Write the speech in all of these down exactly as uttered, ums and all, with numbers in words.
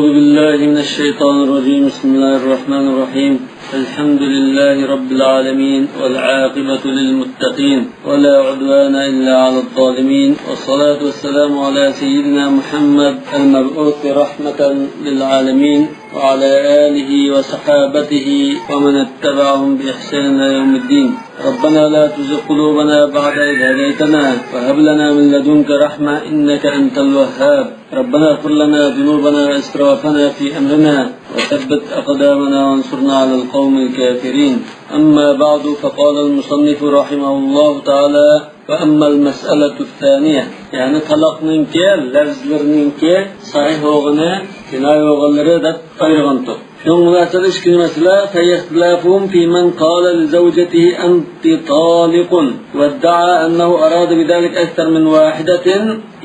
أعوذ بالله من الشيطان الرجيم. بسم الله الرحمن الرحيم. الحمد لله رب العالمين، والعاقبة للمتقين، ولا عدوان إلا على الظالمين، والصلاة والسلام على سيدنا محمد المبعوث رحمة للعالمين، وعلى آله وصحابته ومن اتبعهم بإحسان إلى يوم الدين. ربنا لا تزغ قلوبنا بعد إذ هديتنا، وهب لنا من لدنك رحمة، إنك أنت الوهاب. ربنا اغفر لنا ذنوبنا وإسرافنا في أمرنا، وثبت أقدامنا وانصرنا على القوم الكافرين. أما بعد، فقال المصنف رحمه الله تعالى: وأما المسألة الثانية، يەنى تالاقنىڭكى لەۋزلىرىنىڭكى سەھىھ بولغىنى، كىنايە بولغانلىرى دەپ ئايرىغانتۇق. شۇنىڭ مۇناسىۋىتىدە ئىككىنچى مەسىلە، فيختلافهم في من قال لزوجته أنت طالق، وادعى أنه أراد بذلك أكثر من واحدة،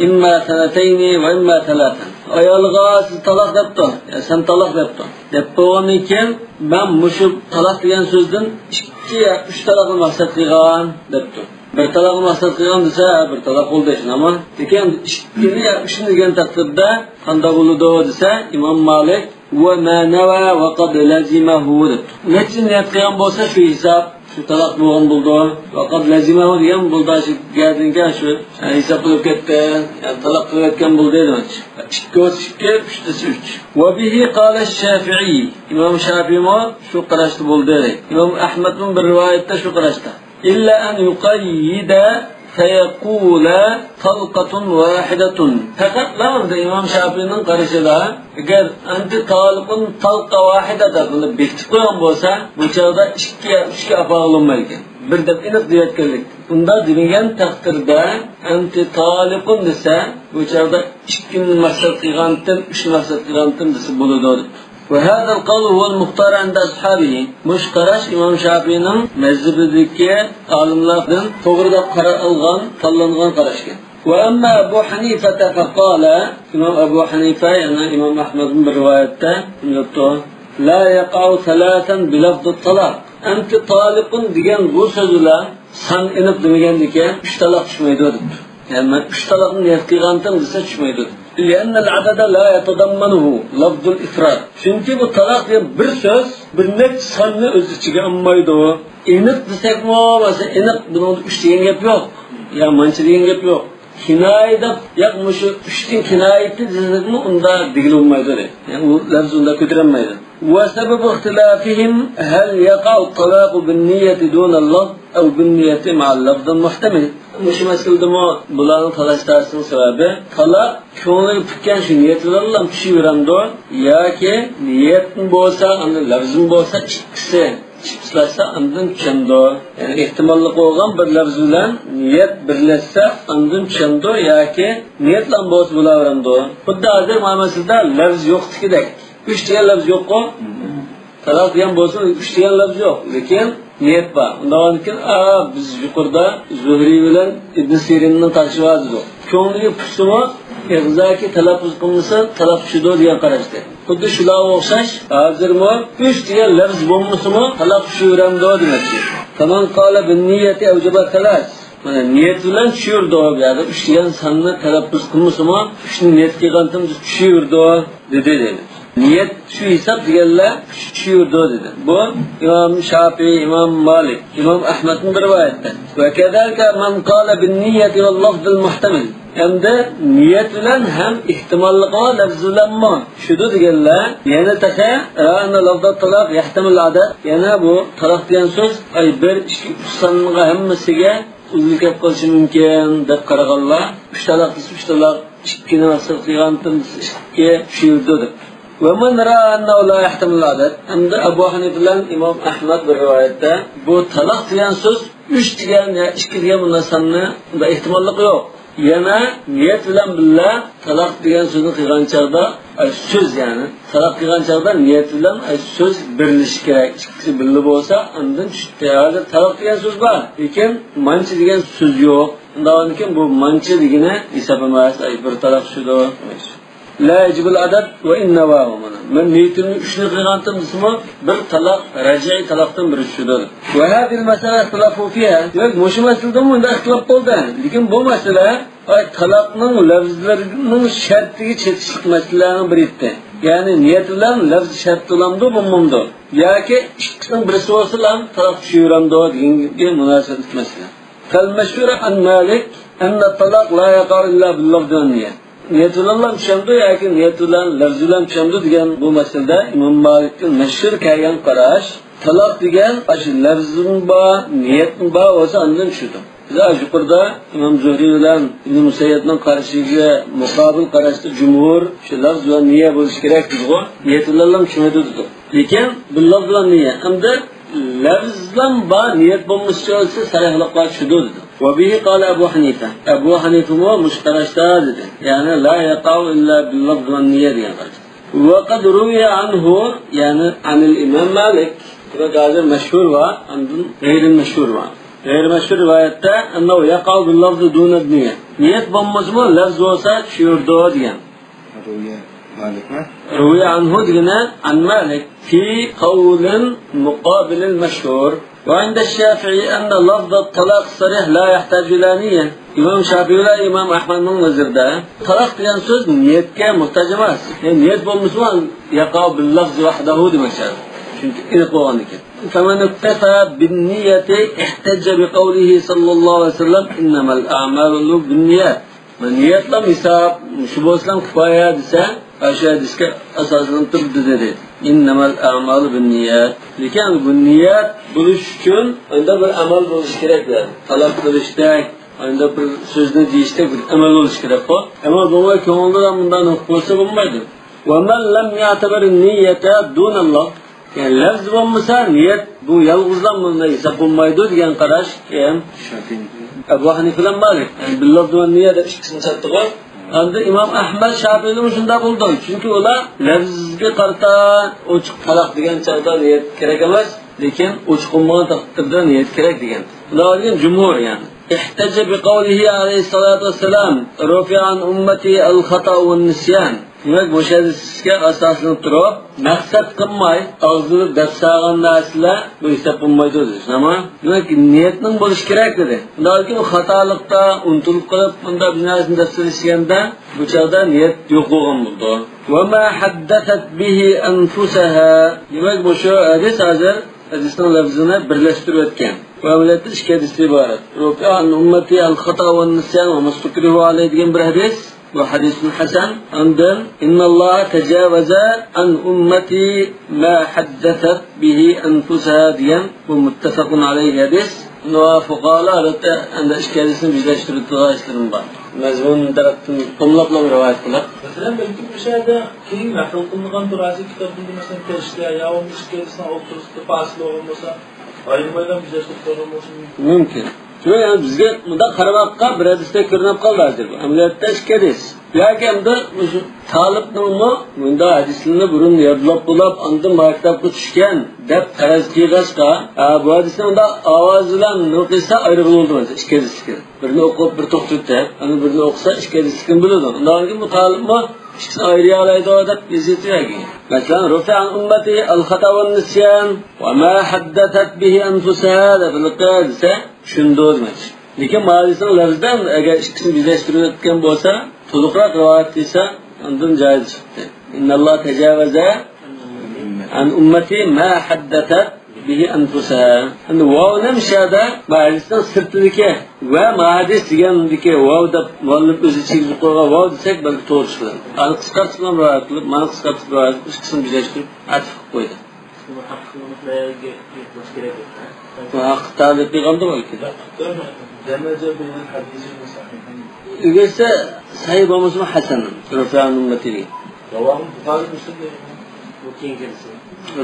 إما سنتين وإما ثلاثا. ئايالىغا سىز تالاق دەپتۇ، يا سەن تالاق دەپتۇ. دەپ بولغاندىن كېيىن، مەن مۇشۇ تالاق دېگەن سۆزدىن ئىككى يا ئۈچ تالاقنى مەقسەت قىلغان دەپتۇ. بىر تالاقنى مەقسەت قىلغان دېسە، بىر تالاق بولدى، شۇنداقمۇ؟ لېكىن ئىككىنى يا ئۈچنى دېگەن تەقدىردە قانداق بولىدۇ دېسە، ئىمام مالىك: وما نوى وقد لزمه دەپتۇ. نەچچە نىيەت قىلغان بولسا شۇ ھېساب، شۇ تالاق بولغان بولىدۇ. ۋەقەد لەزىمەھۇ دېگەن بولىدۇ، شۇ گەردىنكى شۇ ھېساب بولۇپ كەتتى. يەنى تالاق قىلىپ كەتكەن بولدى دېمەكچى. ئىككى بولسا ئىككى، ئۈچ دېسە ئۈچ. وبه قال الشافعي. ئىمام شافىيمۇ شۇ قاراشتا بولدى. ئىمام ئەھمەدمۇ بىر رىۋايەتتە شۇ قاراشتا. إلا أن يقيد فيقول طلقة واحدة. پەقەتلا ئەمدى ئىمام شافىئىنىڭ قارىشىدا، ئەگەر أنت طالق طلقة واحدة دەپ بۇنى بېكىتىپ قويغان بولسا، بۇ چاغدا ئىككى يا ئۈچكە ئاپارغىلى بولمايدىكەن. بىر دەپ ئېنىق دېيىۋەتكەنلىك. ئۇنداق دېمىگەن تەقدىردە، أنت طالق دېسە، بۇ چاغدا ئىككىنى مەقسەت قىلغانتىم، ئۈچنى مەقسەت قىلغانتىم دېسە بولىدۇ، دەپتۇ. وهذا القول هو المختار عند أصحابه. مۇشۇ قاراش ئىمام شافىئىنىڭ مەزھىپىدىكى ئالىملاردىن توغرا دەپ قارالغان، تاللانغان قاراشكەن. وأما أبو حنيفة فقال، ئىمام ئەبۇ ھەنىفە، يەنى ئىمام ئەھمەدمۇ بىر رىۋايەتتە شۇنداق دەپتۇ: لا يقع ثلاثا بلفظ الطلاق. أنت طالق دېگەن بۇ سۆز بىلەن سان ئېنىق دېمىگەندىكىن، ئۈچ تالاق چۈشمەيدۇ دەپتۇ. يەنى مەن ئۈچ تالاقنى نىيەت قىلغانتىم دېسە چۈشمەيدۇ. لأن العدد لا يتضمنه لفظ الإفراد. چۈنكى بۇ تالاق دېگەن بىر سۆز، بىر نەچچە ساننى ئۆز ئىچىگە ئالمايدۇ. ئېنىق دېسەكمۇ، مەسىلەن، ئېنىق بۇنىڭدا ئۈچ دېگەن گەپ يوق. يا مانچە دېگەن گەپ يوق. كىنايە دەپ، ياق، مۇشۇ ئۈچتىن كىنايە ئېتتى دېسەكمۇ، ئۇندا دېگىلى بولمايدۇ دەيدۇ. يەنى ئۇ لەپز ئۇندا كۆتۈرەلمەيدۇ. وسبب اختلافهم هل يقع الطلاق بالنية دون اللفظ أو بالنية مع اللفظ محتمل. مۇشۇ مەسىلىدىمۇ بۇلارنىڭ تالاش-تارتىشىنىڭ سەۋەبى، تالاق كۆڭلىگە پۈككەن شۇ نىيەت بىلەنلا چۈشۈۋېرەمدۇ ياكى نىيەتمۇ بولسا، ئاندىن لەپزمۇ بولسا، ئىككىسى چىپسلاشسا ئاندىن چۈشەمدۇ؟ يەنى ئېھتىماللىقى بولغان بىر لەپز بىلەن نىيەت بىرلەشسە ئاندىن چۈشەمدۇ ياكى نىيەتلا بولسا بولاۋېرەمدۇ؟ خۇددى ھازىر مانا مەسىلىدە لەپز يوقتىكىدەك. ئۈچ دېگەن لەپز يوققۇ؟ تالاق دېگەن بولسا ئۈچ دېگەن لەپز يوق. لېكىن نىيەت بار. ئۇنداق بولغاندىكىن، ئا، بىز يۇقىرىدا زۇھرى بىلەن ئىبن سىرىننىڭ قارىشى بار دېدۇق. كۆڭلىگە پۈكسىمۇ، ئېغىزدىكى تەلەپپۇز قىلمىسا تالاق چۈشىدۇ دېگەن قاراشتى. خۇددى شۇلارغا ئوخشاش، ھازىرمۇ ئۈچ دېگەن لەپز بولمىسىمۇ تالاق چۈشۈۋېرەمدۇ دېمەكچى. فمن قال بالنية أوجب الثلاث. مانا نىيەت بىلەن چۈشۈرىدۇ، بۇ يەردە ئۈچ دېگەن ساننى تەلەپپۇز قىلمىسىمۇ، ئۈچنى نىيەت قىلغانتىم چۈشۈرىدۇ دېدى، دەيمىز. نىيەت شۇ ھېساب دېگەنلەر چۈشۈرىدۇ دېدى. بۇ ئىمام شافىئىي، ئىمام مالىك، ئىمام ئەھمەدنىڭ بىر رىۋايەتتە. وكذلك من قال بالنية واللفظ المحتمل. ئەمدى نىيەت بىلەن ھەم ئېھتىماللىقى بار لەپز بىلەنمۇ چۈشىدۇ دېگەنلەر، يەنە تېخى رأى أن لفظ الطلاق يحتمل العدد، يەنە بۇ تالاق دېگەن سۆز، ئاي، بىر، ئىككى، ئۈچ سانغا ھەممىسىگە ئۇزىلىپ كەپ قېلىشى مۇمكىن دەپ قارىغانلار، ئۈچ تالاق دېسە ئۈچ تالاق، ئىككىنى مەقسەت قىلغانتىم دېسە ئىككى، چۈشۈرىدۇ دەپ. ومن رأى أنه لا يحتمل العدد. ئەمدى ئەبۇ ھەنىفە بىلەن ئىمام ئەھمەد بىر رىۋايەتتە، بۇ تالاق دېگەن سۆز ئۈچ دېگەن يا ئىككى دېگەن بۇنداق ساننى، بۇنداق ئېھتىماللىقى يوق. يەنە نىيەت بىلەن بىللە تالاق دېگەن سۆزنى قىلغان چاغدا، ئاي، سۆز، يەنى تالاق قىلغان چاغدا نىيەت بىلەن، ئاي، سۆز بىرلىشىشى كېرەك. ئىككىسى بىللە بولسا ئاندىن چۈشتى. ھازىر تالاق دېگەن سۆز بار، لېكىن مانچە دېگەن سۆز يوق. ئۇنداق بولغاندىكىن بۇ مانچە دېگىنى ھېسابلىمايسىز، ئاي، بىر تالاق چۈشىدۇ. لا يجب العدد وإن نوى، مانا. مەن نىيىتىمنى ئۈچنى قىلغانتىم دېسىمۇ، بىر تالاق، رەجئىي تالاقتىن بىرى چۈشىدۇ. وهذه المسألة اختلفوا فيها. ياق، مۇشۇ مەسىلىدىمۇ مۇنداق ئىختىلاپ بولدى. لېكىن بۇ مەسىلە، ئاي، تالاقنىڭ لەۋزلىرىنىڭ شەرتىگە چېتىشلىق مەسىلىلەرنىڭ بىرى ئىدى. يەنى نىيەت بىلەن لەۋز شەرت بولامدۇ، بولمامدۇ؟ ياكى ئىككىسىنىڭ بىرسى بولسىلا تالاق چۈشۈۋېرەمدۇ دېگەنگە مۇناسىۋەتلىك مەسىلە. فالمشهور عن مالك أن الطلاق لا يقع إلا باللفظ والنية. نىيەت بىلەنلا چۈشەمدۇ ياكى نىيەت بىلەن لەۋز بىلەن چۈشەمدۇ دېگەن بۇ مەسىلىدە ئىمام مالىكتىن مەشھۇر كەلگەن قاراش، تالاق دېگەن ئاشۇ لەۋزمۇ بار، نىيەتمۇ بار بولسا ئاندىن چۈشىدۇ. بىز يۇقىرىدا ئىمام زۇھرى بىلەن ئىبن مۇسەييەبنىڭ قارىشىغا مۇقابىل قاراشتا جۇمھۇر شۇ لەۋز ۋە نىيە بولۇشى كېرەك دېدىغۇ، نىيەت بىلەنلا چۈشمەيدۇ دېدۇق. لېكىن بىللەۋز ۋە نىيە ئەمدى لەۋزلام بار، نىيەت بولمىسا سەرىھلىققا چۈشىدۇ دېدى. وبه قال أبو حنيفة. ئەبۇ ھەنىفىمۇ مۇشۇ قاراشتا دېدى. يەنى لا يقع إلا باللفظ والنية دېگەن قاراش. وقد روي عنه، يەنى عن الإمام مالك. دېمەك، ھازىر مەشھۇر بار، ئاندىن غەيرىي مەشھۇر بار. غەيرىي مەشھۇر رىۋايەتتە أنه يقع باللفظ دون النية. نىيەت بولمىسىمۇ لەۋز بولسا چۈشۈرىدۇ دېگەن. روي مالك ما؟ روي عنه دېگىنى عن مالك في قول مقابل المشهور. وعند الشافعي أن لفظ الطلاق الصريح لا يحتاج إلى نية. ئىمام شافىئى بىلەن ئىمام ئەھمەدنىڭ نەزىرىدە تالاق دېگەن سۆز نىيەتكە موھتاج ئەمەس. يەنى نىيەت بولمىسىمۇ يقع باللفظ وحده دېمەكچى. چۈنكى ئېنىق بولغاندىكىن. فمن اكتفى بالنية احتج بقوله صلى الله عليه وسلم إنما الأعمال بالنيات. نىيەتلا ھېساب، شۇ بولسىلا كۇپايە دېسە، ئاشۇ ھەدىسكە ئاساسلىنىپ تۇرۇپ دېدى. إنما الأعمال بالنيات. لېكىن بۇ نىيەت بولۇش ئۈچۈن ئانداق بىر ئەمەل بولۇشى كېرەك دېدى. تالاق بېرىشتەك، ئانداق بىر سۆزنى دېيىشتەك بىر ئەمەل بولۇشى كېرەققۇ. ئەمەل بولماي كۆڭۈلدە مۇنداق بولسا بولمايدۇ. ومن لم يعتبر النية دون اللفظ. يەنى لەفز بولمىسا، نىيەت بۇ يالغۇزلا بۇنداق ھېساب بولمايدۇ دېگەن قاراش كىم؟ شافىئىنىڭكى. ئەبۇ ھەنىفە بىلەن مالىك. يەنى بىللەفز ۋە نىيە دەپ ئىككىسىنى چاتتىغۇ. ئاندىن ئىمام ئەھمەد، شافىئىلىمۇ شۇنداق بولىدۇ. چۈنكى ئۇلار لەفزگە قارىتا ئوچۇق تالاق دېگەن چاغدا نىيەت كېرەك ئەمەس، لېكىن ئوچۇق بولمىغان تەقدىردە نىيەت كېرەك دېگەن. ئۇلار دېگەن جۇمھۇر يەنى. احتج بقوله عليه الصلاة والسلام رفع عن أمتي الخطأ والنسيان. دېمەك، مۇشۇ ھەدىسكە ئاساسلىنىپ تۇرۇپ، مەقسەت قىلماي، ئاغزىدا دەپ سالغان نەرسىلەر بۇ ھېساب بولمايدۇ دېدى. شۇنداقمۇ؟ دېمەك، نىيەتنىڭ بولۇشى كېرەك دېدى. شۇنداق ئۇنتۇلۇپ قېلىپ، بۇنداق بىر نەرسىنى دەپ سېلىشكەندە، بۇ چاغدا نىيەت يوق بولغان بولىدۇ. وما حدثت به أنفسها. دېمەك، مۇشۇ ھەدىس ھازىر ھەدىسنىڭ لەفزىنى بىرلەشتۈرۈۋەتكەن. بۇ ئەمەلىيەتتە ئىككى ھەدىس ئىبارەت. رفع عن أمتي الخطأ والنسيان وما استكرهوا عليه دېگەن بىر ھەدىس. بۇ ھەدىسنىڭ ھەسەن. ئاندىن إن الله تجاوز عن أمتي ما حدثت به أنفسها دېگەن بۇ مۇتتەپەقۇن ئەلەيھى ھەدىس. بۇنىڭغا فۇقاھالار ئادەتتە ئەمدى ئىككى ھەدىسنى بىرلەشتۈرىدىغان ئىشلىرىمۇ بار. مەزمۇن تەرەپتىن قۇملاپلا رىۋايەت قىلىپ. مەسىلەن، بەلكىم مۇشۇ يەردە كېيىن نەقىل قىلىنغان بىر ھەدىس كىتابىدا، مەسىلەن، كەلسە، يا بولمىسا ئىككى ھەدىسنىڭ ئوتتۇرىسىدا پاسىل بولغان بولسا، ئايرىم ئايرىم بىرلەشتۈرۈپ قويغان بولسا مۇمكىن. مۇمكىن. شۇ، يەنى بىزگە مۇنداق قارىماققا بىر ھەدىستەك كۆرۈنۈپ قالدى ھازىر بۇ. ئەمەلىيەتتە ئىككى ھەدىس. ياكى ئەمدى مۇشۇ تالىپنىڭمۇ مۇنداق ھەدىسلىرىنى بۇرۇن يادلاپ بولۇپ، ئاندىن مانا كىتابقا چۈشكەن دەپ پەرەز قىلغاچقا، ھە، بۇ ھەدىسنى مۇنداق ئاۋازى بىلەن نېمە قىلسا ئايرىغىلى بولىدۇ، مەسىلەن، ئىككى ھەدىسلىكى. بىرىنى ئوقۇپ، بىر توختىتىپ، ئەنە بىرىنى ئوقۇسا، ئىككى ھەدىسلىكىنى بىلىدۇ. ئۇنداق بولغاندىن كېيىن مۇتالىپمۇ ئىككىسىنى ئايرىيالايدۇ دەپ يېزىۋېتىۋەرگەن. مەسىلەن، رفع عن أمتي الخطأ والنسيان وما حدثت به أنفسها دەپ دېسە، چۈشىنىدۇ دېمەكچى. لېكىن مانا دېسەڭ، لەۋزدە ئەگەر ئىككىسىنى بىرلەشتۈرۈۋەتكەن بولسا، تولۇقراق رىۋايەت دېسە، ئاندىن جايىز چىقتى. إن الله تجاوز عن أمتي ما حدثت به أنفسها. ئەمدى ۋاۋنى مۇشۇ يەردە مانا ھەدىسنىڭ سىرتىدىكى ۋە ما ھەدىس دېگەندىكى ۋاۋ دەپ مۇئەللىپ ئۆزى چىگىزىپ قويغان ۋاۋ دېسەك، بەلكى توغرا چىقىدۇ. ئانى قىسقارتىپ ھەم رىۋايەت قىلىپ، مانى قىسقارتىپ رىۋايەت قىلىپ، ئىككىسىنى بىرلەشتۈرۈپ ئەتىپ قىلىپ قويدى. بۇ ھەققە ئۇنىڭ بىلەن گەپ قىلىش كېرەك. بۇ ھەققە تەئلىق قىلغاندا بۇ ئىككى. دمج بين الحديثين صحيحين. ئۆگەتسە سەھىھ بولمىسىمۇ ھەسەن. رفع عن أمتي دېگەن. رواه البخاري مسلم دەيدۇ. بۇ كېيىنكى رەسىم.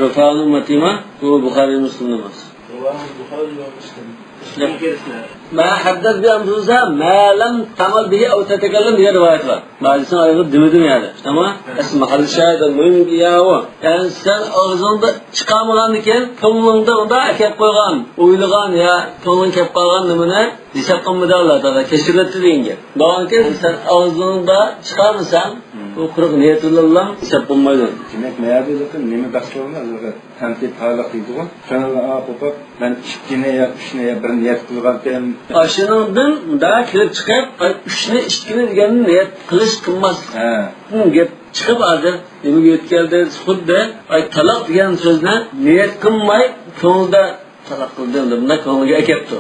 رفع عن أمتي ما؟ بۇ بۇخارىي مۇسلىمدا ئەمەس. رواه البخاري ومسلم. كېيىنكى رەسىم. ما حدثت به أنفسها ما لم تعمل به أو تتكلم دېگەن رىۋايەت بار. بەزىسىنىڭ ئايىغى دېمىدىم يەنى. ئەمما ئەسلى مەھەللى شاھىدى مۇھىم يەۋۇ. يەنى سەن ئاغزىڭدا چىقارمىغاندىكىن، كۆڭلۈڭدە ئۇنداق ئەكەپ قويغان، ئويلىغان يا كۆڭلۈڭگە كەپ قالغان نېمىنى ھېساب قىلمىدى ئاللا تائالا، كەچۈرۈۋەتتى دېگەن گەپ. بولغاندىكىن سەن ئاغزىڭدا چىقارمىساڭ، بۇ قۇرۇق نىيەت بىلەنلا ھېساب بولمايدۇ. دېمەك، مەيەردە نېمە بەس بولىدۇ؟ ئەمدى تالىق دەيدىغۇ. كۆڭۈل ئاغا قوپۇپ، مەن ئىككىنى يا ئۈچنى يا بىرنى نىيەت قىلغانتىم. ئاشۇنىڭدىن مۇنداق كېلىپ چىقىپ، ئاي، ئۈچنى، ئىككىنى دېگەننى نىيەت قىلىش، قىلماسلىق. ھە. بۇ گەپ چىقىپ ھازىر نېمىگە يۆتكەلدى؟ خۇددى، ئاي، تالاق دېگەن سۆزنى نىيەت قىلماي، كۆڭلىدە تالاق قىلدىم دەپ، مۇنداق كۆڭلىگە ئەكەپتۇ.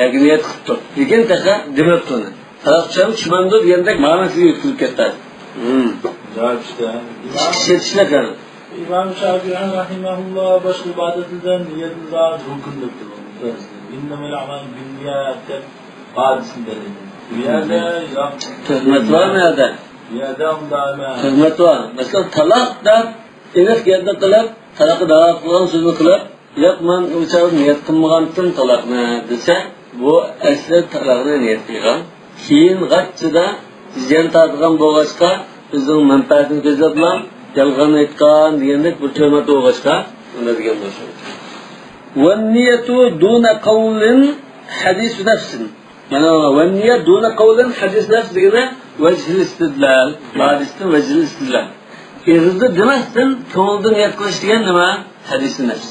ياكى نىيەت قىپتۇ. لېكىن تېخى دېمەپتۇ ئۇنى. تالاق چىقسام چۈشمەمدۇ دېگەندەك مەنىسىگە يۆتكىلىپ كەتتى. ھىم. جايى چۈشتى. ئىچكى سېتىشلىق يەنى. ئىمام شافىئى رەھىمەھۇللا باشقا ئىبادەتلەردە نىيەتنى زادى رۇكۇن دەپ تۇرغان. ئىننەمەل ئەمالۇ بىننىيات دەپ ھەدىسنى دەلىل. بۇ يەردە يا-، تۆھمەت بارمۇ يەردە؟ بۇ يەردە ئۇنداق ئەمەس. تۆھمەت بار. مەسىلەن، تالاق دەپ ئېنىق گەپنى قىلىپ، تالاققا داۋا قىلغان سۆزنى قىلىپ، ياق، مەن ئۇ چاغدا نىيەت قىلمىغانتىم تالاقنى دېسە، بۇ ئەسلى تالاقنى نىيەت قىلغان. كېيىن غاچچىدا زىيان تارتىدىغان بولغاچقا، ئۆزىنىڭ مەنپەئەتىنى كۆزلەپلا يالغان ئېيتقان دېگەندەك بىر تۆھمەت بولغاچقا، ئۇنداق دېگەن بولۇشى مۇمكىن. والنية دون قول حديث نفس. مانا، والنية دون قول حديث نفس دېگىنى ۋەجھىل ئىستىدلال. ھەدىستىن ۋەجھىل ئىستىدلال. ئېغىزدا دېمەستىن، كۆڭۈلدە نىيەت قىلىش دېگەن نېمە؟ ھەدىسى نەفس.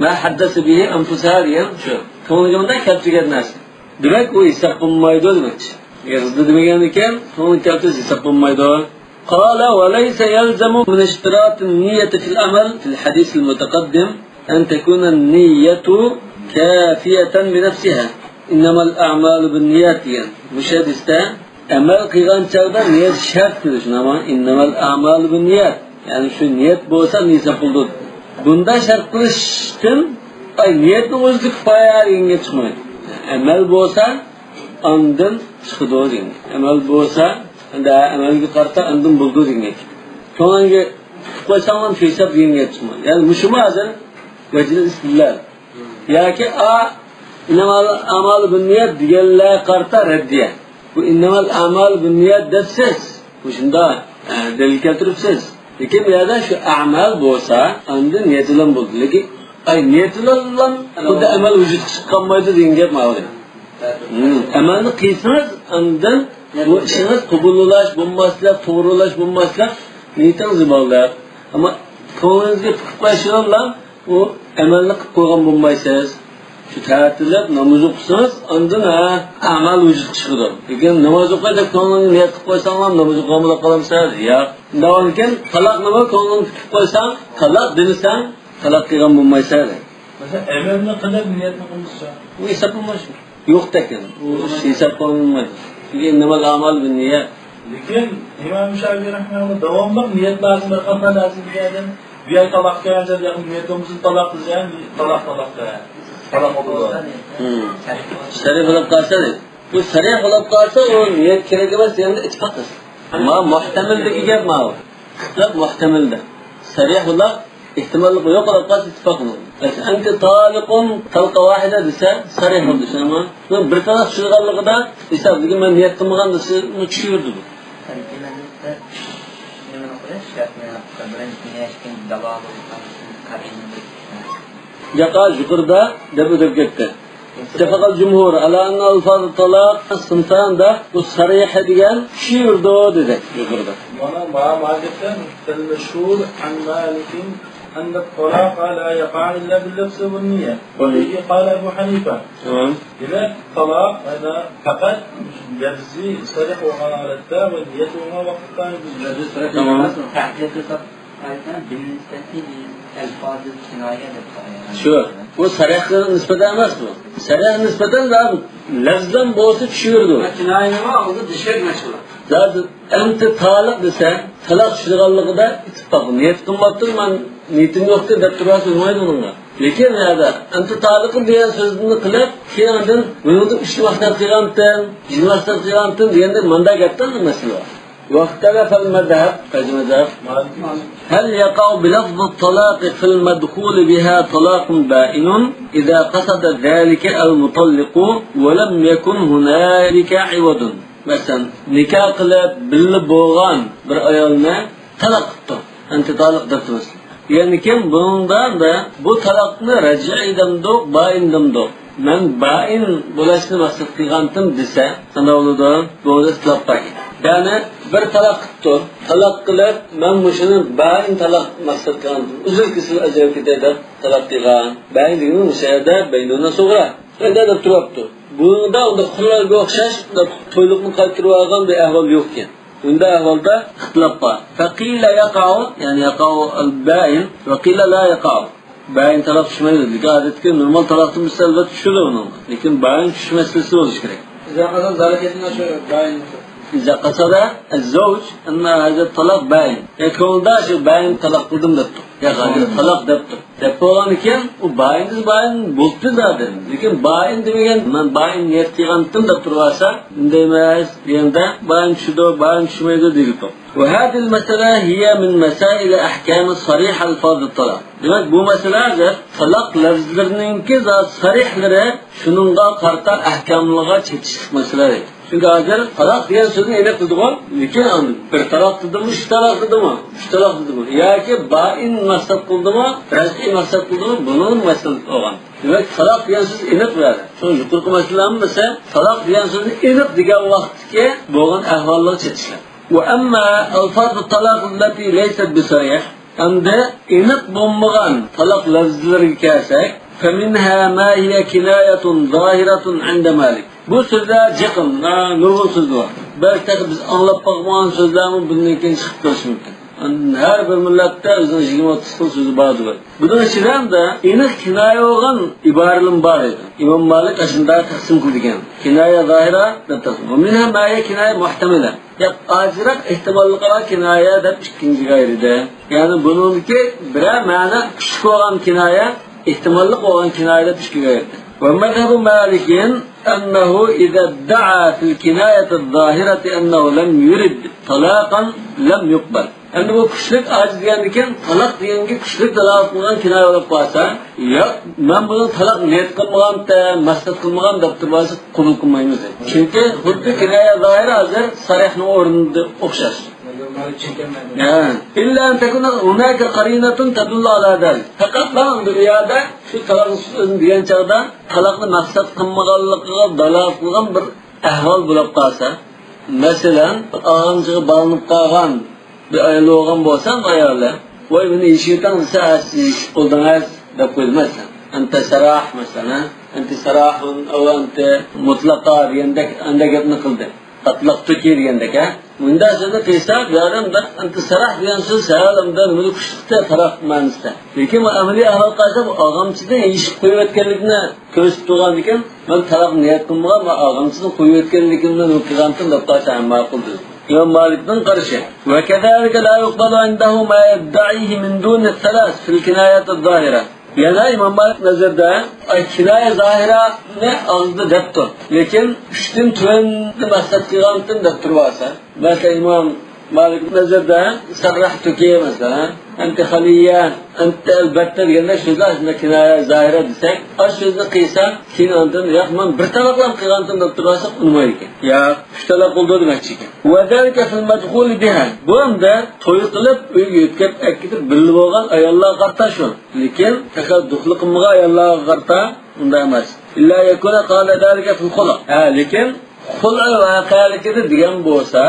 ما حدث به أنفسها دېگەن شۇ. كۆڭلىگە مۇنداق كەلتۈرگەن نەرسە. دېمەك، ئۇ ھېساب بولمايدۇ دېمەكچى. ئېغىزدا دېمىگەن ئىكەن، كۆڭلىگە كەلتۈرسە ھېساب بولمايدۇ. قال: وليس يلزم من اشتراط النية في العمل في الحديث المتقدم أن تكون النية كافية بنفسها. إنما الأعمال بالنيات دېگەن. مۇشۇ ھەدىستە ئەمەل قىلغان چاغدا نىيەت شەرت دېدى، شۇنداقمۇ؟ إنما الأعمال بالنيات. يەنى شۇ نىيەت بولسا ھېساب بولىدۇ. بۇنداق شەرت قىلىشتىن، ئاي، نىيەتنىڭ ئۆزى كۇپايە دېگەن گەپ چىقمايدۇ. ئەمەل بولسا ئاندىن چىقىدۇ دېگەن. ئەمەل بولسا، ئەمەلگە قارىتا ئاندىن بولىدۇ دېگەن گەپ. كۆڭلۈڭگە تۇتۇپ قويساڭلام شۇ ھېساب دېگەن گەپ چىقمايدۇ. يەنى مۇشۇمۇ ھازىر ۋەجھىل ئىستىدلال. ياكى ئا، إنما الأعمال بالنيات دېگەنلەرگە قارىتا رەددىيە. بۇ إنما الأعمال بالنيات دەپسىز. مۇشۇنداق، ئە، دەلىل كەلتۈرۈپسىز. لېكىن بۇ يەردە شۇ ئەمەل بولسا، ئاندىن نىيەت بىلەن بولىدۇ. لېكىن، ئاي، نىيەت بىلەنلا خۇددى ئەمەل ۋۇجۇدقا چىقىپ قالمايدۇ دېگەن گەپ ماۋۇ. ھىم، ئەمەلنى قىلسىڭىز، ئاندىن بۇ ئىشىڭىز قوبۇل بولۇش بولماسلىق، توغرا بولۇش بولماسلىق، نىيىتىڭىز ئىبادەت. ئەمما كۆڭلىڭىزگە پۈكۈپ قويۇش بىلەنلا ئۇ ئەمەلنى قىلىپ قويغان بولمايسىز. شۇ تەرتىپلەپ ناماز ئوقۇسىڭىز، ئاندىن، ھە، ئەمەل ۋۇجۇدقا چىقىدۇ. لېكىن ناماز ئوقۇي دەپ كۆڭلۈڭگە نىيەت قىلىپ قويساڭلار، ناماز ئوقۇغان بولا قالامسىز؟ ياق. شۇنداق ئىكەن، تالاقنىمۇ كۆڭلۈڭگە پۈكۈپ قويساڭ، تالاق دېمىسەڭ، تالاق قىلغان بولمايسەن. مەسىلەن، ئەمەلنى قىلىپ نىيەتنى قىلمىسا؟ ئۇ ھېساب بولمايدۇ. يوق تەكەن. ئۇ ھېساب قىلىنمايدۇ. چۈنكى إنما الأعمال بالنيات. لېكىن ئىمام شافىئى رەھىمەھۇللا داۋاملىق نىيەت لازىم، بىر قانچە لازىم دېگەندىن، بۇ يەر تالاق كەلگەن ياقى نىيەت بولمىسا تالاق دېسە، تالاق، تالاق دە. تالاق بولىدۇ. ھىم. شەرت بولۇپ قالسا، بۇ شەرت بولۇپ قالسا، ئۇ نىيەت كېرەك ئەمەس دېگەندە ئىتتىپاق قىلسا. ما مۇھتەمىلدىكى گەپ ماۋۇ. ئىختىلاپ مۇھتەمىلدە. شەرت بولۇپ ئېھتىماللىقى يوق بولۇپ قالسا ئىتتىپاق قىلىدۇ. مەسىلەن، أنت طالق طلقة واحدة دېسە، سەرىھ بولدى، شۇنداقمۇ؟ بۇ بىر تالاق چۈشۈرگەنلىكىدە ھېسابلىقى مەن نىيەت قىلمىغان دېسە، ئۇنى چۈشۈردى بۇ. ياقا يۇقىرىدا دەپ ئۆتۈپ كەتتى. اتفق الجمهور على أن ألفاظ الطلاق صنفان دەپ، بۇ سەرىھ دېگەن چۈشۈردى دېدى يۇقىرىدا. مانا، ما، ما گەپتە، فالمشهور عن مالك أن الطلاق لا يقع إلا باللفظ والنية. وبه قال أبو حنيفة. تمام. دېمەك، تالاق مانا پەقەت لەپزى سەرىھ بولغان ھالەتتە ۋە نىيەت بولغان ۋاقىتتا بىز تەھقىق قىلساق، بالنسبة لألفاظ الكناية دەپ قارايمىز. شۇ. بۇ سەرىھقا نىسبەتەن ئەمەس بۇ. سەرىھقا نىسبەتەن لەپزەن بولسا چۈشۈرىدۇ. كىنايە نېمە؟ ئالدىدا دېشەك مەشغۇلات. زادى ئەنتى تالىق دېسە، تالاق چۈشىدىغانلىقىدا ئىتتىپاق. نىيەت قىلماپتۇ، مەن نىيىتىم يوقتى دەپ تۇرۇۋالسا بولمايدۇ ئۇنىڭغا. لېكىن يەردە ئەنتى تالىق دېگەن سۆزنى قىلىپ، كېيىن ئاندىن بۇنىڭدا ئۈچ مەقسەت قىلغانتىم، يەتتە مەقسەت قىلغانتىم دېگەندەك مانداق گەپتە مەسىلە بار. واختلف المذهب، قايسى مەزھەپ؟ هل يقع بلفظ الطلاق في المدخول بها طلاق بائن إذا قصد ذلك المطلق ولم يكن هنالك عوض؟ مەسىلەن، نىكاھ قىلىپ بىللە بولغان بىر ئايالنى تالاق قىپتۇ. ئەنتى تالىق دەپتۇ مەسىلەن. يەنىكىن بۇنىڭدا بۇ تالاقنى رەجئىي دەمدۇق، بائىن دەمدۇق؟ مەن بائىن بولۇشنى مەقسەت قىلغانتىم دېسە، قانداق بولىدۇ؟ بۇنىڭدا ئىختىلاپ بار. يەنى بىر تالاق قىپتۇ. تالاق قىلىپ، مەن مۇشۇنى بائىن تالاق مەقسەت قىلغان، ئۈزۈل كېسىل ئاجرىلىپ كېتەي دەپ تالاق قىلغان. بائىن دېگىنى مۇشۇ يەردە بەينۇنە سۇغرا. شۇنداق دەپ تۇرۇپتۇ. بۇنىڭدا ئۇنداق خۇلئىگە ئوخشاش تويلۇقنى قايتۇرۇۋالغان بىر ئەھۋال يوقكەن. بۇنداق ئەھۋالدا ئىختىلاپ بار. فقيل يقع، يەنى يقع البائن، وقيل لا يقع. بائىن تالاق چۈشمەيدۇ. لېكىن ئادەتتىكى نورمال تالاقتىن بىرسى ئەلۋەتتە چۈشىدۇ ئۇنىڭغا. لېكىن بائىن چۈشۈش مەسىلىسى بولۇشى كېرەك. إذا قصد ذلك اسم شو بائن. إذا قصد الزوج أن هذا الطلاق بائن. يا كۆڭلىدە شۇ بائىن تالاق قىلدىم دەپتۇ. يا غادىر تالاق دەپتۇ. دەپ بولغاندىكىن ئۇ بائىن بائىن بولۇپتۇ زادى. لېكىن بائىن دېمىگەن، مەن بائىن نىيەت قىلغانتىم دەپ تۇرۇۋالسا، ئۇنداق ئەمەس دېگەندە، بائىن چۈشىدۇ، بائىن چۈشمەيدۇ دېگۈتۇق. وهذه المسألة هي من مسائل أحكام صريح ألفاظ الطلاق. دېمەك، بۇ مەسىلە ھازىر تالاق لەپزىلىرىنىڭكى زادى سەرىھلىرى شۇنىڭغا قارىتا ئەھكاملىرىغا چېتىشلىق مەسىلە ئىدى. چۈنكى ھازىر تالاق دېگەن سۆزنى ئېنىق دېدىغۇ، لېكىن ئاندىن بىر تالاق دېدىمۇ، ئۈچ تالاق دېدىمۇ، ئۈچ تالاق دېدىمۇ ياكى بائىن مەقسەت قىلدىمۇ، رەجئىي مەقسەت قىلدىمۇ، بۇنىڭ مەسىلىسى بولغان. دېمەك، تالاق دېگەن سۆز ئېنىق بۇ يەردە. شۇڭا يۇقىرىقى مەسىلە ھەممىسى تالاق دېگەن سۆزنى ئېنىق دېگەن ۋاقىتتىكى بولغان ئەھۋاللارغا چېتىشلىق. وأما ألفاظ الطلاق التي ليست بصريح، ئەمدى ئېنىق بولمىغان تالاق لەپزىلىرىگە كەلسەك، فمنها ما هي كناية ظاهرة عند مالك. بۇ سۆزلەر جىقىم، ھە، نۇرغۇن سۆز بار. بەزى تېخى بىز ئاڭلاپ باقمىغان سۆزلەرمۇ بۇندىن كېيىن چىقىپ تۇرۇشى مۇمكىن. ھەر بىر مىللەتتە ئۆزىنىڭ يىگىرمە ئوتتۇز خىل سۆزى باردۇر. بۇنىڭ ئىچىدە ھەمدە ئېنىق كىنايە بولغان ئىبارىلىرىمۇ بار ئىدى. ئىمام مالىك ئاشۇنداق تەقسىم قىلىدىكەن. كىنايە زاھىرە دەپ تەقسىم. ومنها ما هي كناية محتملة. گەپ ئازراق ئېھتىماللىقى بار كىنايە دەپ ئىككىنچىگە ئايرىدى. يەنى بۇنىڭدىكى بىرەر مەنە كۈچلۈك بولغان كىنايە، ئېھتىماللىق بولغان كىنايە دەپ ئىككىگە ئايرىدى. ومذهب مالك أنه إذا ادعى في الكناية الظاهرة أنه لم يرد طلاقا لم يقبل. ئەمدى بۇ كۈچلۈك ئاجىز دېگەندىكىن، تالاق دېگەنگە كۈچلۈك دالالەت قىلغان كىنايە بولۇپ قالسا، ياق، مەن بۇنى تالاق نىيەت قىلمىغانتىم، مەقسەت قىلمىغان دەپ تۇرۇۋالسا قوبۇل قىلمايمىز. چۈنكى خۇددى كىنايە زاھىرە ھازىر سەرىھنىڭ ئورنىدا ئوخشاش. ھە. إلا أن تكون هناك قرينة تدل على ذلك. پەقەتلا ئۇ يەردە شۇ تالاق سۆزىنى دېگەن چاغدا تالاقنى مەقسەت قىلمىغانلىقىغا دالالەت قىلغان بىر ئەھۋال بولۇپ قالسا، مەسىلەن، ئاغامچىغا باغلىنىپ قالغان بىر ئايال بولغان بولسا، ئايالى، ۋاي، مېنى يېشىۋېتىڭ دېسە، ھە، سىز يېشىپ بولدىڭىز دەپ قويدى، مەسىلەن. أنت سراح، مەسىلەن، ھە؟ أنت سراح، أو أنت مطلقة دېگەندەك، ئانداق گەپنى قىلدى. قاتلاق تۆكى دېگەندەك، ھە؟ مۇنداق سۆزنى قىلسا، بۇ ئادەم بىر أنت سراح دېگەن سۆز سەل ئانداق نېمىدە كۈچلۈكتە، تالاق مەنىسىدە. لېكىن بۇ ئەمەلىي ئەھۋال قارىسا، بۇ ئاغامچىدىن يېشىپ قويۇۋەتكەنلىكىنى كۆرسىتىپ تۇرغاندىكىن، مەن تالاق نىيەت قىلمىغان، مەن ئاغامچىدىن قويۇۋەتكەنلىكىمدىن قىلغانتىم دەپ قارىسا ھەم ماقۇل دېدى. ئىمام مالىكنىڭ قارىشى. وكذلك لا يقبل عنده ما يدعيه من دون الثلاث في الكناية الظاهرة. يەنە ئىمام مالىك نەزىرىدە، ئاي، كىنايە زاھىرانى ئاغزىدا دەپتۇ، لېكىن ئۈچتىن تۆۋەننى مەقسەت قىلغانتىم دەپ تۇرۇۋالسا، مەسىلەن، ئىمام مالىك نەزىرىدە سەررەھتۇكى، مەسىلەن، ئەنتى خالىيە، ئەنتى ئەلبەتتە دېگەندەك سۆزلەر ئاچمىدا كىنايە زاھىرە دېسەك، ئاشۇ سۆزنى قىلسا، كېيىن ئاندىن، ياق، مەن بىر تالاقلا قىلغانتىم دەپ تۇرۇۋالسا ئۇنىمايدىكەن. ياق، ئۈچ تالاق بولدى دېمەكچىكەن. وذلك في المدخول بها. بۇ ئەمدى توي قىلىپ، ئۆيگە يۆتكەپ ئەكېتىپ بىللە بولغان ئاياللارغا قارىتا شۇ. لېكىن تېخى دۇخلى قىلمىغان ئاياللارغا قارىتا ئۇنداق ئەمەس. إلا يكون قال ذلك في الخلع. ھە، لېكىن خۇلئ ۋەقەلىكىدە دېگەن بولسا،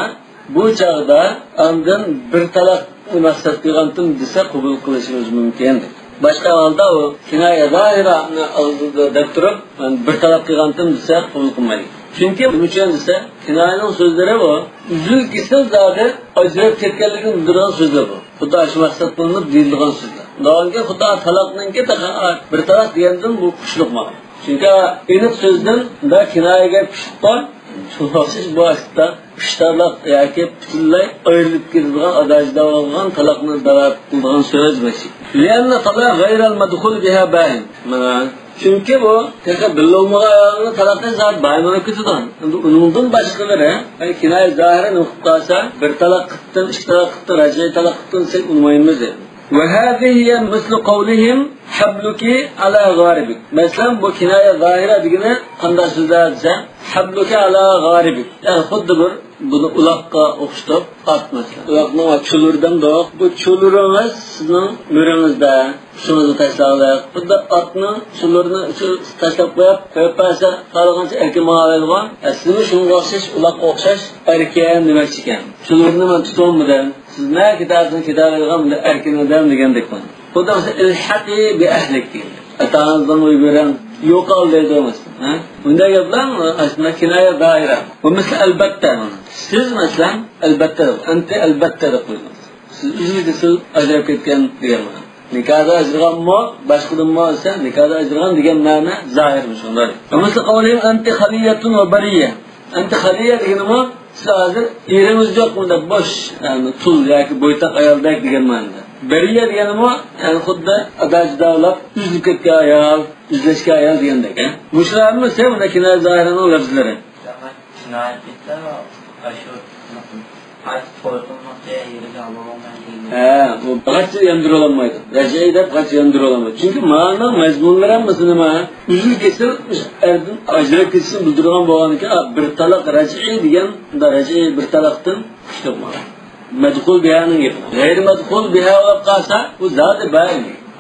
بۇ چاغدا ئاندىن بىر تالاق مەقسەت قىلغانتىم دېسە قوبۇل قىلىشىمىز مۇمكىن. باشقا ھالدا ئۇ كىنايە زاھىرانى ئاغزىدا دەپ تۇرۇپ، مەن بىر تالاق قىلغانتىم دېسە قوبۇل قىلمايدۇ. چۈنكى نېمە ئۈچۈن دېسە، كىنايەنىڭ سۆزلىرى ئۇ ئۈزۈل-كېسىل زادى ئاجراپ كەتكەنلىكىنى بىلدۈرىدىغان سۆزلەر بۇ. خۇددى ئاشۇ مەقسەت قىلىنىپ دېيىلىدىغان سۆزلەر. ئۇنداق بولغاندىكىن خۇددى تالاقنىڭكى تېخى بىر تالاق دېگەندىن بۇ كۈچلۈك مانا. چۈنكى ئېنىق سۆزدىن بۇنداق كىنايە گەپ كۈچلۈكقۇ. شۇڭا ئوخشاش بۇ ئاشۇنداق ئۈچ تالاق ياكى پۈتۈنلەي ئايرىلىپ كېتىدىغان، ئاداجدا بولغان تالاقنى دالالەت قىلىدىغان سۆز مەشى. لأن الطلاق غير المدخول بها بائن. مانا. چۈنكى بۇ تېخى بىللە بولمىغان ئايالنىڭ تالاقى زادى بائىن بولۇپ كېتىدۇ. ئەمدى ئۇنىڭدىن باشقىلىرى، يەنى كىنايە زاھىرە نېمە قىلىپ قالسا، بىر تالاق قىپتىن، ئىككى تالاق قىپتىن، رەجئىي تالاق قىپتىن دېسەك ئۇنىمايمىز دەيدۇ. وهذه هي مثل قولهم ھەبلۇكى ئالا غارىبىك. مەسىلەن، بۇ كىنايە زاھىرە دېگىنى قانداق سۆزلەر دېسە، ھەبلۇكى ئالا غارىبىك. يەنى خۇددى بىر بۇنى ئۇلاققا ئوخشىتىپ، ئات مەسىلەن. ئۇلاقنىڭ چۇلۇرى دەمدۇق. بۇ چۇلۇرىڭىز سىزنىڭ مۈرىڭىزدە. شۇڭىزنى تاشلاۋېلىق. خۇددى ئاتنىڭ چۇلۇرىنى شۇ تاشلاپ قويۇپ، قويۇپ بەرسە، خالىغانچە ئەركىن ماڭاۋېرىدىغان. ئەسلىمۇ شۇنىڭغا ئوخشاش، ئۇلاققا ئوخشاش ئەركىن دېمەكچىكەن. چۇلۇرنى مەن تۇتۇۋالمىدىم. سىز نەگە كېتەرسىڭىز كېتەۋېرىدىغان، بۇندا ئەركىن ئادەم دېگەندەك. خۇددى مەسىلەن، ئىلھەقى بىئەھلىك دېگەن. ئاتا-ئانىڭىزدىن ئۆي بېرىڭ، يوقال دەيدۇ مەسىلەن. ھە؟ بۇنداق گەپلەر ئاشۇنداق كىنايە دائىرە. بۇ مەسىلەن، ئەلبەتتە. سىز مەسىلەن، ئەلبەتتە، ئەنتى ئەلبەتتە دەپ قويىمىز. سىز ئۈزۈل-كېسىل ئاجراپ كەتكەن دېگەن مەنە. نىكاھدا ئاجرىغانمۇ، باشقىدىنمۇ دېسە، نىكاھدا ئاجرىغان دېگەن مەنە زاھىرمۇ شۇنداق. مىسلى قەۋلىھىم ئەنتى خەلىيەتۇن ۋە بەرىيە. ئەنتى خەلىيە دېگىنىمۇ، سىز ھازىر ئېرىڭىز يوق، مۇنداق بوش، يەنى تۇل ياكى بويتاق ئايالدەك دېگەن مەنىدە. بەرىيە دېگەنىمۇ، يەنى خۇددى ئادا جۇدا بولۇپ، ئۈزۈلۈپ كەتكەن ئايال، ئۈزلەشكەن ئايال دېگەندەك، ھە؟ مۇشۇلار ھەممىسى مۇنداق كىنايە زاھىرىنىڭ لەپزىلىرى. جىنايەت ئېيتسا، ئاشۇ قايتا توي قىلماقچى يېرىگە ئالالمايدۇ. ھە، ئۇ غاچ ياندۇرۇۋالمايدۇ. رەجئىي دەپ غاچ ياندۇرۇۋالمايدۇ. چۈنكى مانىڭ مەزمۇنلىرى ھەممىسى نېمە؟ ئۈزۈل-كېسىل ئەردىن ئاجراپ كېتىشنى بىلدۈرىدىغان بولغاندىكىن، بىر تالاق رەجئىي دېگەن، رەجئىي بىر تالاقتىن كۈچلۈك بولغان. مەدخۇل بىھانىڭ گېپى. غەيرىي مەدخۇل بىھا بولۇپ قالسا، ئۇ زادى بار.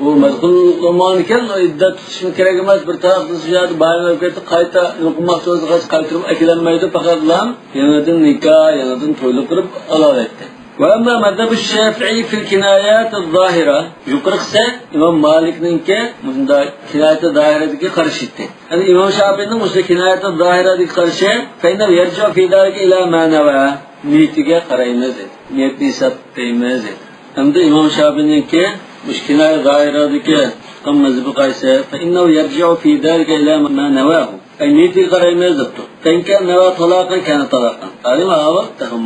ئۇ مەدخۇل بولمىغانىكەن، ئۇ ئىددەت تۇتۇشمۇ كېرەك ئەمەس، بىر تالاق تۇتۇش ياكى بايان بولۇپ كەتتى، قايتا نوقۇماق سۆزى قايتۇرۇپ ئەكېلەلمەيدۇ، پەقەت بىلەن يېڭىدىن نىكاھ، يېڭىدىن تويلۇق قىلىپ ئالالايتتى. ۋە ئەمما مەزھەبۇ شافىئى فىل كىنايەتىز زاھىرە. يۇقىرىقىسى ئىمام مالىكنىڭكى مۇشۇنداق كىنايەتى زاھىرەدىكى قارىشى ئىدى. يەنى ئىمام شافىئىنىڭ مۇشۇ كىنايەتى زاھىرەدىكى قارىشى، فەئىننەھۇ يەرجىئۇ فى زالىكە ئىلا ما نەۋا. نىيىتىگە قارايمىز دېدى. نىيەتنى ھېسابلايمىز دېدى. ئەمدى ئىمام شافىئىنىڭكى مۇشۇ كىنايە زاھىرەدىكى تۇتقان مەزھىپى قايسى؟ فەئىننەھۇ يەرجىئۇ فى زالىكە ئىلا ما نەۋاھۇ. ئەي، نىيىتىگە قارايمىز دەپتۇ. فەئىن كانە نەۋا تالاقەن كانە تالاقەن. ئەلىم ئاۋۇ،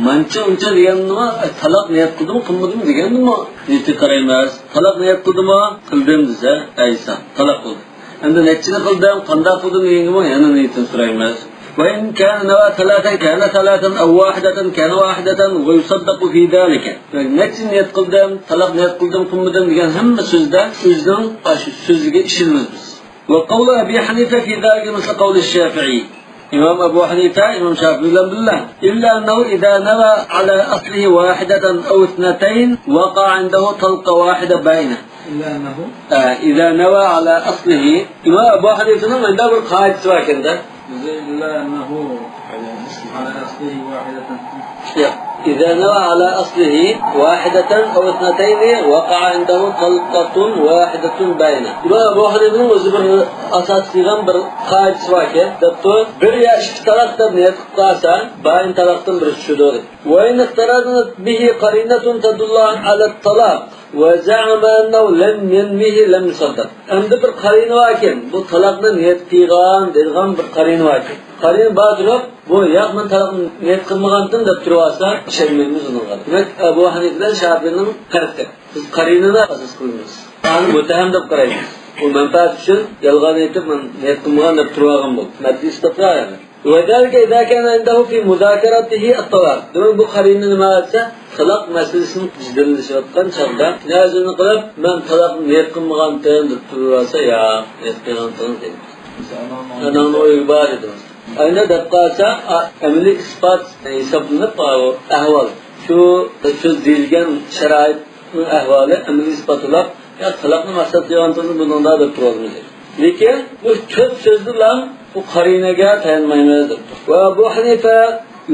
مانچە ئۇنچە دېگەننىمۇ، ئەي، تالاق نىيەت قىلدىمۇ، قىلمىدىمۇ دېگەندىمۇ نىيىتىگە قارايمىز. تالاق نىيەت قىلدىمۇ؟ قىلدىم دېسە، ئەيسا، تالاق قىلدى. ئەمدى نەچچىنى قىلدىڭ، قانداق قىلدىڭ دېگەنگىمۇ يەنە نىيىتىنى سورايمىز. ۋە ئىن كانە نەۋا سەلاسەن كانە سەلاسەن ئەۋ ۋاھىدەتەن كانە ۋاھىدەتەن ۋە يۇسەددەقۇ فى زالىكە. نەچچە نىيەت قىلدىم، تالاق نىيەت قىلدىم، قىلمىدىم دېگەن ھەممە سۆزدە ئۆزىنىڭ ئاشۇ سۆزىگە ئىشىنىمىز بىز. ۋە قەۋلۇ ئەبى ھەنىفە فى زالىكە مىسلۇ قەۋلى شافىئى. ئىمام ئەبۇ ھەنىفە، ئىمام شافىئى بىلەن بىللە. ئىللا ئەننەھۇ ئىزا نەۋا ئەلا ئەسلىھى ۋاھىدەتەن ئەۋ ئىسنەتەين ۋەقەئە ئىندەھۇ تەلقە ۋاھىدە بەينە. إلا أنه. ئە، إذا نوى على أصله. ئىمام ئەبۇ ھەنىفىنىڭ مۇنداق بىر قائىدىسى بار ئىكەن-دە. إلا أنه على أصله واحدة. ياق. إذا نوى على أصله واحدة أو اثنتين وقع عنده طلقة واحدة باينة. ئىمام ئەبۇ ھەنىفىنىڭ ئۆزى بىر ئاساس قىلغان بىر قائىدىسى بار ئىكەن. دەپتۇ، بىر يا ئىككى تالاق دەپ نىيەت قىلىپ قالسا، بايىن تالاقتىن بىرسى چۈشىدۇ، دەپ. وإن اقترنت به قرينة تدل على الطلاق وزعم أنه لم ينوه لم يصدق. ئەمدى بىر قەرىنە باركەن، بۇ تالاقنى نىيەت قىلغان دەيدىغان بىر قەرىنە باركەن. قەرىنە بار تۇرۇپ، بۇ ياق، مەن تالاقنى نىيەت قىلمىغانتىم دەپ تۇرۇۋالسا، ئىشەنمەيمىز ئۇنىڭغا. دېمەك، ئەبۇ ھەنىفە بىلەن شافىئىنىڭ پەرقى. بىز قەرىنىنى ئاساس قىلىمىز. ئۇنى مۇتتەھەم دەپ قارايمىز. ئۇ مەنپەئەت ئۈچۈن يالغان ئېيتىپ، مەن نىيەت قىلمىغان دەپ تۇرۇۋالغان بولدى. مەددىي ئىسپاتلار يەنى. وذلك إذا كان عنده في مذاكرته الطلاق. دېمەك، بۇ قەرىنە نېمە دېسە، تالاق مەسىلىسىنى جېدەللىشىۋاتقان چاغدا، نەزىرنى قىلىپ، مەن تالاقنى نىيەت قىلمىغانتىم دەپ تۇرۇۋالسا، ياق، نىيەت قىلغانتىڭ دەيمىز. ئاناڭنىڭ ئۆيى بار ئىدى. ئەمدى دەپ قالسا، ئا، ئەمەلىي ئىسپات ھېسابلىنىپ، ئا، ئەھۋال. شۇ سۆز دېيىلگەن شارائىت ئەھۋالى ئەمەلىي ئىسپاتلاپ، يا تالاقنى مەقسەت قىلغانتىڭىزنى بۇنىڭدا دەپ تۇرۇۋالىمىز. لېكىن بۇ تۆت سۆزدىلا بۇ قەرىنىگە تايانمايمىز دەپتۇ. وأبو حنيفة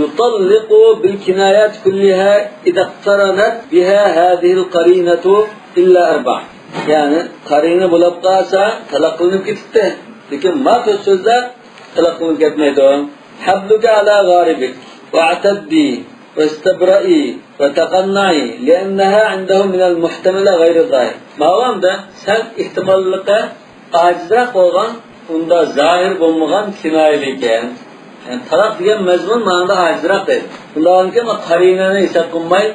يطلق بالكنايات كلها إذا اقترنت بها هذه القرينة إلا أربعة. يەنى قەرىنە بولۇپ قالسا تالاق قىلىنىپ كېتىپتۇ. لېكىن ما تۆت سۆزدە تالاق قىلىنىپ كەتمەيدۇ. حبلك على غاربك واعتدي واستبرئي وتقنعي لأنها عنده من المحتمل غير الظاهر. ماۋۇ ئەمدى سەل ئېھتىماللىقى ئاجىزراق بولغان، ئۇندا زاھىر بولمىغان كىنايىلىكەن. يەنى تالاق دېگەن مەزمۇن مانىدا ئاجىزراق دەيدۇ. ئۇنداقكەن قەرىنىنى ھېساب قىلماي،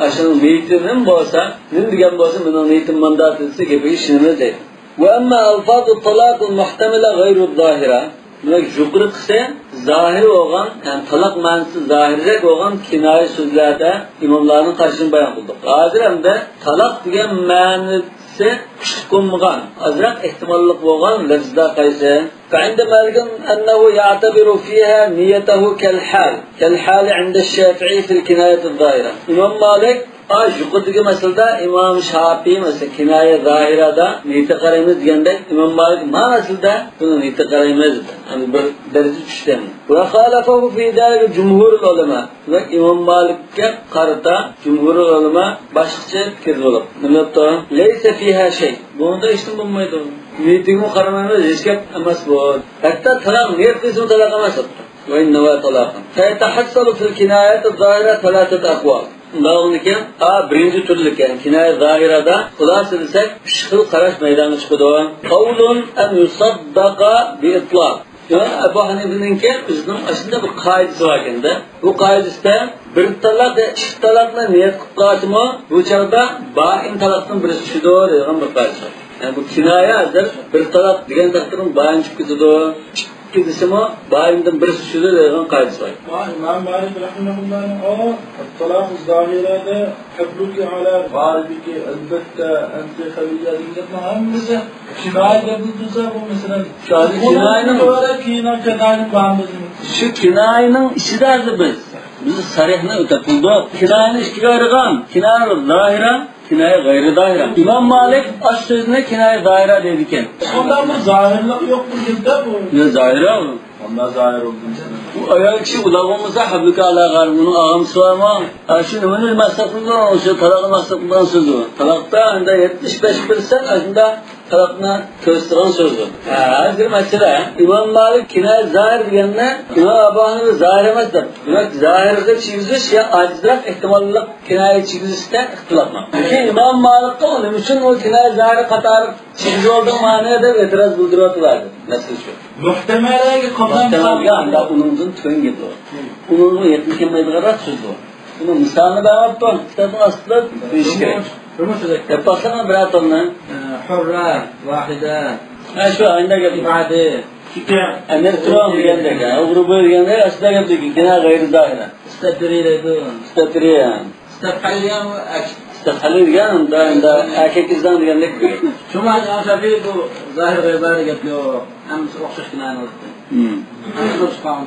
ئاشۇنىڭ نىيىتى نېمە بولسا، نېمە دېگەن بولسا، مېنىڭ نىيىتىم مۇنداق دېسە، گېپىگە ئىشىنىمىز دەيدۇ. وأما ألفاظ الطلاق المحتملة غير الظاهرة، دېمەك، يۇقىرىقىسى زاھىر بولغان، يەنى تالاق مەنىسى زاھىرراق بولغان كىنايە سۆزلەردە ئىماملارنىڭ قارىشىنى بايان قىلدۇق. ھازىر ئەمدى تالاق دېگەن مەنىسى كۈچلۈك بولمىغان، ئازراق ئېھتىماللىق بولغان لەفزلەر قايسى؟ فعند مالك أنه يعتبر فيها نيته كالحال، كالحال عند الشافعي في الكناية الظاهرة. ئىمام مالىك، ئا، يۇقىرىدىكى مەسىلىدە ئىمام شاپىي، مەسىلەن، كىنايە زاھىرەدە نىيەتكە قارايمىز دېگەندەك، ئىمام مالىك ما مەسىلىدە بۇنى نىيەتكە قارايمىز دېدى. يەنى بىر دەرىجە چۈشتى. وخالفه في ذلك جمهور العلماء. دېمەك، ئىمام مالىككە قارىتا جۇمھۇر ئۆلىما باشقىچە پىكىردە بولۇپ، نېمە دەپتۇ؟ ليس فيها شيء. بۇنىڭدا ھېچنېمە بولمايدۇ. نىيىتىگىمۇ قارىمايمىز، ھېچ گەپ ئەمەس بۇ. ھەتتا تالاق نىيەت قىلسىمۇ تالاق ئەمەس ھەتتا. وإن نوى طلاقا. فيتحصل في الكناية الظاهرة ثلاثة أقوال. شۇنداق بولغاندىكىن، ئا، بىرىنچى تۈرلۈك، يەنى كىنايە زاھىرەدە خۇلاسە دېسەك، ئۈچ خىل قاراش مەيدانغا چىقىدۇ. قول أن يصدق بإطلاق. يا، ئەبۇ ھەنىفىنىڭكى ئۆزىنىڭ ئاشۇنداق بىر قائىدىسى بار ئىكەن-دە. بۇ قائىدىسىدە بىر تالاق يا ئىككى تالىقنى نىيەت قىلىپ قالسىمۇ، بۇ چاغدا بائىن تالاقنىڭ بىرسى چۈشىدۇ دەيدىغان بىر قائىدىسى بار. يەنى بۇ كىنايە ھازىر بىر تالاق دېگەن تەقدىردىن بائىن چۈشۈپ كېتىدۇ. ئىككى دېسىمۇ بائىندىن بىرسى چۈشىدۇ دەيدىغان قائىدىسى بار. ئىمام مالىك رەھىمەھۇللاھنىڭ ئۇ، الطلاق الظاهرة، حبلك على غاربك، البتة، أنت خلية دېگەن گەپنىڭ ھەممىسى كىنايە گەپنى تۇرسا، بۇ مەسىلەن، شۇ ھازىر كىنايىنىڭ، كىنايىنىڭ، شۇ كىنايىنىڭ ئىچىدە ھازىر بىز، بىز سەرىھنى ئۆتەپ بولدۇق. كىنايىنى ئىككىگە ئايرىغان، كىنايە زاھىرە، كىنايە غەيرى زاھىرە. ئىمام مالىك ئاش سۆزنى كىنايە زاھىرە دەيدىكەن. ئۇندا بۇ زاھىرلىق يوق بىر گەپتە بۇ. يا زاھىرە بۇ. ئۇندا زاھىر بولدى. ئۇ ئايال كىشى ئۇلاق بولمىسا، حەبلۇكە ئالا غارىب، ئۇنىڭ ئاغىمسى بارمۇ؟ ئاشۇ نېمىنى مەقسەت قىلىدۇ؟ شۇ تالاقنى مەقسەت قىلىدىغان سۆزى بۇ. تالاقتا ئەمدى يەتمىش بەش پىرسەنت ئاشۇنداق تالاقنى كۆرسىتىدىغان سۆزدۇر. ھە، ھازىر مەسىلە، ئىمام مالىك كىنايە زاھىر دېگەننى ئىمام ئەبۇ ھەنىفە زاھىر ئەمەس دەپ. دېمەك، زاھىرغا چىگىزىش يا ئاجىزراق ئېھتىماللىق كىنايە چىگىزىشتە ئىختىلاپ بار. لېكىن ئىمام مالىكقا نېمە ئۈچۈن ئۇ كىنايە زاھىرى قاتارىغا چىگىزىۋالدىڭ مانا دەپ ئېتىراز بىلدۈرۈۋاتىدۇ ھازىر. مەسىلە شۇ. مۇھتەمەلگە قالغان مۇھتەمەلگە ئانداق ئۇنىڭدىن تۆۋەن گەپ بار. ئۇنىڭغا يېقىن كەلمەيدىغانراق سۆز بار. بۇنىڭ مىسالىنى بەرمەپتۇ. كىتابنىڭ ئاستىدا دېيىش كېرەك. دەپ باقساڭ بىرەر تالنى. ئە، حۇررە، ۋاھىدە. ھە، شۇ ئاينىدا گەپ. ئىبادە. ئەمىر تۇرۇڭ دېگەندەك، ھە، ئۇغرۇ بوي دېگەندەك، ئاشۇنداق گەپ دېگەن، كىنايە غەيرى زاھىرە. ئىستەتتىرى دەيدۇ. ئىستەتتىرى، ھە. ئىستەتخەلى دېگەن، ئۇندا، ئۇندا ئەركەك قىزنىڭ دېگەندەك دېگەن. شۇڭا ئىمام شافىئى بۇ زاھىر غەيرى زاھىر گەپ يوق. ھەممىسى ئوخشاش كىنايە بولىدۇ. ھىم. ھەممىسى ئوخشاش قالغان.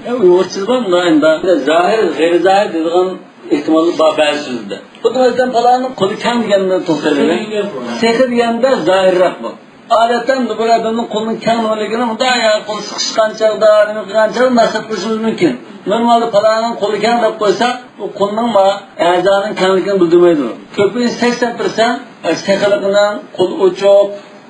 ئە، ئۇيغۇرچىدا بار مۇنداق ئەمدى. زاھىر، غەيرى زاھىر دەيدىغان ئېھتىماللىق بار بەزى سۆزلەردە. خۇددى مەسىلەن، پالانىڭ قولى كەڭ دېگەننى توختىلىدۇ. سېخى دېگەندە زاھىرراق بۇ. ئادەتتە بىر ئادەمنىڭ قولىنىڭ كەڭ نېمىلىكىنى مۇنداق يا قول سىقىشقان چاغدا، نېمە قىلغان چاغدا مەقسەت قىلىشىمىز مۇمكىن. نورمالدا پالانىڭ قولى كەڭ دەپ قويساق، ئۇ قولنىڭ ما ئەزانىڭ كەڭلىكىنى بىلدۈرمەيدۇ. كۆپىنچە سەكسەن پىرسەنت سېخىلىقىنىڭ، قول ئوچۇق،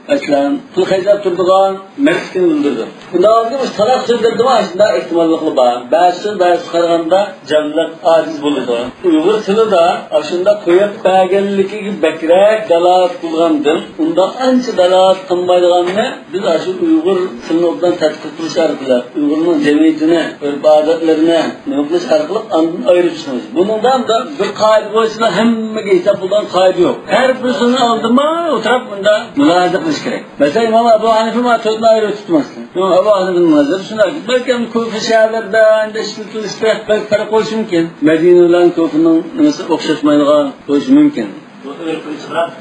مەسىلەن، پۇل خەجلەپ تۇرىدىغان مەردلىكىنى بىلدۈرىدۇ. بۇنداق بولسا، مۇشۇ تالاق سۆزلىرىدىمۇ ئاشۇنداق ئېھتىماللىقلار بار. بەزى سۆز بەزىسىگە قارىغاندا جانلىق، ئاجىز بولىدۇ. ئۇيغۇر تىلىدا ئاشۇنداق قويۇپ بەرگەنلىكىگە بەكرەك دالالەت قىلغاندىن، ئۇنداق ئانچە دالالەت قىلمايدىغاننى بىز ئاشۇ ئۇيغۇر تىلىنى ئوبدان تەتقىق قىلىش ئارقىلىق، ئۇيغۇرنىڭ جەمئىيىتىنى، ئۆرپ-ئادەتلىرىنى نېمە قىلىش ئارقىلىق ئاندىن ئايرىپ چىقىمىز. بۇنىڭدا بىر قائىدە بويىچە ھەممىگە ھېساب بولىدىغان قائىدە يوق. ھەر بىرسىنىڭ ئالدىما ئولتۇرۇپ بۇندا مۇلاھىزە قىلىش كېرەك. مەسىلەن، ئىمام ئەبۇ ھەنىفە مانا تۆتنى ئايرىۋېتىپتۇ، مەسىلەن. ئىمام ئەبۇ ھەنىفىنىڭ مەزھىپى شۇنداق. بەلكىم كۇفا شەھەرلەردە ئەندە ئىشلىتىلىشتە بەلكى پەرق بولۇشى مۇمكىن. مەدىنە بىلەن كۇفىنىڭ نېمىسى ئوخشاشمايدىغان بولۇشى مۇمكىن. بۇ ئۆرپ-ئۆرپ.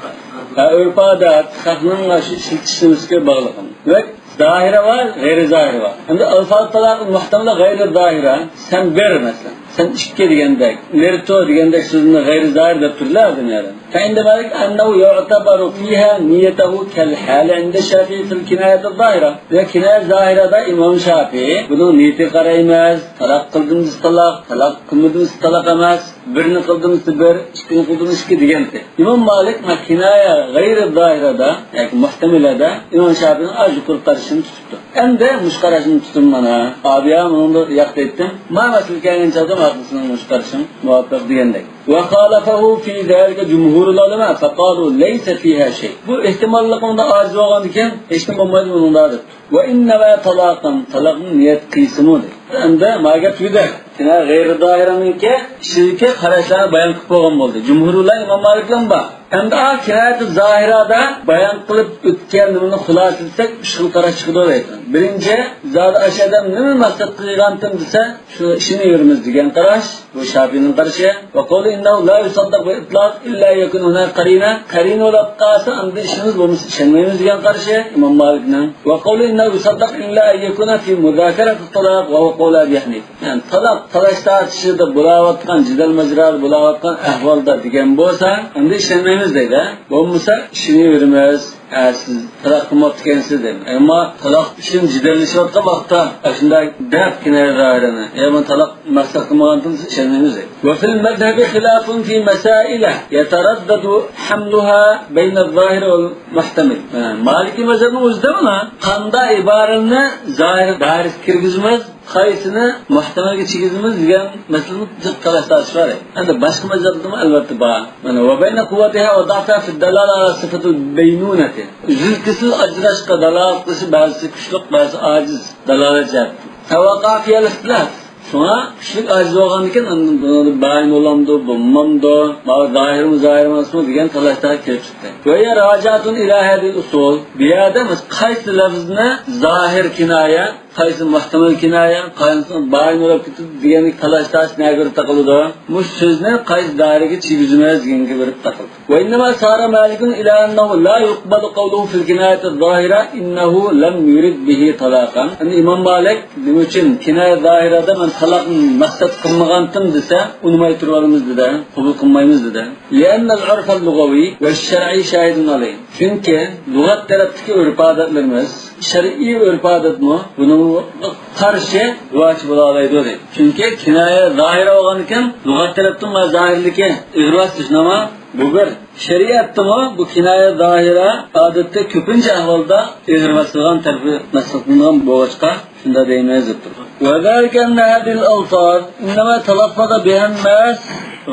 ھە، ئۆرپ-ئادەت، خەقنىڭ شۇ ئىشلىتىش نېمىسىگە باغلىق. دېمەك، زاھىرە بار، غەيرىي زاھىرە بار. ئەمدى ئەلفاز تالاق مۇھتەمىلە غەيرىي زاھىرە. سەن بىر، مەسىلەن. سەن ئىككى دېگەندەك، نېرتو دېگەندەك سۆزنى غەيرىي زاھىر دەپ تۇرىدۇ ئادەم يەنە. فعند مالك أنه يعتبر فيها نيته كالحال عند الشافعي في الكناية الظاهرة. ۋە كىنايە زاھىرەدە ئىمام شافىئى بۇنىڭ نىيىتىگە قارايمىز. تالاق قىلدىم دېسە تالاق، تالاق قىلمىدىم دېسە تالاق ئەمەس. بىرنى قىلدىم دېسە بىر، ئىككىنى قىلدىم ئىككى دېگەنتى. ئىمام مالىك ما كىنايە غەيرىي زاھىرەدە ياكى مۇھتەمىلەدە ئىمام شافىئىنىڭ ئاز يۇقىرى قارىشىنى تۇتۇپتۇ. ئەمدى مۇشۇ قاراشنى تۇتۇڭ مانا. ئابىيا مۇنىڭدا ياق دەيتتىم. ما مەسىلە كەلگەن چاغدا ماقۇل سېنىڭ مۇشۇ قارىشىڭ مۇۋاپىق دېگەندەك. وخالفه في ذلك جمهور العلماء فقالوا ليس فيها شيء. بۇ ئېھتىماللىقىڭدا ئاجىز بولغاندىكىن ھېچنېمە بولمايدۇ بۇنىڭدا دەپتۇ. وإن نوى طلاقا، تالاقنى نىيەت قىلسىمۇ دەيدۇ. ئەمدى ما گەپ تۈگىدى. كىنايە غەيرىي زاھىرەنىڭكى ئىچىدىكى قاراشلارنى بايان قىلىپ بولغان بولدى. جۇمھۇر بىلەن ئىمام مالىك بىلەن بار. ئەمدى ئا كىنايەتۇ زاھىرادا بايان قىلىپ ئۆتكەن نېمىنى خۇلاسىلىسەك، ئۈچ خىل قاراش چىقىدۇ دەيدۇ. بىرىنچى، زادى ئاشۇ ئادەم نېمە مەقسەت قىلغانتىم دېسە، شۇ ئىشىنى يۈرىمىز دېگەن قاراش، بۇ شافىئىنىڭ قارىشى. ۋە قەۋلى ئىننەھۇ لا يۇسەددەق بىل ئىتلاق ئىللا يەكۇن ھۇناك قەرىنە، قەرىنە بولۇپ قالسا ئەمدى ئىشىنىمىز، بولمىسا ئىشەنمەيمىز دېگەن قارىشى ئىمام مالىكنىڭ. ۋە قەۋلى ئىننەھۇ يۇسەددەق ئىللا ئەن يەكۇنە فى مۇزاكەرەتىت تالاق ۋە ھۇۋە قەۋلۇ ئەبى ھەنىفە. يەنى تالاق، تالاش تارتىشىدا بولاۋاتقان، جېدەل ماجىرادا بولاۋاتقان ئەھۋالدا دېگەن بولسا، ئەمدى ئىشەنمەيمىز دەيدۇ. بولمىسا ئىشىنىۋېرىمىز. ھە، سىز تالاق قىلماپتىكەنسىز دەيدۇ. ئەمما تالاق ئۈچۈن جېدەللىشىۋاتقان ۋاقىتتا ئاشۇنداق دەپ كىنايە زاھىرىنى، يا مەن تالاق مەقسەت قىلمىغانتىم، سىز ئىشەنمەيمىز دەيدۇ. وفي المذهب خلاف في مسائل يتردد حملها بين الظاهر والمحتمل. ھە، مالىكىي مەزھەپنىڭ ئۆزىدە مانا قانداق ئىبارىنى زاھىر دائىرىسىگە كىرگۈزىمىز، قايسىنى مۇھتەمەلگە چىگىزىمىز دېگەن مەسىلىدە جىق تالاش تارتىش بار. ئەمدى باشقا مەزھەپتىمۇ ئەلۋەتتە بار. مانا، وبين قوتها وضعفها في الدلالة على صفة البينونة. ئۈزۈل-كېسىل ئاجراشقا دالالەت قىلىشى بەزىسى كۈچلۈك، بەزىسى ئاجىز دالالەت جەھەتتىن. فوقع فيها الاختلاف. شۇڭا كۈچلۈك ئاجىز بولغاندىكىن، ئاندىن بۇنى بايىن بولامدۇ، بولمامدۇ، ماۋۇ زاھىرمۇ، زاھىر ئەمەسمۇ دېگەن تالاش تارتىش كېلىپ چىقتى. وهي راجعة إلى هذه الأصول. بۇ يەردە بىز قايسى لەفزنى زاھىر كىنايە، قايسى مۇھتەمەل كىنايە، قايسى بايىن بولۇپ كېتىدۇ دېگەندىكى تالاش تارتىش نەگە بېرىپ تاقىلىدۇ؟ مۇشۇ سۆزنى قايسى دائىرىگە چىگۈزىمىز دېگەنگە بېرىپ تاقىلىدۇ. وإنما سار مالك إلى أنه لا يقبل قوله في الكناية الظاهرة إنه لم يرد به طلاقا. ئەمدى ئىمام مالىك نېمە ئۈچۈن كىنايە زاھىرەدە مەن تالاقنى مەقسەت قىلمىغانتىم دېسە، ئۇنىماي تۇرۇۋالىمىز دېدى، قوبۇل قىلمايمىز دېدى. لأن العرف اللغوي والشرعي شاهد عليه. چۈنكى لۇغەت تەرەپتىكى ئۆرپ-ئادەتلىرىمىز، شەرئىي ئۆرپ-ئادەتمۇ بۇنىڭغا قارشى گۇۋاھچى بولالايدۇ دەيدۇ. چۈنكى كىنايە زاھىرە بولغاندىكىن، لۇغەت تەرەپتىن زاھىرلىكى ئېغىر باسىدۇ، شۇنداقمۇ؟ بۇ بىر. شەرىئەتتىمۇ بۇ كىنايە زاھىرە ئادەتتە كۆپىنچە ئەھۋالدا ئېغىر باسىدىغان تەرىپى مەسلىھەتلىنىدىغان بولغاچقا، شۇنداق دەيمىز دەپ تۇرغان. وذلك أن هذه الألفاظ إنما تلفظ بها الناس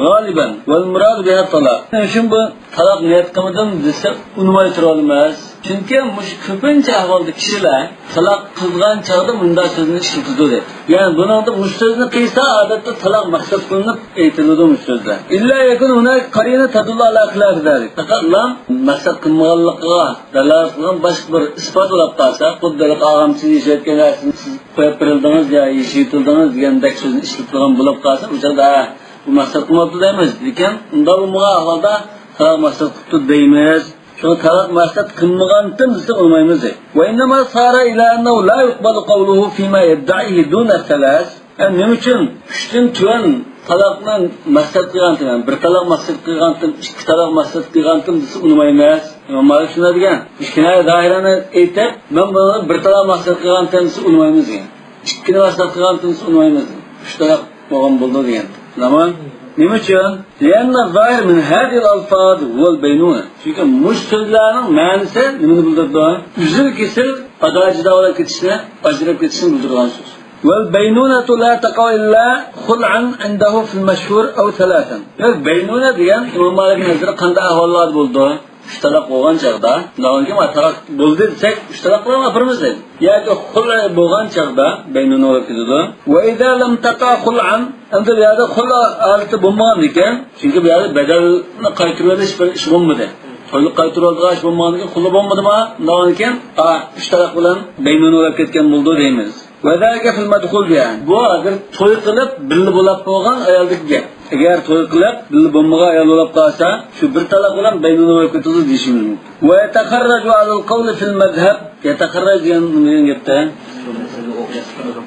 غالبا والمراد بها الطلاق. شۇڭا بۇ تالاق نىيەت قىلمىدىم دېسە، ئۇنىماي تۇرالماس. چۈنكى مۇشۇ كۆپىنچە ئەھۋالدا كىشىلەر تالاق قىلغان چاغدا مۇنداق سۆزنى ئىشلىتىدۇ دەيدۇ. يەنى بۇنىڭدا مۇشۇ سۆزنى قىلسا، ئادەتتە تالاق مەقسەت قىلىنىپ ئېيتىلىدۇ مۇشۇ سۆزلەر. إلا يكون هناك قرينة تدل على خلاف ذلك. پەقەتلا مەقسەت قىلمىغانلىقىغا دالالەت قىلغان باشقا بىر ئىسپات بولۇپ قالسا، خۇددى ھېلىقى ئاغام سىز يېشىۋەتكەن نەرسىنى سىز قويۇپ بېرىلدىڭىز يا يېشىۋېتىلدىڭىز دېگەندەك سۆزنى ئىشلىتىدىغان بولۇپ قالسا، ئۇ چاغدا، ھە، بۇ مەقسەت قىلماپتۇ دەيمىز. لېكىن ئۇنداق بولمىغان ئەھۋالدا تالاق مەقسەت قىپتۇ دەيمىز. شۇڭا تالاق مەقسەت قىلمىغانتىم دېسە ئۇنىمايمىز. وإنما سار إلى أنه لا يقبل قوله فيما يدعيه دون الثلاث. يەنى نېمە ئۈچۈن ئۈچتىن تۆۋەن تالاقنى مەقسەت قىلغانتىم، يەنى بىر تالاق مەقسەت قىلغانتىم، ئىككى تالاق مەقسەت قىلغانتىم دېسە ئۇنىمايمىز. ئىمام مالىك شۇنداق دېگەن. ئىككىنى دائىرەنى ئېيتىپ، مەن بۇنى بىر تالاق مەقسەت قىلغانتىم دېسە ئۇنىمايمىز دېگەن. ئىككىنى مەقسەت قىلغانتىم دېسە ئۇنىمايمىز دېگەن. ئۈچ تالاق بولغان بولىدۇ دېگەن. تامام. نېمە ئۈچۈن؟ لأن الظاهر من هذه الألفاظ هو البينونة. چۈنكى مۇشۇ سۆزلەرنىڭ مەنىسى نېمىنى بىلدۈرىدۇ؟ ئۈزۈل-كېسىل، ئادا-جۇدا بولۇپ كېتىشنى، ئاجرىلىپ كېتىشنى بىلدۈرىدىغان سۆز. والبينونة لا تقع إلا خلعا عنده في المشهور أو ثلاثا. بەينۇنە دېگەن ئىمام مالىكنىڭ نەزىرىدە قانداق ئەھۋاللاردا بولىدۇ؟ ئۈچ تالاق بولغان چاغدا، ئۇنداق بولغاندىكىن، تالاق بولدى دېسەك، ئۈچ تالاق بىلەن ئاپىرىمىز دەيدۇ. ياكى خۇلئ بولغان چاغدا بەينۇنە بولۇپ كېتىدۇ. وإذا لم تقع خلعا، ئەمدى بۇ يەردە خۇلئ ھالىتى بولمىغاندىكىن، چۈنكى بۇ يەردە بەدەلنى قايتۇرۇۋېلىش بىر ئىش بولمىدى. تويلۇق قايتۇرۇۋالىدىغان ئىش بولمىغاندىكىن، خۇلئ بولمىدىما؟ ئۇنداق بولغاندىكىن، ئا، ئۈچ تالاق بىلەن بەينۇنە بولۇپ كەتكەن بولىدۇ دەيمىز. وذلك في المدخول بها. بۇ ھازىر توي قىلىپ بىللە بولاپ بولغان ئايالدىكى گەپ. ئەگەر توي قىلىپ بىللە بولمىغان ئايال بولاپ قالسا، شۇ بىر تالاق بىلەن بەينۇنە بولۇپ كېتىدۇ دېيىشىمىز مۇمكىن. ويتخرج على القول في المذهب. يتخرج دېگەن نېمە دېگەن گەپتە؟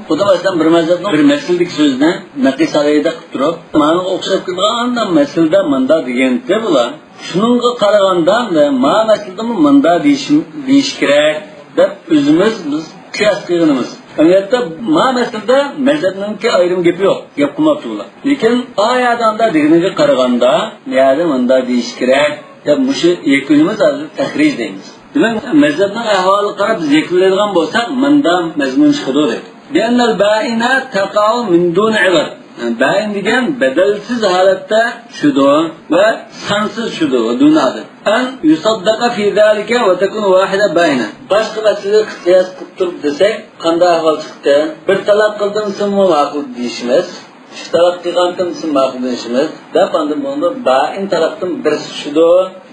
خۇددى مەسىلەن بىر مەزھەپنىڭ بىر مەسىلىدىكى سۆزىنى نەقىس ئەلەيھىدە قىلىپ تۇرۇپ، ماڭا ئوخشاپ كېتىدىغان مۇنداق مەسىلىدە مۇنداق دېگەنتى بۇلار. شۇنىڭغا قارىغاندا، ما مەسىلىدىمۇ مۇنداق دېيىشىم، دېيىش كېرەك دەپ ئۆزىمىز بىز قىياس قىلغىنىمىز. ئەمەلىيەتتە ما مەسىلىدە مەزھەپنىڭكى ئايرىم گېپى يوق، گەپ قىلماپتۇ بۇلار. لېكىن ئا يەردە ئانداق دېگىنىگە قارىغاندا، بۇ يەردە مۇنداق دېيىش كېرەك دەپ مۇشۇ يەكۈنىمىز ھازىر تەخرىج دەيمىز. دېمەك، مەزھەپنىڭ ئەھۋالىغا قاراپ بىز يەكۈنلەيدىغان بولساق، مۇنداق مەزمۇن چىقىدۇ دەيدۇ. بأن البائنة تقع من دون عوض. بائىن دېگەن بەدەلسىز ھالەتتە چۈشىدۇ ۋە سانسىز چۈشىدۇ، دۇنيادا. أن يصدق في ذلك وتكون واحدة بائنة. باشقا مەسىلىگە قىياس قىلىپ تۇرۇپ دېسەك، قانداق ئەھۋال چىقتى؟ بىر تالاق قىلدىم دېسىمۇ ماقۇل دېيىشىمىز. ئىككى تالاق قىلغانتىم دېسە ماقۇللىنىشىمىز دەپ، ئاندىن بۇنىڭدا بائىن تالاقتىن بىرسى چۈشىدۇ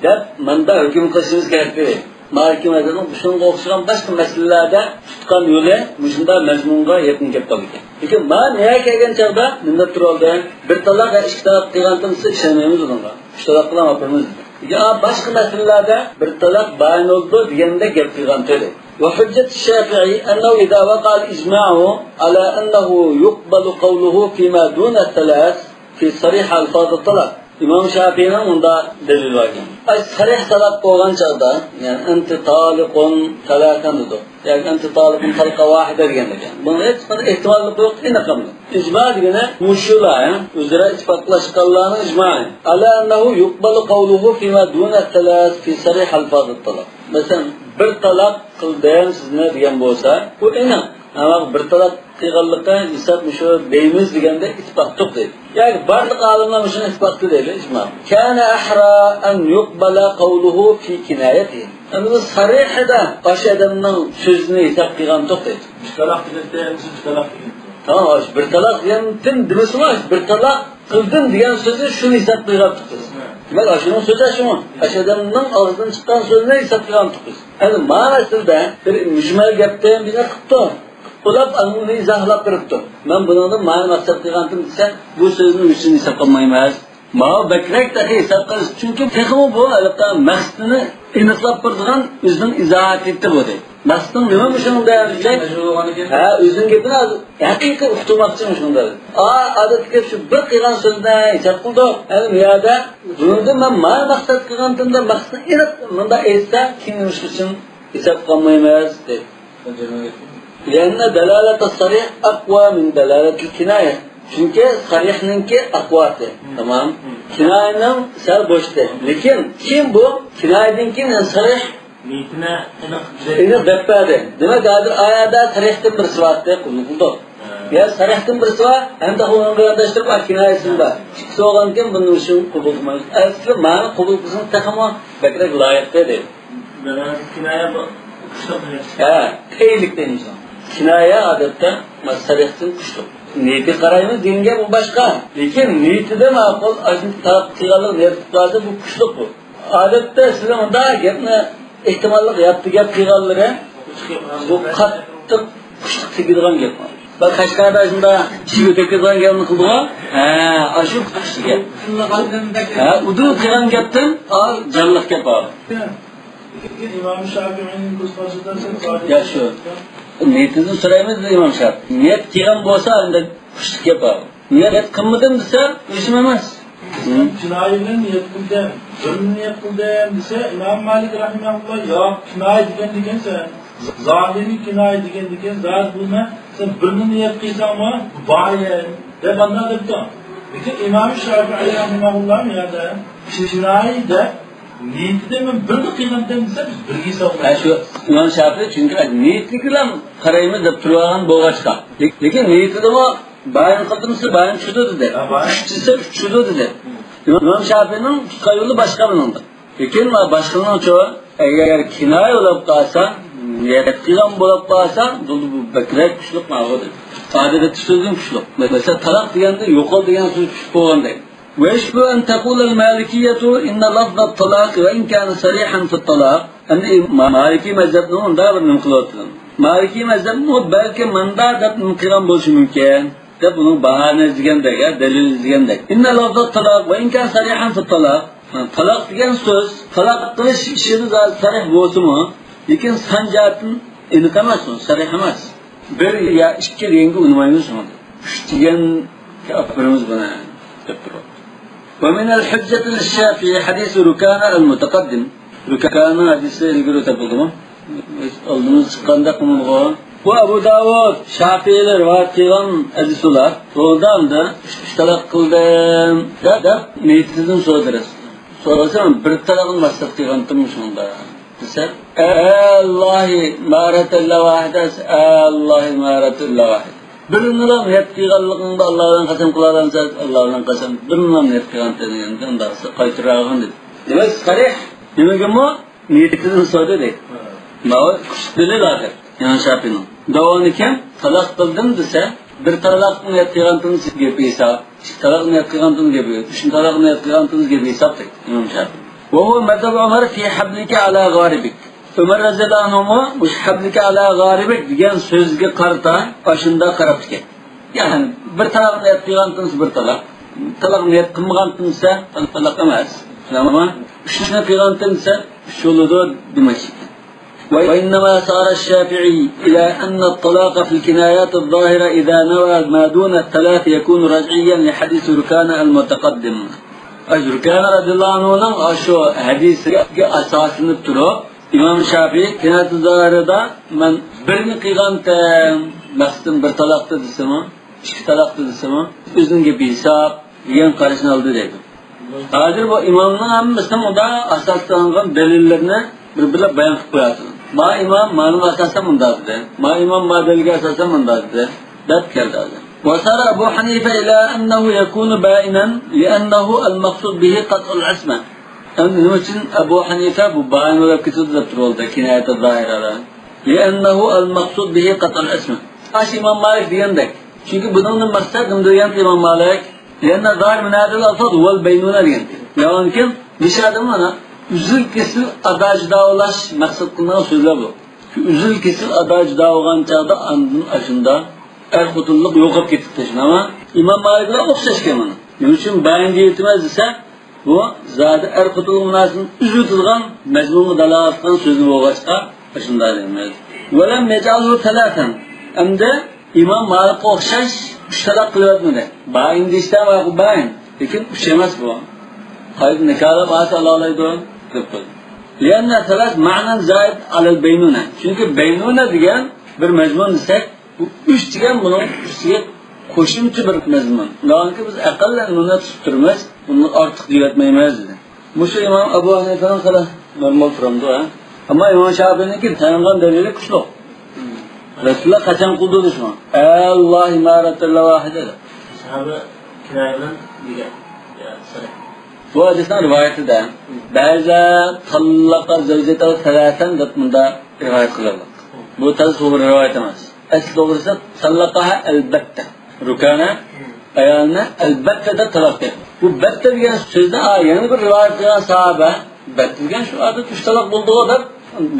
دەپ، ماندا ھۆكۈم قىلىشىمىز كېرەك. مالىكىي مەزھەپنىڭ شۇنىڭغا ئوخشىغان باشقا مەسىلىلەردە تۇتقان يولى مۇشۇنداق مەزمۇنغا يېقىن كېلىپ قالىدىكەن. لېكىن ما نەگە كەلگەن چاغدا مۇنداق تۇرۇۋالدى، بىر تالاق يا ئىككى تالاق قىلغانتىم دېسە ئىشەنمەيمىز ئۇنىڭغا. ئۈچ تالاق قىلغان ئاپىرىمىز دېدى. لېكىن ئا باشقا مەسىلىلەردە بىر تالاق بائىن بولىدۇ دېگەندەك گەپ قىلغانتى. وحجة الشافعي أنه إذا وقع الإجماع على أنه يقبل قوله فيما دون الثلاث في صريح ألفاظ الطلاق. ئىمام شافىئىنىڭ مۇنداق دەلىلى باركەن. ئاي، سەرىھ تالاق بولغان چاغدا، يەنى أنت طالق ثلاثا دېدۇق. ياكى أنت طالق طلقة واحدة دېگەندەك. بۇنىڭ ھېچقانداق ئېھتىماللىق يوق، ئېنىق ئەمدى. ئىجما دېگىنى مۇشۇلار، ھە؟ ئۆزئارا ئىتتىپاقلاشقانلارنىڭ ئىجمائى. على أنه يقبل قوله فيما دون الثلاث في صريح ألفاظ الطلاق. مەسىلەن، بىر تالاق قىلدىم سىزنى دېگەن بولسا، بۇ ئېنىق. ئەمما بىر تالاق قىلغانلىقى ھېساب مۇشۇ دەيمىز دېگەندە ئىتتىپاق يوق دەيدۇ. ياكى بارلىق ئالىملار مۇشۇنى ئىتتىپاق قىلدى دەيدۇ، ئىجما. كان أحرى أن يقبل قوله في كنايته. ئەمدى بۇ سەرىھىدە ئاشۇ ئادەمنىڭ سۆزىنى ھېساب قىلغان يوق دەيدۇ. بىر تالاق دېگەندە، ئەمدى بىر تالاق دېگەن. تامام، ئاشۇ بىر تالاق دېگەندىن دېمىسىمۇ، ئاشۇ بىر تالاق قىلدىم دېگەن سۆزى شۇنى ھېساب قىلغان يوق دەيدۇ. دېمەك، ئاشۇنىڭ سۆزى شۇ. ئاشۇ ئادەمنىڭ ئاغزىدىن چىققان سۆزنى ھېساب قىلغان يوق دەيدۇ. ئەمدى ما مەسىلىدە بىر مۈجمەل گەپتىن بىر قىپتۇ. ئۇلار ئۇنى ئىزاھلاپ بېرىپتۇ. مەن بۇنىڭدىن مانا مەقسەت قىلغانتىم دېسە، بۇ سۆزنىڭ ئۈچىنى ھېساب قىلمايمىز. ماۋۇ بەكرەك تېخى ھېساب قىلىش. چۈنكى تېخىمۇ بۇ، ئەلۋەتتە، مەقسىتىنى ئېنىقلاپ بېرىدىغان ئۆزىنىڭ ئىزاھاتى بولدى. مەقسىتىڭ نېمە مۇشۇنىڭدا دېسەك، ھە، ئۆزىنىڭ گېپىنى ھەقىقىي ئۇقتۇرماقچى مۇشۇنىڭدا. ئا، ئادەتتىكى شۇ بىر قىلغان سۆزنى ھېساب قىلدۇق. ئەمدى بۇ يەردە بۇنىڭدىن مەن مانا مەقسەت قىلغانتىم دەپ مەقسىتىنى ئېنىق مۇنداق ئېيتسا، كېيىن نېمە ئۈچۈن ھېساب قىلمايمىز دەيدۇ. لأن دلالة الصريح أقوى من دلالة الكناية. چۈنكى سەرىھنىڭكى ئەقۋاتى. تامام. كىنايەنىڭ سەل بوشتى. لېكىن كېيىن بۇ كىنايەدىن كېيىن سەرىھ نىيىتىنى ئېنىق ئېنىق دەپ بەردى. دېمەك، ھازىر ئايەتتە سەرىھتىن بىرسى بارتى، قوبۇل قىلدۇق. يا سەرىھتىن بىرسى بار، ھەم تېخى ئۇنىڭ بىلەن ئاداشتۇرۇپ كىنايەسى بار. ئىككىسى بولغاندىكىن بۇنىڭ ئۈچۈن قوبۇل قىلمايمىز. ئەسلى مانا قوبۇل قىلسىڭىز تېخىمۇ بەكرەك لايىق دەيدۇ. دەلالەت كىنايە بۇ كۈچلۈك دېگەن. ھە، پەيلىك دەيمىز. كىنايە ئادەتتە مەسەلىسىدىن كۈچلۈك. نىيىتىگە قارايمىز دېگەن گەپ ئۇ باشقا. لېكىن نىيىتىدە ماقۇل، ئاشۇنى تەلەپ قىلغانلىق نىيەت قىلىپ قالسا بۇ كۈچلۈك بۇ. ئادەتتە سىزنىڭ مۇنداق گەپنى ئېھتىماللىق ياتتى گەپ قىلغانلىرى بۇ قاتتىق كۈچلۈك تېگىدىغان گەپ. بىر قەشقەردە شۇنداق چىۋە تېگىدىغان گەپنى قىلدىغۇ. ھە، ئاشۇ كۈچلۈك گەپ. ھە، ئۇدۇل قىلغان گەپتىن ئا، جانلىق گەپ بار. لېكىن ئىمام شافىئىنىڭ كۆز قارىشىدا سەن ياخشى. نىيىتىدىن سورايمىز دېدى ئىمام شافىئى. نىيەت قىلغان بولسا ئەمدى كۈچلۈك گەپ بار. نىيەت قىلمىدىم دېسە ئۆسۈم ئەمەس. كىنايە بىلەن نىيەت قىلدىم، بىرنى نىيەت قىلدىم دېسە ئىمام مالىك رەھىمەھۇللا ياق، كىنايە دېگەن دېگەنسەن. زاھىرىي كىنايە دېگەن دېگەن زادى بۇ نە، سەن بىرنى نىيەت قىلساڭمۇ بايىن دەپ ئانداق دەپتۇ. لېكىن ئىمام شافىئى رەھىمەھۇللا يەردە كىنايە دەپ نىيىتىدە مەن بىرنى قىلغانتىم دېسە، بىز بىرگە ھېسابلايمىز. ھە، شۇ ئىمام شافىي چۈنكى نىيىتىگىلا قارايمىز دەپ تۇرغان بولغاچقا. لېكىن نىيىتىدىمۇ بايان قىلدىم دېسە، بايان چۈشىدۇ دېدى. ھە، بايان. ئۈچ دېسە، ئۈچ چۈشىدۇ دېدى. ئىمام شافىينىڭ تۇتقان يولى باشقا بۇنىڭدا. لېكىن باشقىنىڭچۇ، ئەگەر كىنايە بولۇپ قالسا، نىيەت قىلغان بولۇپ قالسا، بۇ، بۇ بەكرەك كۈچلۈك ماۋۇ دېدى. ئادەتتە سۆزدىن كۈچلۈك. مەسىلەن، تالاق دېگەندە يوقال دېگەن سۆز چۈشۈپ بولغاندەك. ويشبه أن تقول المالكية إن لفظ الطلاق وإن كان صريحا في الطلاق. ئەمدى مالىكىي مەزھەپنىڭ مۇنداق بىر نېمە قىلىۋاتىدۇ. مالىكىي مەزھەپمۇ بەلكى مۇنداق دەپ نېمە قىلغان بولۇشى مۇمكىن دەپ ئۇنىڭ باھانە ئىزدىگەندەك، يا دەلىل ئىزدىگەندەك. إن لفظ الطلاق وإن كان صريحا في الطلاق. تالاق دېگەن سۆز، تالاق قىلىش ئىشىدا سەرىھ بولسىمۇ، لېكىن سان جەھەتتىن ئېنىق ئەمەس ئۇ، سەرىھ ئەمەس. بىر يا ئىككى دېگەنگە ئۇنىمايمىز شۇڭا. ئۈچ دېگەنگە ئاپىرىمىز بۇنى دەپ تۇرۇپ. ومن الحجة للشافعي حديث ركانة المتقدم. ركانەنىڭ ھەدىسى ئىلگىرى ئۆتۈپ بولدىمۇ؟ ئالدىمىز چىققاندەك قىلمىدىغۇ. بۇ ئەبۇ داۋۇد، شافىئىلەر رىۋايەت قىلغان ھەدىس ئۇلار. بۇنىڭدا ئەمدى ئۈچ، ئۈچ تالاق قىلدىم دەپ، دەپ نىيىتىدىن سورىدى. سورىسا، بىر تالاقنى مەقسەت قىلغانتىم شۇنىڭدا. دېسە، ئەللاھى مارەت ئىللا ۋاھىدە، ئەللاھى مارەت ئىللا ۋاھىدە. بىرنىلا نىيەت قىلغانلىقىڭدا ئاللا بىلەن قەسەم قىلالامسەن؟ ئاللا بىلەن قەسەم، بىرنىلا نىيەت قىلغانتىم دېگەندە، ئۇنداق قايتۇرغىن دېدى. دېمەك، سەرىھ نېمىگىمۇ نىيىتىدىن سورىدى دەيدۇ. ماۋۇ كۈچلۈك دەلىل ھازىر ئىمام شافىئىنىڭ. داۋامىكەن، تالاق قىلدىم دېسە، بىر تالاقنى نىيەت قىلغانتىڭىز گېپى ھېساب، ئىككى تالاقنى نىيەت قىلغانتىڭىز گېپى، ئۈچ تالاقنى نىيەت قىلغانتىڭىز گېپى ھېساب دەيدۇ ئىمام شافىئى. وهو مذهب عمر في حبلك على غاربك. ئۆمەر رەزىياللاھۇ ئەنھۇمۇ مۇشۇ حبلك على غاربك دېگەن سۆزگە قارىتا ئاشۇنداق قاراپتىكەن. يەنى بىر تالاقنى نىيەت قىلغانتىڭىز بىر تالاق، تالاقنى نىيەت قىلمىغانتىڭىزسە تالاق ئەمەس. ئەمما ئۈچنى قىلغانتىڭىزسە ئۈچ بولىدۇ دېمەكچى. وإنما سار الشافعي إلى أن الطلاق في الكنايات الظاهرة إذا نوى ما دون الثلاث يكون رجعيا لحديث ركانة المتقدم. ئاشۇ رۇكانە رەزىياللاھۇ ئەنھۇنىڭ ئاشۇ ھەدىسىگە ئاساسلىنىپ تۇرۇپ، ئىمام شافىئى كىنايەتۇ زاھىرىدا مەن بىرنى قىلغانتىم، مەقسىتىم بىر تالاقتا دېسىمۇ، ئىككى تالاقتا دېسىمۇ، ئۆزىنىڭ گېپى ھېساب دېگەن قاراشنى ئالدى دەيدۇ. ھازىر بۇ ئىمامنىڭ ھەممىسىنىڭ ئۇدا ئاساسلانغان دەلىللىرىنى بىر-بىرلەپ بايان قىلىپ قوياتىدۇ. ما ئىمام مانىڭغا ئاساسەن مۇنداق دېدى، ما ئىمام ما دەلىلگە ئاساسەن مۇنداق دېدى، دەپ كەلدى ھازىر. وسار أبو حنيفة إلى أنه يكون بائنا لأنه المقصود به قطع العصمة. ئەمدى نېمە ئۈچۈن ئەبۇ ھەنىفە بۇ بائىن بولۇپ كېتىدۇ دەپ تۇرۇۋالدى، كىنايەتۇ زاھىرەدە؟ لأنه المقصود به قطع العصمة. ئاشۇ ئىمام مالىك دېگەندەك. چۈنكى بۇنىڭدىن مەقسەت نېمە دېگەن ئىمام مالىك؟ لأن الظاهر من هذه الألفاظ هو البينونة دېگەن. يەنى مۇشۇ ئادەم مانا ئۈزۈل-كېسىل ئادا-جۇدا بولۇش مەقسەت قىلىنغان سۆزلەر بۇ. شۇ ئۈزۈل-كېسىل ئادا-جۇدا بولغان چاغدا ئاندىن ئاشۇندا ئەر-خوتۇنلۇق يوقاپ كېتىپتۇ، شۇنداقمۇ؟ ئىمام مالىكلار ئوخشاشكەن مانا. نېمە ئۈچۈن بائىن دېيىۋېتىمىز دېسە، بۇ زادى ئەر-خوتۇنلۇق مۇناسىۋىتىنى ئۈزۈۋېتىدىغان، مەزمۇنغا دالالەت قىلغان سۆزلەر بولغاچقا، ئاشۇنداق دەيمىز. ولم يجعله ثلاثا. ئەمدى ئىمام مالىكقا ئوخشاش ئۈچ تالاق قىلىۋەتمىدى. بائىن دېيىشتە ماقۇل بائىن. لېكىن ئۈچ ئەمەس بۇ. قايتا نىكاھلاپ ئاسا ئالالايدۇ دەپ قويدى. لأن الثلاث معنى زائد على البينونة. چۈنكى بەينۇنە دېگەن بىر مەزمۇن دېسەك، بۇ ئۈچ دېگەن بۇنىڭ ئۈستىگە قوشۇمچە بىر مەزمۇن. شۇنداقكى بىز ئەقەللەن بۇنى تۇتۇپ تۇرىمىز، بۇنى ئارتۇق دېيىۋەتمەيمىز دېدى. مۇشۇ ئىمام ئەبۇ ھەنىفەنىڭ خېلى نورمال تۇرامدۇ، ھە؟ ئەمما ئىمام شافىئىنىڭكى تايانغان دەلىلى كۈچلۈك. رەسۇلۇللا قەسەم قىلدى دېدى شۇڭا. ئەللاھى ما ئەرەدتە ئىللا ۋاھىدە دەپ. ساھابە كىنايە بىلەن دېگەن. يا، سەرەھ. بۇ ھەدىسنىڭ رىۋايىتىدە بەزى تاللەقە زەۋجەتەھۇ سەلەسەن دەپ مۇنداق رىۋايەت قىلىنغان. بۇ تەس توغرا رىۋايەت ئەمەس. ئەسلى توغرىسى تاللەقەھا ئەلبەتتە. رۇكانە ئايالىنى ئەلبەتتە دەپ تالاق قىلدى. بۇ بەتتە دېگەن سۆزنى، ئا، يەنە بىر رىۋايەت قىلغان ساھابە، بەتتە دېگەن شۇ ئادەتتە ئۈچ تالاق بولدىغۇ دەپ،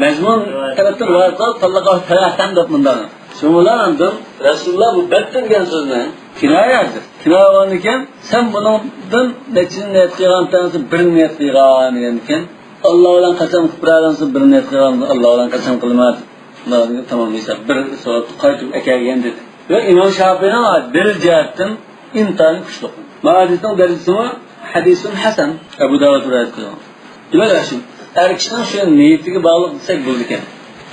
مەزمۇن تەرەپتىن رىۋايەت قىلىپ، تاللەقەھۇ سەلەسەن دەپ مۇنداق. شۇنىڭ بىلەن ئاندىن رەسۇلۇللا بۇ بەتتە دېگەن سۆزنى كىنايە ھازىر. كىنايە بولغاندىكىن، سەن بۇنىڭدىن نەچچىنى نىيەت قىلغانتىڭ دېسە، بىرنى نىيەت قىلغان دېگەندىكىن، ئاللا بىلەن قەسەم قىلىپ بېرەلەمسەن، بىرنى نىيەت قىلغان، ئاللا بىلەن قەسەم قىلىمەن. شۇنداق دېگەن، تامام ھېساب. بىر سوراپتۇ، قايتىپ ئەكەلگەن دېدى. ۋە ئىمام شافىئىنىڭ دەلىل جەھەتتىن ئىنتايىن كۈچلۈك. ما ھەدىسنىڭ دەرىجىسىمۇ ھەدىسۇن ھەسەن، ئەبۇ داۋۇد رىۋايەت قىلغان. دېمەك، شۇ ئەر كىشىنىڭ شۇ نىيىتىگە باغلىق دېسەك بولىدىكەن.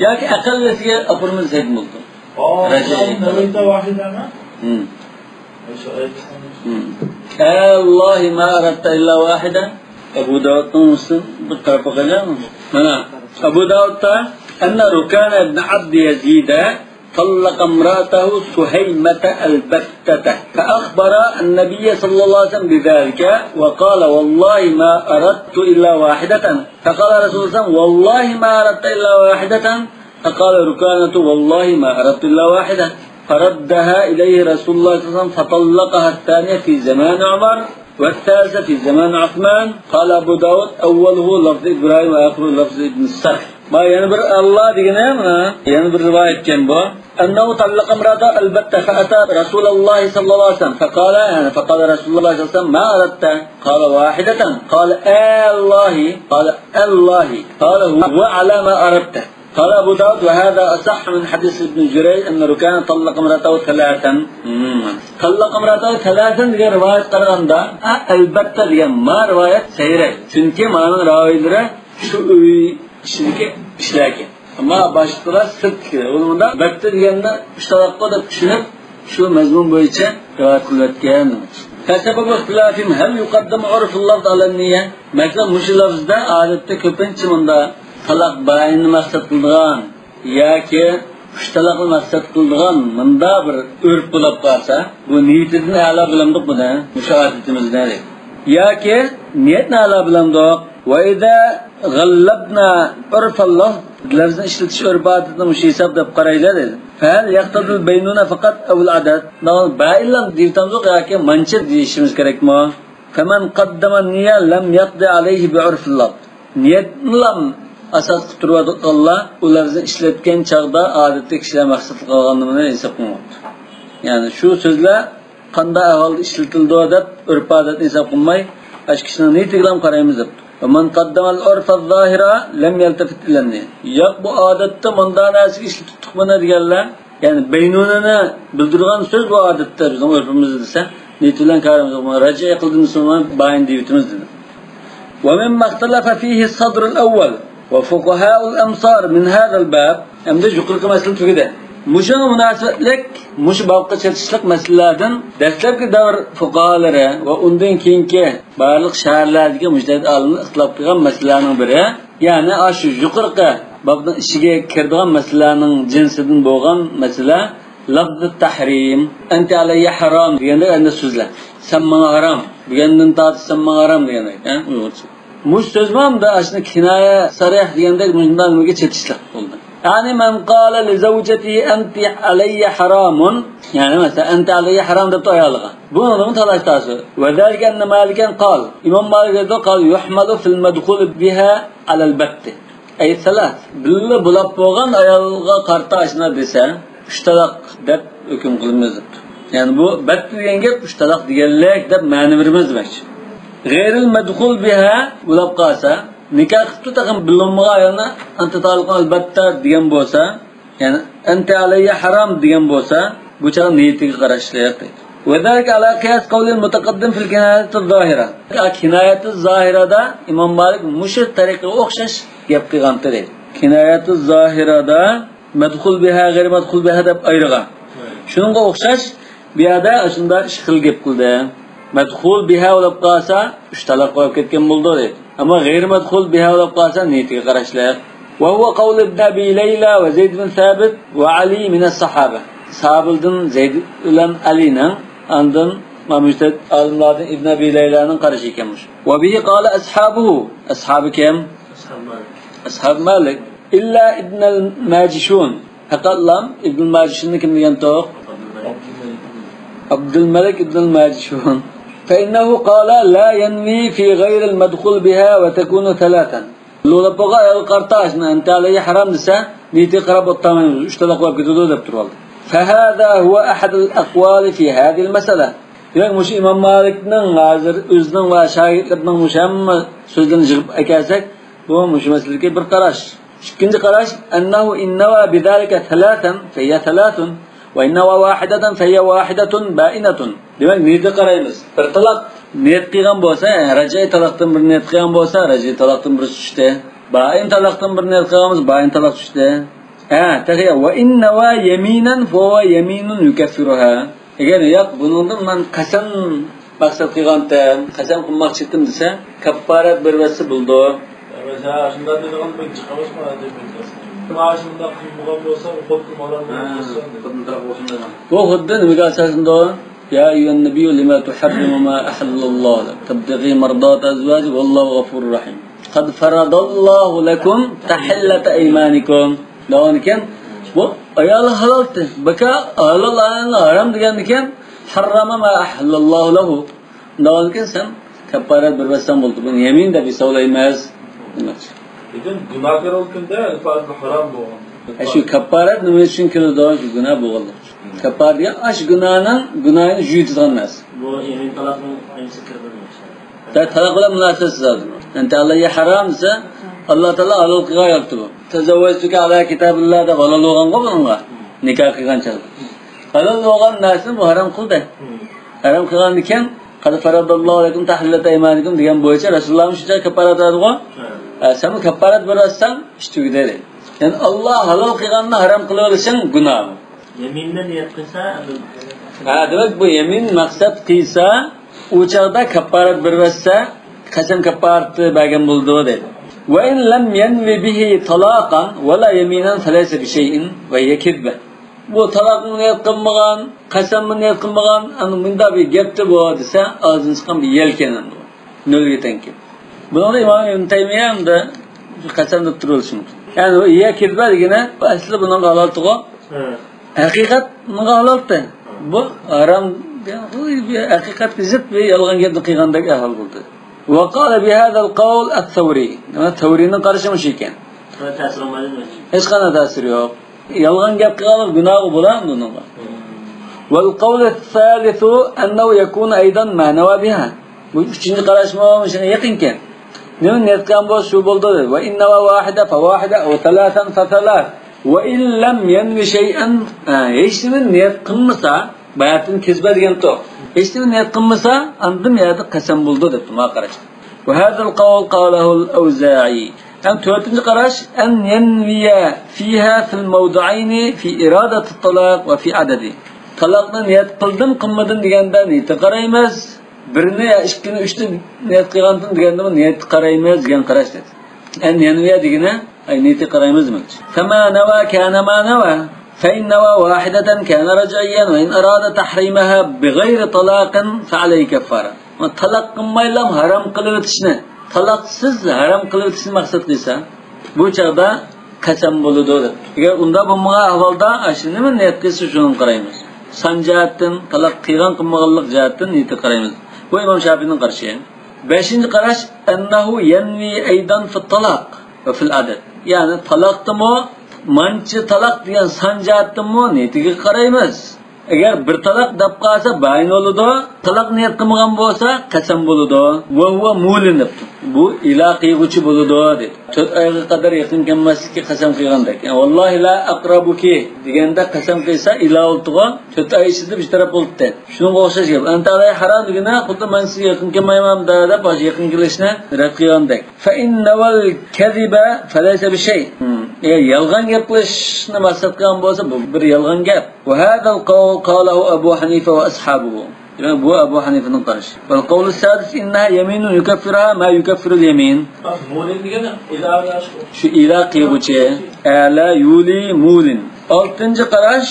ياكى ئەقەللىسىگە ئاپىرىمىز دېسەك بولىدۇ. رەجىئىي. ھىم. ھىم. ئەللاھى ما ئەرەدتە ئىللا ۋاھىدە. ئەبۇ داۋۇدنىڭ مۇسلىم بىر تەرىپى قىلغان. مانا، ئەبۇ داۋۇدتا، أن ركانة بن عبد يزيد طلق امرأته سهيمة البتة، فأخبر النبي صلى الله عليه وسلم بذلك، وقال: والله ما أردت إلا واحدة. فقال رسول الله صلى الله عليه وسلم: والله ما أردت إلا واحدة. فقال ركانة: والله ما أردت إلا واحدة. فردها إليه رسول الله صلى الله عليه وسلم فطلقها الثانية في زمان عمر والثالثة في زمان عثمان. قال أبو داود: أوله لفظ إبراهيم وآخره لفظ ابن السرح. ما يەنە بىر ئەللا دېگىنى، مانا يەنە بىر رىۋايەتكەن بۇ. أنه طلق امرأته البتة فأتى رسول الله صلى الله عليه وسلم فقال، يعني فقال رسول الله صلى الله عليه وسلم: ما أردت؟ قال: واحدة. قال: آلله؟ قال: آلله. قال: هو على ما أردت. قال أبو داود: وهذا أصح من حديث ابن جريج أن ركانة طلق امرأته ثلاثا. مم. طلق امرأته ثلاثا دېگەن رىۋايەتكە قارىغاندا، ئە، ئەلبەتتە دېگەن ما رىۋايەت سەھىھرەك. چۈنكى مانىڭ راۋىيلىرى شۇ ئۆي ئىچىدىكى كىشىلەركەن. ئەمما باشقىلار سىرتتىكىلەر. ئۇنىڭدا ئەلبەتتە دېگەندە ئۈچ تالاققۇ دەپ چۈشىنىپ، شۇ مەزمۇن بويىچە رىۋايەت قىلىۋەتكەن. فسبب اختلافهم هل يقدم عرف اللفظ على النية؟ مەسىلەن، مۇشۇ لەفزدە ئادەتتە كۆپىنچە مۇندا تالاق بائىننى مەقسەت قىلىدىغان ياكى ئۈچ تالاقنى مەقسەت قىلىدىغان مۇندا بىر ئۆرپ بولۇپ قالسا، بۇ نىيىتىدىن ئەلا بىلەمدۇق بۇنى، مۇشۇ ئادىتىمىزدە. ياكى نىيەتنى ئەلا بىلەمدۇق؟ وإذا غلبنا عرف اللفظ، لەفزنى ئىشلىتىش ئۆرپ-ئادىتىنى مۇشۇ ھېساب دەپ قارايلى دېدى. فهل يقتضي البينونة فقط أو العدد؟ بائن دەيۋاتامىزغۇ ياكى مانچە دېيىشىمىز كېرەكمۇ؟ فمن قدم النية لم يقض عليه بعرف اللفظ. نىيەتنىلا ئاساس قىلىپ تۇرۇۋاتقانلار ئۇ لەپزنى ئىشلەتكەن چاغدا ئادەتتە كىشىلەر مەقسەت قىلغانلىرىنى ھېساب قىلماپتۇ. يەنى شۇ سۆزلەر قانداق ئەھۋالدا ئىشلىتىلىدۇ دەپ ئۆرپ-ئادەتنى ھېساب قىلماي، ئاشۇ كىشىنىڭ نىيىتىگىلا قارايمىز دەپتۇ. ومن قدم العرف الظاهر لم يلتفت إلى النية. ياق، بۇ ئادەتتە مۇنداق نەرسىگە ئىشلىتىپ تۇتۇق مانا دېگەنلەر، يەنى بەينۇنىنى بىلدۈرىدىغان سۆز بۇ ئادەتتە بىزنىڭ ئۆرپىمىزدە دېسە، نىيىتى بىلەن كارىمىز يوق، مانا راجىئ قىلدى مۇسۇلمان، بائىن دەيۋاتىمىز دېدى. ومما اختلف فيه الصدر الأول وفقهاء الأمصار من هذا الباب. ئەمدى يۇقىرىقى مەسىلە تۈگىدى. مۇشۇنىڭغا مۇناسىۋەتلىك، مۇشۇ بابقا چېتىشلىق مەسىلىلەردىن دەسلەپكى دەۋر فۇقاھالىرى ۋە ئۇندىن كېيىنكى بارلىق شەھەرلەردىكى مۇجتەھىد ئالىملار ئىختىلاپ قىلغان مەسىلىلەرنىڭ بىرى، يەنى ئاشۇ يۇقىرىقى بابنىڭ ئىچىگە كىرىدىغان مەسىلىلەرنىڭ جىنسىدىن بولغان مەسىلە لەفزۇ تەھرىم، ئەنتە ئەلەييە ھارام دېگەندەك ئەنە سۆزلەر. سەن ماڭا ھارام، بۈگۈندىن تارتىپ سەن ماڭا ھارام دېگەندەك، ھە، ئۇيغۇرچە. مۇشۇ سۆزمۇ ئەمدى ئاشۇنى كىنايە سەرىھ دېگەندەك مۇشۇنداق نېمىگە چېتىشلىق بولدى. يەنى مەن قالە لىزەۋجەتىھى ئەنتى ئەلەييە ھارامۇن. يەنى مەسىلەن، ئەنتە ئەلەييە ھارام دەپتۇ ئايالىغا. بۇنىڭدىمۇ تالاش-تارتىش. ۋەزالىكە ئەننە مالىكەن قال. ئىمام مالىك دەيدۇ، قال يۇھمەلۇ فىل مەدخۇلى بىھا ئەلەل بەتتى. ئەي سەلەس. بىللە بولاپ بولغان ئايالغا قارىتا ئاشۇنداق دېسە، ئۈچ تالاق دەپ ھۆكۈم قىلىمىز دەپتۇ. يەنى بۇ بەتتى دېگەن گەپ ئۈچ تالاق دېگەنلىك دەپ مەنە بېرىمىز دېمەكچى. غەيرىل مەدخۇل بىھا بولاپ قالسا، نىكاھ قىپتۇ تېخى بىللە بولمىغان ئايالنى، ئەنتە تالىقۇن ئەلبەتتە دېگەن بولسا، يەنى ئەنتە ئەلەييە ھارام دېگەن بولسا، بۇ چاغدا نىيىتىگە قاراشلىق دەيدۇ. ۋەزالىكە ئەلا قىياس قەۋلىل مۇتەقەددىم فىل كىنايەتىز زاھىرە. كىنايەتىز زاھىرەدە ئىمام مالىك مۇشۇ تەرىقىگە ئوخشاش گەپ قىلغانتى دەيدۇ. كىنايەتىز زاھىرەدە مەدخۇل بىھا، غەيرى مەدخۇل بىھا دەپ ئايرىغان. شۇنىڭغا ئوخشاش بۇ يەردە ئاشۇنداق ئىككى خىل گەپ قىلدى. مەدخۇل بىھا بولۇپ قالسا، ئۈچ تالاق بولۇپ كەتكەن بولىدۇ دەيدۇ. ئەمما غەيرى مەدخۇل بىھا بولۇپ قالسا، نىيىتىگە قاراشلىق. وهو قول ابن أبي ليلى وزيد بن ثابت وعلي من الصحابة. ساھابىلەردىن زەيد بىلەن ئەلىنىڭ، ئاندىن مۇجتەھىد ئالىملاردىن ئىبن ئەبى لەيلانىڭ قارىشى ئىكەن مۇشۇ. وبه قال أصحابه. ئەسھابى كىم؟ ئەسھاب مالىك. ئەسھاب مالىك. إلا ابن الماجشون. پەقەتلا ئىبن ماجشۇننى كىم دېگەنتۇق؟ ئابدۇلمەلىك ئىبن ماجشۇن. فإنه قال لا ينوي في غير المدخول بها وتكون ثلاثا. بىللە بولغان ئايالغا قارىتا شۇنى ئەنتە ئەلەييە ھارام دېسە، نىيىتىگە قاراپ ئولتۇرمايمىز، ئۈچ تالاق بولۇپ كېتىدۇ دەپ تۇرۇۋالدى. فهذا هو أحد الأقوال في هذه المسألة. دېمەك، مۇشۇ ئىمام مالىكنىڭ ھازىر ئۆزىنىڭ ۋە شاگىرتلىرىنىڭ مۇشۇ ھەممە سۆزلىرىنى يىغىپ ئەكەلسەك، بۇ مۇشۇ مەسىلىدىكى بىر قاراش. ئىككىنچى قاراش، أنه إن نوى بذلك ثلاثا فهي ثلاث، وإن نوى واحدة فهي واحدة بائنة. دېمەك، نىيىتىگە قارايمىز. بىر تالاق نىيەت قىلغان بولسا، يەنى راجىئى تالاقتىن بىر نىيەت قىلغان بولسا، راجىئى تالاقتىن بىر چۈشتى. بائىن تالاقتىن بىر نىيەت قىلغان بولسا، بائىن تالاق چۈشتى. ھە، تېخى، وإن نوى يمينا فهو يمين يكفرها. ئەگەر ياق، بۇنىڭدىن مەن قەسەم مەقسەت قىلغانتىم، قەسەم قىلماقچى ئىدىم دېسە، كاپپارەت بېرىۋەتسە بولىدۇ. مەسىلەن، شۇنداق دېيدىغان بىر چىقىۋاتقان ئادەم بىر. مانا شۇنداق قىلمىغان بولسا، ئۇ خوتۇن ئارام بولسا، خوتۇن تەرەپ بولسۇن دېگەن. بۇ خۇددى نېمىگە ئاساسلىنىدۇ؟ يا أيها النبي لم تحرم ما أحل الله لك تبتغي مرضات أزواجك والله غفور رحيم. قد فرض الله لكم تحلة أيمانكم. دېگەنكەن، بۇ ئايالى ھالالتى. بىكار ھالال ئايالنى ھارام دېگەنكەن، حرم ما أحل الله له. دېگەنكەن، سەن كاپپارەت بېرىۋەتسەڭ بولدى. بۇنى يەمىن دەپ ھېسابلايمىز. دېمەكچى. لېكىن گۇناھكار بولغىنىدا ئەلپازى ھارام بولغان. ھە، شۇ كاپپارەت نېمە ئۈچۈن كېلىدۇ؟ شۇ گۇناھ بولغانلىق ئۈچۈن. كاپپارەت دېگەن ئاشۇ گۇناھنىڭ، گۇناھىنى يۇيىدىغان نەرسە. بۇ يەمىن تالاقنىڭ ئەمىسى كىرىدۇ. تالاق بىلەن مۇناسىۋەتسىز ھازىر. ئەنتە ئەلەييە ھارام دېسە، ئاللا تائالا ھالال قىلغان ياپتى بۇ. تزوجتك على كتاب الله دەپ ھالال بولغانغۇ بۇنىڭغا. نىكاھ قىلغان چاغدا. ھالال بولغان نەرسىنى بۇ ھارام قىلدى. ھارام قىلغاندىكىن، قد فرض الله لكم تحلة أيمانكم دېگەن بويىچە رەسۇلۇللاھمۇ شۇنچە كاپپارەت بەردىغۇ. ھە، سەنمۇ كاپپارەت بېرىۋەتسەڭ، ئىش تۈگىدى دېدى. يەنى ئاللا ھالال قىلغاننى ھارام قىلىۋېلىشىڭ گۇناھ. يەمىننى نىيەت قىلسا، ئەمدى. ھە، دېمەك، بۇ يەمىن مەقسەت قىلسا، ئۇ چاغدا كاپپارەت بېرىۋەتسە، قەسەم كاپپارىتى بەرگەن بولىدۇ، دەيدۇ. وإن لم ينو به طلاقا ولا يمينا فليس بشيء وهي كذبة. بۇ تالاقمۇ نىيەت قىلمىغان، قەسەممۇ نىيەت قىلمىغان، ئەمدى مۇنداق بىر گەپتى بۇ دېسە، ئاغزىدىن چىققان بىر يەلكەن ئەمدى. نۆلگە تەڭ كېلىپ. بۇنىڭدا ئىمام ئىبن تەيمىيە ئەمدى قەسەم دەپ تۇرۇۋېلىشى مۇمكىن. يەنى بۇ يە كىربە دېگىنى ئەسلى بۇنىڭ ھالالتىغۇ. ھە. ھەقىقەتنى ئالالتى. بۇ ھارام، ھەقىقەتكە زىت بىر يالغان گەپنى قىلغاندەك ئەھۋال بولدى. وقال بهذا القول الثوري. سەۋرىنىڭ قارىشى مۇشۇ ئىكەن. بۇنىڭ تەسىرى بولمايدۇ. ھېچقانداق تەسىرى يوق. يالغان گەپ قىلغانلىق گۇناھى بولامدۇ بۇنىڭغا؟ والقول الثالث أنه يكون أيضا ما نوى بها. بۇ ئۈچىنچى قاراشمۇ شۇنىڭغا يېقىنكەن. نېمە نىيەت قىلغان بولسا شۇ بولدى دېدى. وإن نوى واحدة فواحدة أو ثلاثا فثلاث. وإن لم ينو شيئا. ھە، ھېچنېمە نىيەت قىلمىسا، باياتىن كېزبە دېگەنتۇ. ھېچنېمە نىيەت قىلمىسا، ئاندىن يەردە قەسەم بولىدۇ دەپتۇ، ماڭا قاراشتى. وهذا القول قاله الأوزاعي. ھەم تۆتىنچى قاراش، أن ينوي فيها في الموضعين في إرادة الطلاق وفي عدده. تالاقنى نىيەت قىلدىم، قىلمىدىم دېگەندە نىيىتى قارايمىز. بىرنى يا ئىككىنى، ئۈچنى نىيەت قىلغاندىن دېگەندىمۇ نىيەتكە قارايمىز دېگەن قاراش دېدى. ئەن يەنۋىيە دېگىنى، ئەي، نىيىتى قارايمىز دېمەكچى. فما نوى كان ما نوى. فإن نوى واحدة كان رجعيا وإن أراد تحريمها بغير طلاق فعليه كفارة. تالاق قىلمايلا ھارام قىلىۋېتىشنى، تالاقسىز ھارام قىلىۋېتىشنى مەقسەت قىلسا، بۇ چاغدا قەسەم بولىدۇ دەپ. ئەگەر ئۇنداق بولمىغان ئەھۋالدا، ئاشۇ نېمە نىيەت قىلسا، شۇنى قارايمىز. سان جەھەتتىن، تالاق قىلغان قىلمىغانلىق جەھەتتىن نىيىتى قارايمىز. بۇ ئىمام شاپىئىنىڭ قارىشى. بەشىنچى قاراش، أنه ينوي أيضا في الطلاق وفي العدد. يەنى تالاقتىمۇ، مانچە تالاق دېگەن سان جەھەتتىنمۇ نىيىتىگە قارايمىز. ئەگەر بىر تالاق دەپ قالسا، بايىن بولىدۇ. تالاق نىيەت قىلمىغان بولسا، قەسەم بولىدۇ. وهو مول دەپتۇ. بۇ ئىلا قىلغۇچى بولىدۇ دەيدۇ. تۆت ئايغا قەدەر يېقىن كەلمەسلىككە قەسەم قىلغاندەك. يەنى، ۋاللاھى لا ئەقرەبۇكى دېگەندە قەسەم قىلسا، ئىلا ئولتۇرغان تۆت ئاي ئىچىدە بىر تەرەپ بولۇپتۇ. شۇنىڭغا ئوخشاش گەپ. ئەنتە ئەلەيھى ھارام دېگىنە، خۇددى مەن سىزگە يېقىن كەلمەيمەن دەپ، يېقىن كېلىشنى رەت قىلغاندەك. فإن نوى الكذب فليس بشيء. ئەگەر يالغان گەپ قىلىشنى مەقسەت قىلغان بولسا، بۇ بىر يالغان گەپ. وهذا القول قاله أبو حنيفة وأصحابه. دېمەك، بۇ ئەبۇ ھەنىفىنىڭ قارىشى. والقول السادس أنها يمين يكفرها ما يكفر اليمين. مولىن دېگەن ئىلا قىلغۇچى. شۇ ئىلا قىلغۇچى. ئەلا يولى مولىن. ئالتىنچى قاراش،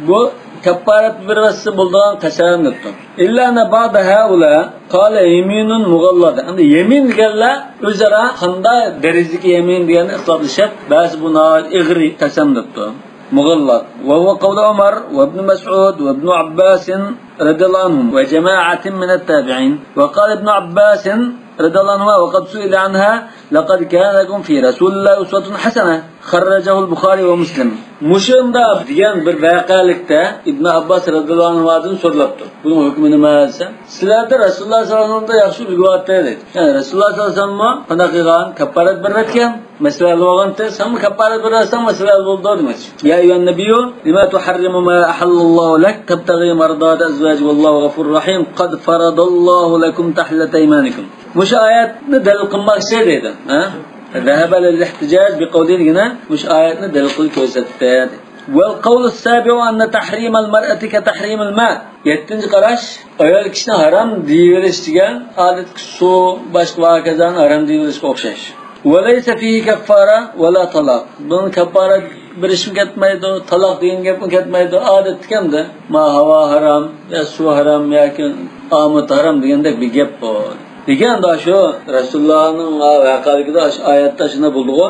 بۇ كەپپارەت بېرىۋەتسە بولىدىغان قەسەم دەپتۇ. إلا أن بعض هؤلاء قال يمين مغلظة. ئەمدى يەمىن دېگەنلەر ئۆزئارا قانداق دەرىجىدىكى يەمىن دېگەننى ئىختىلاپلىشىپ، بەزى بۇ ناھايىتى ئېغىر قەسەم دەپتۇ. مغلظ. وهو قول عمر وابن مسعود وابن عباس رضي الله عنهم وجماعة من التابعين. وقال ابن عباس رضي الله عنهما وقد سئل عنها: لقد كان لكم في رسول الله أسوة حسنة. خرجه البخاري ومسلم. مۇشۇنداق دېگەن بىر ۋەقەلىكتە ئىبن ئابباس رەزىياللاھۇ ئەنھۇدىن سورىلاپتۇ. بۇنىڭ ھۆكمى نېمە دېسە، سىلەردە رەسۇلۇللاھ سەللەللاھۇ ئەلەيھى ۋەسەللەم ياخشى ئۈلگە بار ئىدى. يەنى رەسۇلۇللاھ سەللەللاھۇ ئەلەيھى ۋەسەللەممۇ قانداق قىلغان؟ كەپپارەت بېرىۋەتكەن. مەسىلە ھەل بولغانتى، سەنمۇ كەپپارەت بېرىۋەتسەڭ مەسىلە ھەل بولىدۇ دېمەكچى. يا أيها النبي لم تحرم ما أحل الله لك تبتغي مرضات أزواجك والله غفور رحيم قد فرض الله لكم تحلة أيمانكم. مۇشۇ ئايەتنى دەلىل قىلماقچى دەيدۇ. ھە؟ ذهب للاحتجاج بقوله دېگىنە مۇشۇ ئايەتنى دەلىل قىلىپ كۆرسەتتى. والقول السابع أن تحريم المرأة كتحريم الماء. يەتتىنچى قاراش، ئايال كىشىنى ھارام دېيىۋېلىش دېگەن ئادەتتىكى سۇ، باشقا ۋە ھاكازانى ھارام دېيىۋېلىشكە ئوخشاش. وليس فيه كفارة ولا طلاق. بۇنىڭ كەپپارەت بېرىشمۇ كەتمەيدۇ، تالاق دېگەن گەپمۇ كەتمەيدۇ. ئادەتتىكى ئەمدى، ما ھاۋا ھارام، يا سۇ ھارام ياكى ئامۇت ھارام دېگەندەك بىر گەپ بۇ. لېكىن ئەمدى شۇ رەسۇلۇللاھنىڭ ۋەقەلىكىدە ئاشۇ ئايەتتە شۇنداق بولدىغۇ.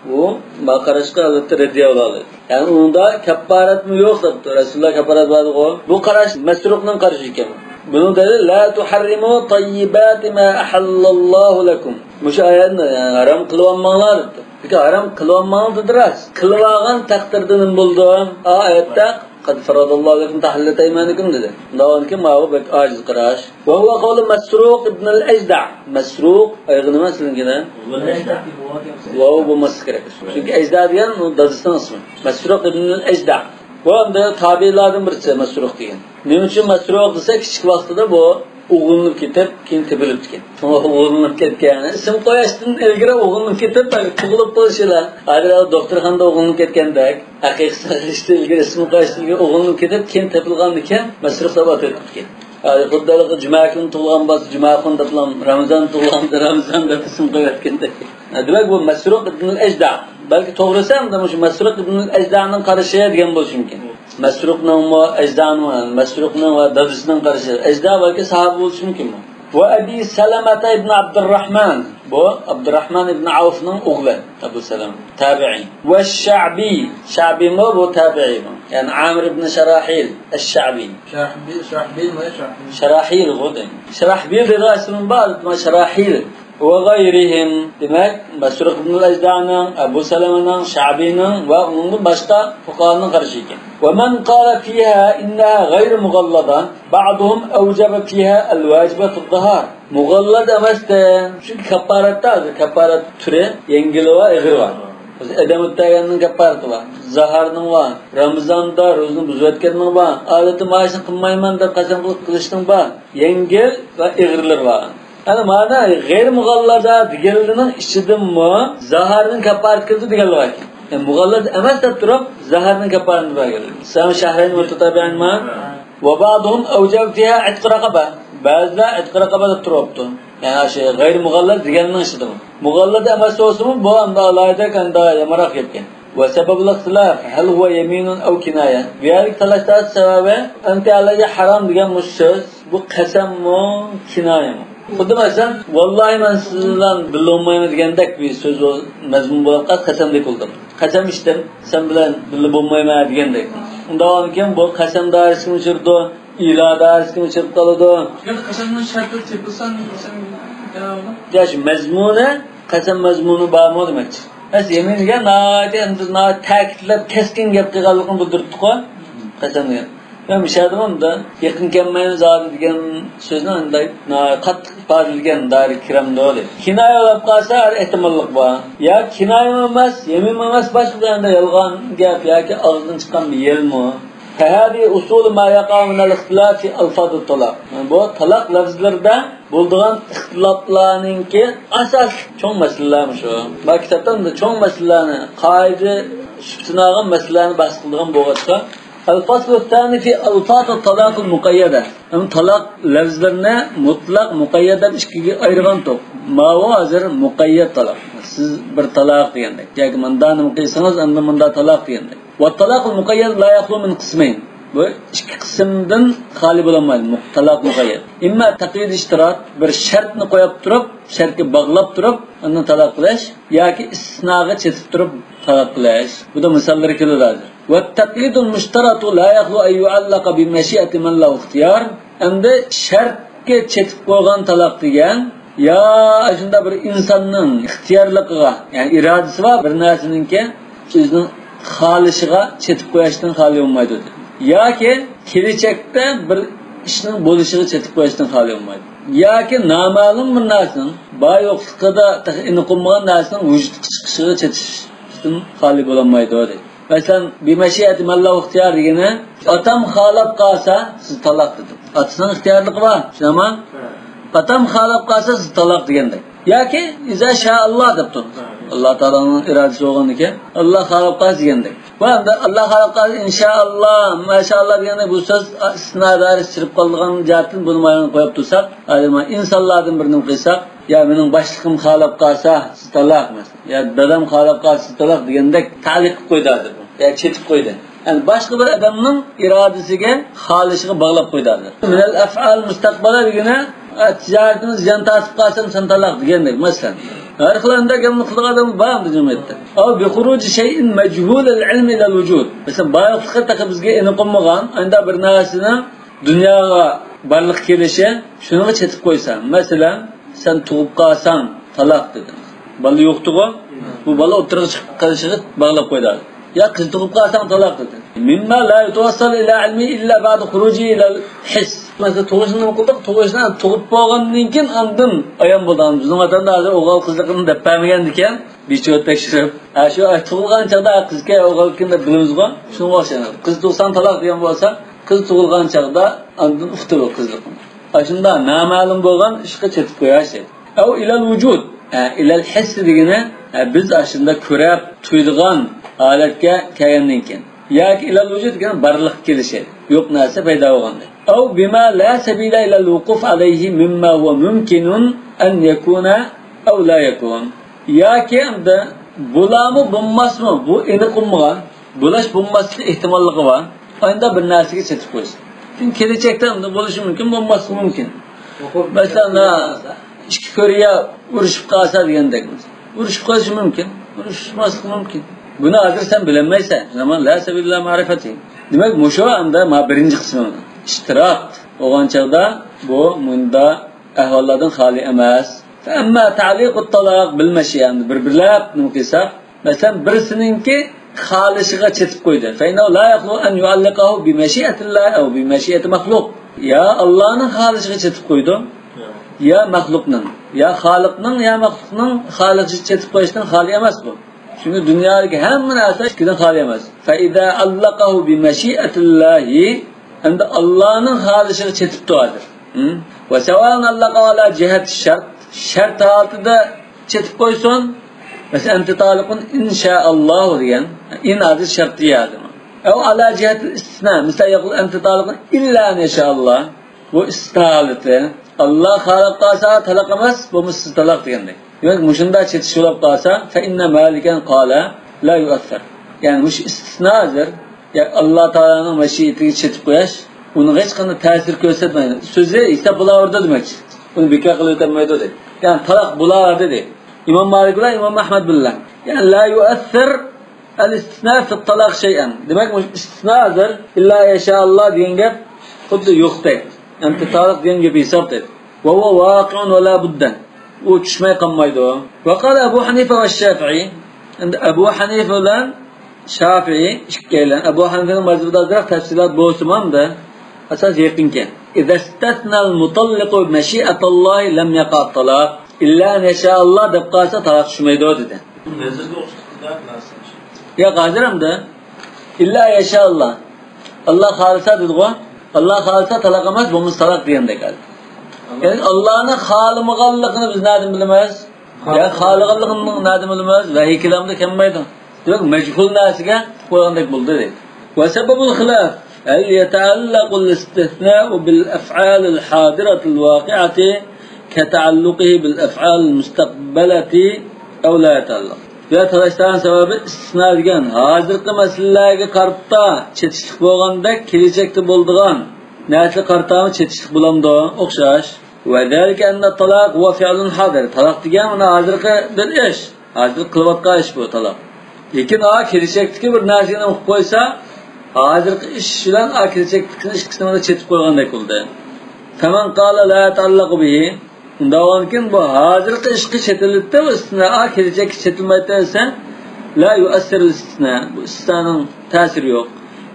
ئۇ ما قاراشقا ئەلۋەتتە رەددىيە بولالىدى. يەنى ئۇنىڭدا كەپپارەتمۇ يوق دەپتۇ. رەسۇلۇللاھ كەپپارەت بەردىغۇ. بۇ قاراش مەسرۇقنىڭ قارىشى ئىكەن. بۇنىڭ دەلىلى لا تحرموا طيبات ما أحل الله لكم. مۇشۇ ئايەتنى، يەنى، ھارام قىلىۋالماڭلار دەپتۇ. لېكىن ھارام قىلىۋالماڭ دېدى راست. قىلىۋالغان تەقدىردە نېمە بولىدۇ؟ ئايەتتە قد فرض الله لكم تحلة أيمانكم دېدى. ئۇنداق بولغاندىكىن ماۋۇ بەك ئاجىز قاراش. وهو قول مسروق ابن الأجدع. مەسرۇق، ئايىغى نېمە سىلىڭكىنى؟ ۋاۋ بولماسلىقى كېرەك. چۈنكى ئەجدا دېگەن ئۇ دادىسىنىڭ ئىسمى. مەسرۇق ئىبنۇل ئەجدا. بۇ ئەمدى تابىئىلاردىن بىرسى مەسرۇق دېگەن. نېمە ئۈچۈن مەسرۇق دېسە، كىچىك ۋاقتىدا بۇ ئوغرىلىنىپ كېتىپ، كېيىن تېپىلىپتىكەن. شۇڭا ئوغرىلىنىپ كەتكەن. ئىسىم قويۇشتىن ئىلگىرى ئوغرىلىنىپ كېتىپ، تۇغۇلۇپ قېلىشىلا. ھازىر دوختۇرخانىدا ئوغرىلىنىپ كەتكەندەك. ئەقىقە سېلىشتىن ئىلگىرى، ئىسىم قويۇشتىن ئىلگىرى ئوغرىلىنىپ كېتىپ، كېيىن تېپىلغاندىكىن مەسرۇق دەپ ئاتىلىپتىكەن. ھازىر خۇددى ھېلىقى جۈمە كۈنى تۇغۇلغان بولسا، جۈمەخۇن دەپلا، رامىزان تۇغۇلغان بولسا، رامىزان دەپ ئىسىم قويۇۋەتكەندەك. دېمەك، بۇ مەسرۇق ئىبنۇل ئەجدا. بەلكى توغرىسى ھەم مۇشۇ مەسرۇق ئىبنۇل ئەجدانىڭ قارىشى دېگەن بولۇشى مۇمكىن. مەسرۇقنىڭمۇ، ئەجدانىڭمۇ، مەسرۇقنىڭ ۋە دادىسىنىڭ قارىشى. ئەجدا بەلكى ساھابە بولۇشى مۇمكىنمۇ؟ ۋە ئەبى سەلەمەتە ئىبن ئابدۇرراھمان. بۇ ئابدۇرراھمان ئىبن ئەۋفنىڭ ئوغلى ئەبۇ سەلەمە. تابىئىي. ۋە شەبى. شەبىمۇ بۇ تابىئىي. يەنى ئامىر ئىبن شاراھىل ئەششەئبى. شاراھبىل، شاراھبىلمۇ، شاراھبىل؟ شاراھىلغۇ دەيمەن. شاراھبىل دەيدىغان ئىسمىم بار، شاراھىل. ۋە غەيرىھىم. دېمەك، مەسرۇق ئىبن ئەجدانىڭ، ئەبۇ سەلەمىنىڭ، شەئبىنىڭ ۋە ئۇنىڭدىن باشقا پۇقاھانىڭ قارىشى ئىكەن. ۋە مەن قالە فىھا ئىننەھا غەيرۇ مۇغاللازا، بەئزۇھۇم ئەۋجەبە فىھا ئەل ۋاجىبە فىز زىھار. مۇغاللاز ئەمەس دە. چۈنكى كاپپارەتتە ھازىر كاپپارەت تۈرى يەڭگىلى بار، ئېغىرى بار. ئەدەم ئۆتەرگەننىڭ كاپپارىتى بار، زىھارنىڭ بار، رامىزاندا روزىنى بۇزۇۋەتكەننىڭ بار، ئادەتتە مانا شۇنى قىلمايمەن دەپ قەسەم قىلىپ قىلىشنىڭ بار. يەڭگىل ۋە ئېغىرلىرى بار. ئەنە مانا غەيرىي مۇغاللازا دېگەنلىرىنىڭ ئىچىدىمۇ زىھارنىڭ كاپپارىتى كىرىدۇ دېگەنلەر بار ئىكەن. يەنى مۇغاللاز ئەمەس دەپ تۇرۇپ، زىھارنىڭ كاپپارىتىنى بەرگەنلەر. سەن شەھرەينى مۇتەتابىئەينما؟ ۋە بەئزۇھۇم ئەۋجەبە فىھا ئىتق رەقەبە. بەزىلەر ئىتق رەقەبە دەپ تۇرۇپتۇ. يەنى شۇ غەيرىي مۇغاللاز دېگەننىڭ ئىچىدىمۇ. مۇغاللاز ئەمەس بولسىمۇ، بۇ ئەمدى ئالاھىدە ئەمدى يامانراق گەپكەن. ۋە سەبەبۇل ئىختىلاف، ھەل ھۇۋە يەمىنۇن ئەۋ كىنايە. بۇ يەردىكى تالاش-تارتىش سەۋەبى، ئەنتە ئەلەييە ھارام دېگەن مۇشۇ سۆز، بۇ قەسەممۇ، كىنايىمۇ؟ خۇددى مەسىلەن، ۋاللاھى مەن سىز بىلەن بىللە بولمايمەن دېگەندەك بىر سۆز، مەزمۇن بولۇپ قالسا قەسەمدەك بولدى. قەسەم ئىچتىم، سەن بىلەن بىللە بولمايمەن دېگەندەك. ئۇنداق بولغاندىكىن بۇ قەسەم دائىرىسىگىمۇ كىرىدۇ، ئىلا دائىرىسىگىمۇ كىرىپ قالىدۇ. يەنى قەسەمنىڭ شەرتى تېپىلسا، سەن، يا، شۇ مەزمۇنى، قەسەم مەزمۇنى بارمۇ دېمەكچى. بەس يەمىن دېگەن ناھايىتى، ئەمدى ناھايىتى تەكىتلەپ، كەسكىن گەپ قىلغانلىقىنى بىلدۈرۈپتىقۇ. قەسەم دېگەن. مەن مۇشۇ يەردىمۇ ئۇنداق يېقىن كەلمەيمىز ھازىر دېگەن سۆزنى ئۇنداق ناھايىتى قاتتىق ئىپادىلىگەن دائىرىگە كىرەمدۇ دەيدۇ. كىنايە بولۇپ قالسا ھەر ئېھتىماللىق بار. يا كىنايە ئەمەس، يەمىن ئەمەس، باشقا بىر يەلغان گەپ ياكى ئاغزىدىن چىققان بىر يەلمۇ. فهذه أصول ما يقع من الاختلاف في ألفاظ الطلاق. بۇ تالاق لەۋزلىرىدە بولىدىغان ئىختىلاپلارنىڭكى ئاساسلىق چوڭ مەسىلىلەر مۇشۇ. بۇ كىتابتا چوڭ مەسىلىلەرنى، قائىدە سۈپىتىنى ئالغان مەسىلىلەرنى بەھس قىلىدىغان بولغاچقا، الفصل الثاني في ألفاظ الطلاق المقيدة. ئەمما تالاق لەۋزلىرىنى مۇتلەق، مۇقەييەت دەپ ئىككىگە ئايرىغانتۇق. ماۋۇ ھازىر مۇقەييەت تالاق. سىز بىر تالاق دېگەندەك. ياكى مۇندا نېمە قىلسىڭىز، ئەمدى مۇندا تالاق دېگەندەك. والطلاق المقيد لا يخلو من قسمين. بۇ ئىككى قىسىمدىن خالىي بولالمايدۇ، مۇ-، تالاق مۇقەييەت. ئىمما تەقيىد ئىشتىرات، بىر شەرتنى قويۇپ تۇرۇپ، شەرتكە باغلاپ تۇرۇپ، ئاندىن تالاق قىلىش، ياكى ئىستىسناغا چېتىپ تۇرۇپ تالاق قىلىش. بۇ دا مىساللىرى كېلىدۇ ھازىر. والتقييد المشترط لا يخلو أن يعلق بمشيئة من له اختيار. ئەمدى شەرتكە چېتىپ قويغان تالاق دېگەن، يا ئاشۇنداق بىر ئىنساننىڭ ئىختىيارلىقىغا، يەنى ئىرادىسى بار بىر نەرسىنىڭكى ئۆزىنىڭ خالىشىغا چېتىپ قويۇشتىن خالىي بولمايدۇ. ياكى كېلىچەكتە بىر ئىشنىڭ بولۇشىغا چېتىپ قويۇشتىن خالىي بولمايدۇ. ياكى نامەلۇم بىر نەرسىنىڭ، بار يوقلۇقىدا تېخى ئېنىق بولمىغان نەرسىنىڭ ۋۇجۇدقا چىقىشىغا چېتىشتىن خالىي بولالمايدۇ، دەيدۇ. مەسىلەن، بمشيئة من له اختيار دېگىنى، ئاتام خالاپ قالسا، سىز تالاق دېدىم. ئاتىسىنىڭ ئىختىيارلىقى بار، شۇنداقمۇ؟ ئاتام خالاپ قالسا، سىز تالاق دېگەندەك. ياكى ئىزا شائاللا دەپ تۇرۇپ، ئاللا تائالانىڭ ئىرادىسى بولغاندىكىن، ئاللا خالاپ قالسا دېگەندەك. بۇ ئەمدى ئاللا خالاپ قالسا، ئىنشائاللا، ماشائاللا دېگەندەك بۇ سۆز ئىستىسنا دائىرىسى چىرىپ قالىدىغان جەھەتتىن بۇنى مايان قويۇپ تۇرساق، ھازىر مانا ئىنسانلاردىن بىر نېمە قىلساق، يا مېنىڭ باشلىقىم خالاپ قالسا، سىز تالاق، مەسىلەن، يا دادام خالاپ قالسا، سىز تالاق دېگەندەك تەلىق قىلىپ قويدى ھازىر بۇ. يا چېتىپ قويدى. يەنى باشقا بىر ئادەمنىڭ ئىرادىسىگە، خالىشىغا باغلاپ قويدى ھازىر. من الأفعال المستقبلة دېگىنى، ئە، تىجارىتىمىز زىيان تارتىپ قالسا، سەن تالاق دېگەندەك، مەسىلەن. ھەر خىل ئانداق گەپنى قىلىدىغان ئادەم بارمۇ جەمئىيەتتە؟ أو بخروج شيء مجهول العلم إلى الوجود. مەسىلەن، بار يوقلۇقى تېخى بىزگە ئېنىق بولمىغان ئانداق بىر نەرسىنىڭ دۇنياغا بارلىققا كېلىشى، شۇنىڭغا چېتىپ قويسا، مەسىلەن، سەن تۇغۇپ قالساڭ تالاق دېدىڭ. بالا يوقتىغۇ؟ بۇ بالا ئوتتۇرىغا چىقىپ قېلىشىغا باغلاپ قويدى. يا قىز تۇغۇپ قالساڭ تالاق دېدى. مما لا يتوصل إلى علمه إلا بعد خروجه إلى الحس. مەسىلەن، تۇغۇشنى نېمە قىلدۇق؟ تۇغۇشنى تۇغۇپ بولغاندىن كېيىن ئاندىن ئايان بولدى. بىزنىڭ ۋەتەندە ھازىر ئوغۇل قىزلىقىنى دەپ بەرمىگەندىكىن، بىچۇ تەكشۈرۈپ، ھە، شۇ، ئە، تۇغۇلغان چاغدا، ھە، قىزكەن، ئوغۇلكەن دەپ بىلىمىزغۇ. شۇنىڭغا ئوخشايدۇ. قىز تۇغساڭ تالاق دېگەن بولسا، قىز تۇغۇلغان چاغدا ئاندىن ئۇقتۇرۇۋال قىزلىقنى. ئاشۇنداق نامەلۇم بولغان ئىشقا چېتىپ قويۇش. ئەۋ ئىلەل ۋۇجۇد. ھە، ئىلەل ھەسس دېگىنى، ھە، بىز ئاشۇنداق كۆرەپ تۇيىدىغان ھالەتكە كەلگەندىن كېيىن. ياكى ئىلەل ۋۇجۇد دېگەن بارلىققا كېلىشى، يوق نەرسە پەيدا بولغاندەك. ئەۋ بىما لا سەبىلە ئىلەل ۋۇقۇف ئەلەيھى مىمما ھۇۋە مۇمكىنۇن ئەن يەكۇنە ئەۋ لا يەكۇن. ياكى ئەمدى بولارمۇ، بولماسمۇ، بۇ ئېنىق بولمىغان، بولاش بولماسلىق ئېھتىماللىقى بار. ئانداق بىر نەرسىگە چېتىپ قويسا. چۈنكى كېلىچەكتە ئەمدى بولۇشى مۇمكىن، بولماسلىقى مۇمكىن. مەسىلەن، ئىككى كورېيە ئۇرۇشۇپ قالسا دېگەندەك. ئۇرۇشۇپ قېلىشى مۇمكىن، ئۇرۇشماسلىقى مۇمكىن. بۇنى ھازىر سەن بىلەلمەيسەن. زامان لا سەبىلە ئىلا مەرىفەتى. دېمەك، مۇشۇ ئەمدى ما بىرىنچى قىسمى ئىشتىراك بولغان چاغدا بۇ مۇنداق ئەھۋاللاردىن خالىي ئەمەس. ئەمما تەئلىقۇت تالاق بىل مەشىئە، ئەمدى بىر-بىرلەپ نېمە قىلساق، مەسىلەن، بىرسىنىڭكى خالىشىغا چېتىپ قويدى. فإنه لا يخلو أن يعلقه بمشيئة الله أو بمشيئة مخلوق. يا ئاللانىڭ خالىشىغا چېتىپ قويدى، يا مەخلۇقنىڭ، يا خالىقنىڭ، يا مەخلۇقنىڭ خالىشىغا چېتىپ قويۇشتىن خالىي ئەمەس بۇ. چۈنكى دۇنيادىكى ھەممە نەرسە ئىككىدىن خالىي ئەمەس. فإذا علقه بمشيئة الله، ئەمدى ئاللانىڭ خالىشىغا چېتىپتۇ ھازىر. ھە؟ وسواء علقه على جهة الشرط، شەرت ھالىتىدە چېتىپ قويسۇن. مەسىلەن، أنت طالق إن شاء الله دېگەن. إن ھازىر شەرتىيە ھازىر. أو على جهة الاستثناء. مىسال، يقول أنت طالق إلا أن يشاء الله. بۇ ئىستىسنا ھالىتى. ئاللا خالاپ قالسا تالاق ئەمەس، بولمىسا سىز تالاق دېگەندەك. دېمەك، مۇشۇنداق چېتىش بولۇپ قالسا، فإن مالكا قال لا يؤثر. يەنى مۇشۇ ئىستىسنا ھازىر، يا ئاللا تائالانىڭ مەشىئىتىگە چېتىپ قويۇش، ئۇنىڭغا ھېچقانداق تەسىر كۆرسەتمەيدۇ. سۆزى ھېساب بولاۋېرىدۇ دېمەكچى. ئۇنى بىكار قىلىۋېتەلمەيدۇ دەيدۇ. يەنى تالاق بولاۋەردى دەيدۇ. ئىمام مالىك بىلەن ئىمام ئەھمەد بىلەن. يەنى لا يؤثر الاستثناء في الطلاق شيئا. دېمەك، مۇشۇ ئىستىسنا ھازىر ئىللا يەشائاللا دېگەن گەپ خۇددى يوقتەك. ئەمدى تالاق دېگەن گەپ ھېسابتەك. وهو واقع ولا بد. ئۇ چۈشمەي قالمايدۇ. وقال أبو حنيفة والشافعي. ئەمدى ئەبۇ ھەنىفە بىلەن شافىئى ئىككىيلەن. ئەبۇ ھەنىفەنىڭ مەزھىپىدە ئازراق تەپسىلات بولسىمۇ ئەمدى ئاساس يېقىنكەن. إذا استثنى المطلق مشيئة الله لم يقع الطلاق. إلا أن يشاء الله دەپ قالسا تالاق چۈشمەيدۇ دېدى. نەزىرگە ئوخشاش. ياق، ھازىر ئەمدى. إلا يشاء الله. ئاللا خالىسا دېدىغۇ. ئاللا خالىسا تالاق ئەمەس، بولمىسا تالاق دېگەندەك ھازىر. يەنى ئاللانىڭ خالىمىغانلىقىنى بىز نەدىن بىلىمىز؟ يا خالىغانلىقىنى نەدىن بىلىمىز؟ ۋەھىي كالامدا كەلمەيدۇ. دېمەك، مەجھۇل نەرسىگە قويغاندەك بولدى دەيدۇ. وسبب الخلاف هل يتعلق الاستثناء بالأفعال الحاضرة الواقعة كتعلقه بالأفعال المستقبلة أو لا يتعلق؟ بۇ يەردە تالاش تارتىش سەۋەبى ئىستىسنا دېگەن ھازىرقى مەسىلىلەرگە قارىتا چېتىشلىق بولغاندەك، كېلىچەكتە بولىدىغان نەرسىگە قارىتامۇ چېتىشلىق بولامدۇ؟ ئوخشاش. وذلك أن الطلاق هو فعل حاضر. تالاق دېگەن مانا ھازىرقى بىر ئىش. ھازىر قىلىۋاتقان ئىش بۇ تالاق. لېكىن ئا كېلىچەكتىكى بىر نەرسىنى ئۇقۇپ قويسا، ھازىرقى ئىش بىلەن ئا كېلىچەكتىكىنى ئىككىسىنى چېتىپ قويغاندەك بولدى. فمن قال لا يتعلق به. ئۇنداۋانكىن بۇ ھازىرقى ئىشقا چېتىلىدىتى، ئىستىسنا، ئا كېلىچەككە چېتىلمەيدۇ دېسە، لا يؤثر الاستثناء. بۇ ئىستىسنانىڭ تەسىرى يوق.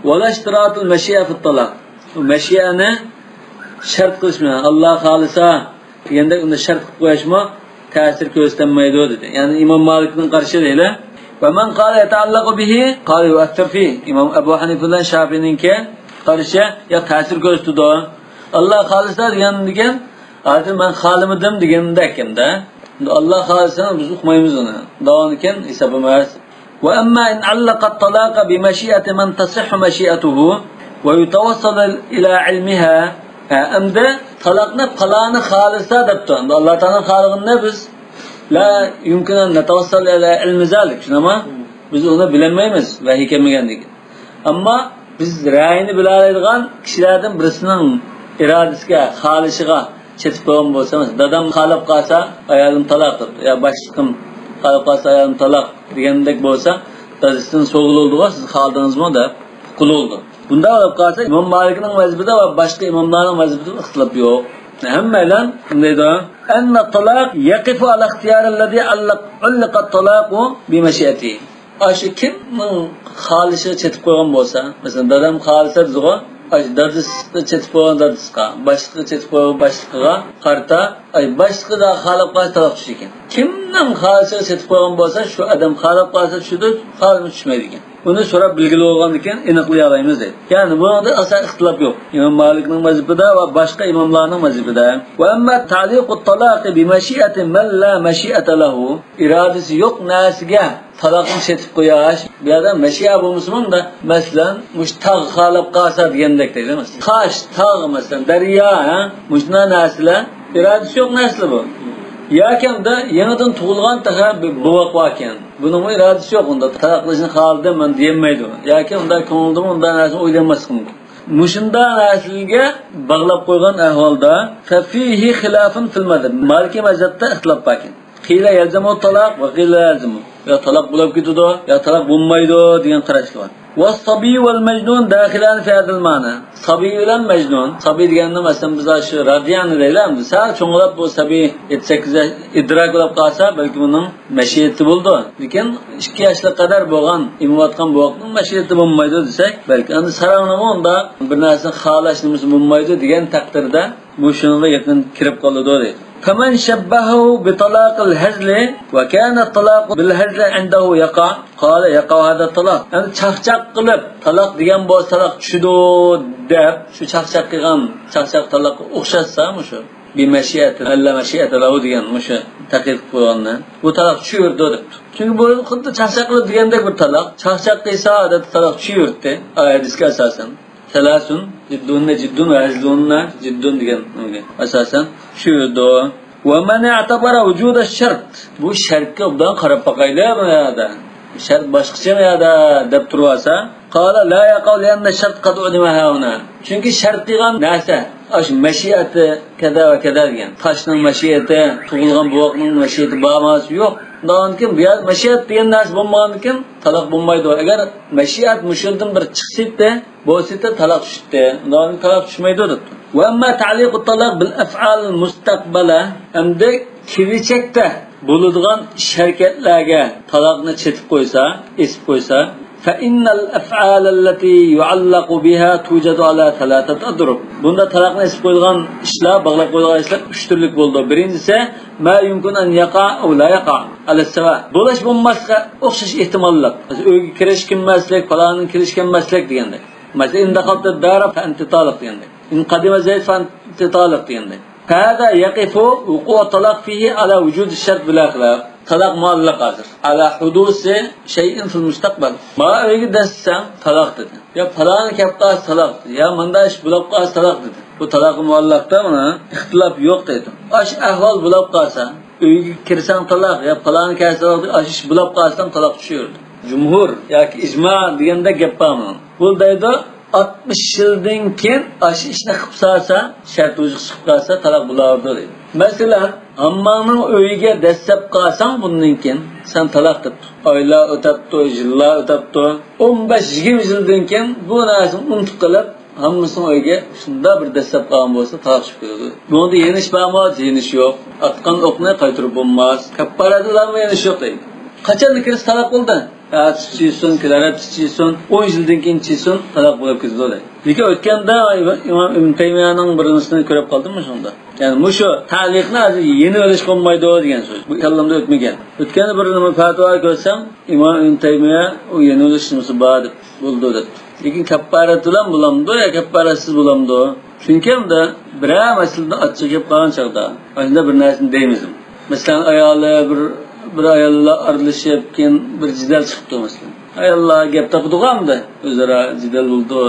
ولا اشتراط المشيئة في الطلاق. بۇ مەشىئەنى شەرت قىلىش بىلەن، ئاللا خالىسا دېگەندەك ئۇنى شەرت قىلىپ قويۇشمۇ تەسىر كۆرسىتەلمەيدۇ دېدى. يەنى ئىمام مالىكنىڭ قارىشى دەيلى. ومن قال يتعلق به قال يؤثر فيه. ئىمام ئەبۇ ھەنىفە بىلەن شافىئىنىڭكى قارىشى، يا تەسىر كۆرسىتىدۇ. ئاللا خالىسا دېگەن، دېگەن، ھازىر مەن خالىمىدىم دېگەندەك ئەمدى. ئاللا خالىسا بىز ئۇقمايمىز ئۇنى. داۋامىكەن ھېساب ئەمەس. وأما إن علق الطلاق بمشيئة من تصح مشيئته ويتوصل إلى علمها. ھە، ئەمدى تالاقنى پالانى خالىسا دەپتۇ. ئەمدى ئاللا تائالانىڭ خالىغىنىنى بىز لا يمكن أن نتوصل إلى علم ذلك. شۇنداقمۇ؟ بىز ئۇنى بىلەلمەيمىز، ۋەھىي كەلمىگەندىكىن. ئەمما بىز رەيىنى بىلەلەيدىغان كىشىلەردىن بىرسىنىڭ ئىرادىسىگە، خالىشىغا چېتىپ قويغان بولسىمىز، دادام خالاپ قالسا، ئايالىم تالاق دەپتۇ. يا باشلىقىم خالاپ قالسا، ئايالىم تالاق دېگەندەك بولسا، دادىسىدىن سورىغىلى بولىدىغۇ، سىز خالىدىڭىزمۇ دەپ قىلىۋالىدۇ. بۇنداق بولۇپ قالسا، ئىمام مالىكنىڭ مەزھىپىدە ۋە باشقا ئىماملارنىڭ مەزھىپىدە ئىختىلاپ يوق. ھەممەيلەن شۇندايدۇ. أن الطلاق يقف على اختيار الذي علق، علق الطلاق بمشيئته. ئاشۇ كىمنىڭ خالىشىغا چېتىپ قويغان بولسا، مەسىلەن، دادام خالىسا دېدىغۇ، ئاشۇ دادىسىغا چېتىپ قويغان دادىسىغا، باشلىقىغا چېتىپ قويغان باشلىقىغا قارىتا، ئاي، باشلىقى خالاپ قالسا تالاق چۈشىدىكەن. كىمنىڭ خالىشىغا چېتىپ قويغان بولسا، شۇ ئادەم خالاپ قالسا چۈشىدۇ، خالىمىسا چۈشمەيدىكەن. بۇنى سوراپ بىلگىلى بولغاندىكىن ئېنىقلىيالايمىز دەيدۇ. يەنى بۇنىڭدا ئاساسەن ئىختىلاپ يوق. ئىمام مالىكنىڭ مەزھىپىدە ۋە باشقا ئىماملارنىڭ مەزھىپىدە. وأما تعليق الطلاق بمشيئة من لا مشيئة له. ئىرادىسى يوق نەرسىگە تالاقنى چېتىپ قويۇش. بۇ يەردە مەشىئە بولمىسىمۇ، مۇندا، مەسىلەن، مۇشۇ تاغ خالاپ قالسا دېگەندەك دەيدۇ. مەسىلەن، قاش، تاغ، مەسىلەن، دەريا، ھە؟ مۇشۇنداق نەرسىلەر ئىرادىسى يوق نەرسىلەر بۇ. ياكى ئۇندا يېڭىدىن تۇغۇلغان تېخى بىر بوۋاق باركەن. بۇنىڭمۇ ئىرادىسى يوق، ئۇندا تالاق قىلىشنى خالىدىم مەن دېيەلمەيدۇ. ياكى ئۇندا كۆڭلىدىمۇ ئۇنداق نەرسىنى ئويلانماسلىقى مۇمكىن. مۇشۇنداق نەرسىلەرگە باغلاپ قويغان ئەھۋالدا، ففيه خلاف في المذهب. مالىكىي مەزھەپتە ئىختىلاپ باركەن. قيل يلزمه الطلاق وقيل لا يلزمه. يا تالاق بولۇپ كېتىدۇ، يا تالاق بولمايدۇ دېگەن قاراشلار بار. والصبي والمجنون داخلان في هذا المعنى. سابىي بىلەن مەجنۇن. سابىي دېگەندە، مەسىلەن، بىز شۇ رادىئەنى دەيلى ئەمدى. سەل چوڭلاپ بۇ سابىي يەتتە سەككىز ياش ئىدراك بولۇپ قالسا، بەلكى بۇنىڭ مەشىئەتى بولىدۇ. لېكىن ئىككى ياشلىق قەدەر بولغان، ئېمىۋاتقان بوۋاقنىڭ مەشىئەتى بولمايدۇ دېسەك، بەلكى ئەمدى ساراڭنىڭمۇ ئۇنداق بىر نەرسىنى خالاش نېمىسى بولمايدۇ دېگەن تەقدىردە، بۇ شۇنىڭغا يېقىن كىرىپ قالىدۇ دەيدۇ. فمن شبهه بطلاق الهزل وكان الطلاق بالهزل عنده يقع، قال يقع هذا الطلاق. يەنى چاقچاق قىلىپ تالاق دېگەن بولسا تالاق چۈشىدۇ دەپ، شۇ چاقچاق قىلغان چاقچاق تالاققا ئوخشاتسا، مۇشۇ بمشيئة، ألا مشيئة له دېگەن مۇشۇ تەقيىد قىلىپ قويغاننى، بۇ تالاق چۈشۈۋېرىدۇ دەپتۇ. چۈنكى بۇ خۇددى چاقچاق قىلىپ دېگەندەك بىر تالاق. چاقچاق قىلسا ئادەتتە تالاق چۈشۈۋېرىدۇ، ئايەت ھەدىسكە ئاساسەن. سەلاسۇن، جىددۇننە جىددۇن ۋە ھەزلۇننە جىددۇن دېگەن ئاساسەن چۈشۈرىدۇ. ومن اعتبر وجود الشرط. بۇ شەرتكە ئوبدان قاراپ باقايلى بۇ يەردە. شەرت باشقىچە بۇ يەردە دەپ تۇرۇۋالسا، قال لا يقع لأن الشرط قد عدم هاهنا. چۈنكى شەرت دېگەن نەرسە، ئاشۇ مەشىئەتى كەزا ۋە كەزا دېگەن. تاشنىڭ مەشىئەتى، تۇغۇلغان بوۋاقنىڭ مەشىئەتى بار ئەمەس، يوق. ئۇنداقتىن كېيىن بۇ يەردە مەشىئەت دېگەن نەرسە بولمىغاندىن كېيىن تالاق بولمايدۇ. ئەگەر مەشىئەت مۇشۇندىن بىر چىقسىتى، بولسىتى تالاق چۈشتى. ئۇنداق تالاق چۈشمەيدۇ دەپتۇ. وأما تعليق الطلاق بالأفعال المستقبلة، ئەمدى كېلىچەكتە بولىدىغان ئىش ھەرىكەتلەرگە تالاقنى چېتىپ قويسا، ئېسىپ قويسا، فإن الأفعال التي يعلق بها توجد على ثلاثة أضرب. بۇندا تالاقنى ئېسىپ قويىدىغان ئىشلار، باغلاپ قويىدىغان ئىشلار ئۈچ تۈرلۈك بولىدۇ. بىرىنچىسى، ما يمكن أن يقع أو لا يقع على السواء. بولۇش بولماسلىققا ئوخشاش ئېھتىماللىق. مەسىلەن، ئۆيگە كىرىش كىرمەسلىك، پالانىڭ كىرىش كىرمەسلىك دېگەندەك. مەسىلەن، إن دخلت الدار فأنت طالق دېگەندەك. إن قدم زيد فأنت طالق دېگەندەك. فهذا يقف وقوع الطلاق فيه على وجود الشرط بلا خلاف. تالاق مۇئەللەق ھازىر. على حدوث شيء في المستقبل. ما ئۆيگە دەسسەڭ تالاق دېدى. يا پالانى كەپ قالسا تالاق دېدى. يا ماندا ئىش بولۇپ قالسا تالاق دېدى. بۇ تالاق مۇئەللەقتا مانا ئىختىلاپ يوق دەيدۇ. ئاش ئەھۋال بولۇپ قالسا، ئۆيگە كىرسەڭ تالاق، يا پالانى كەلسە تالاق دېدى، ئاش ئىش بولۇپ قالسا تالاق چۈشۈرىدۇ. جۇمھۇر ياكى ئىجما دېگەندە گەپ بار مانا. بۇ دەيدۇ، ئاتمىش يىلدىن كېيىن ئاشۇ ئىشنى قىلىپ سالسا، شەرت ۋۇجۇب چىقىپ قالسا، تالاق بولاۋېرىدۇ دەيدۇ. مەسىلەن، ھامماڭنىڭ ئۆيىگە دەسسەپ قالساڭ، بۇندىن كېيىن سەن تالاق دەپتۇ. ئايلار ئۆتەپتۇ، يىللار ئۆتەپتۇ. ئون بەش يىگىرمە يىلدىن كېيىن بۇ نەرسىنى ئۇنتۇپ قېلىپ، ھاممىسىنىڭ ئۆيىگە شۇنداق بىر دەسسەپ قالغان بولسا، تالاق چۈشۈپ كېتىدۇ. بۇنىڭدا يېنىش بارمۇ؟ يېنىش يوق. ئاتقان ئوقنى قايتۇرۇپ بولماس. كاپپارەتلەرمۇ يېنىش يوق دەيدۇ. قاچانلا كىرسە تالاق بولدى. ئەتىسى چىسۇن، كېلەر ھەپتىسى چىسۇن، ئون يىلدىن كېيىن چىسۇن، تالاق بولۇپ كېتىدۇ دەيدۇ. لېكىن ئۆتكەندە ئىمام ئىبن تەيمىيەنىڭ بىر نېمىسىنى كۆرۈپ قالدىم شۇندا. يەنى مۇشۇ تەلىقنى ھازىر يېنىۋېلىشقا بولمايدۇ دېگەن سۆز. بۇ كاللامدا ئۆتمىگەن. ئۆتكەندە بىر نېمە پەتىۋا كۆرسەم، ئىمام ئىبن تەيمىيە ئۇ يېنىۋېلىش نېمىسى بار دەپ، بولىدۇ دەپتۇ. لېكىن كاپپارەت بىلەن بولامدۇ يا كاپپارەتسىز بولامدۇ؟ چۈنكى ئەمدى بىرەر مەسىلىدە ئاچچىق گەپ قىلغان چاغدا، ئاشۇنداق بىر نەرسىنى دەيمىز. مەسىلەن، ئايالى بىر، بىر ئايال بىلەن ئارىلىشىپ، كېيىن بىر جېدەل چىقىپتۇ، مەسىلەن. ئاياللار گەپ تاپىدىغۇ ئەمدى، ئۆزئارا جېدەل بولىدۇ.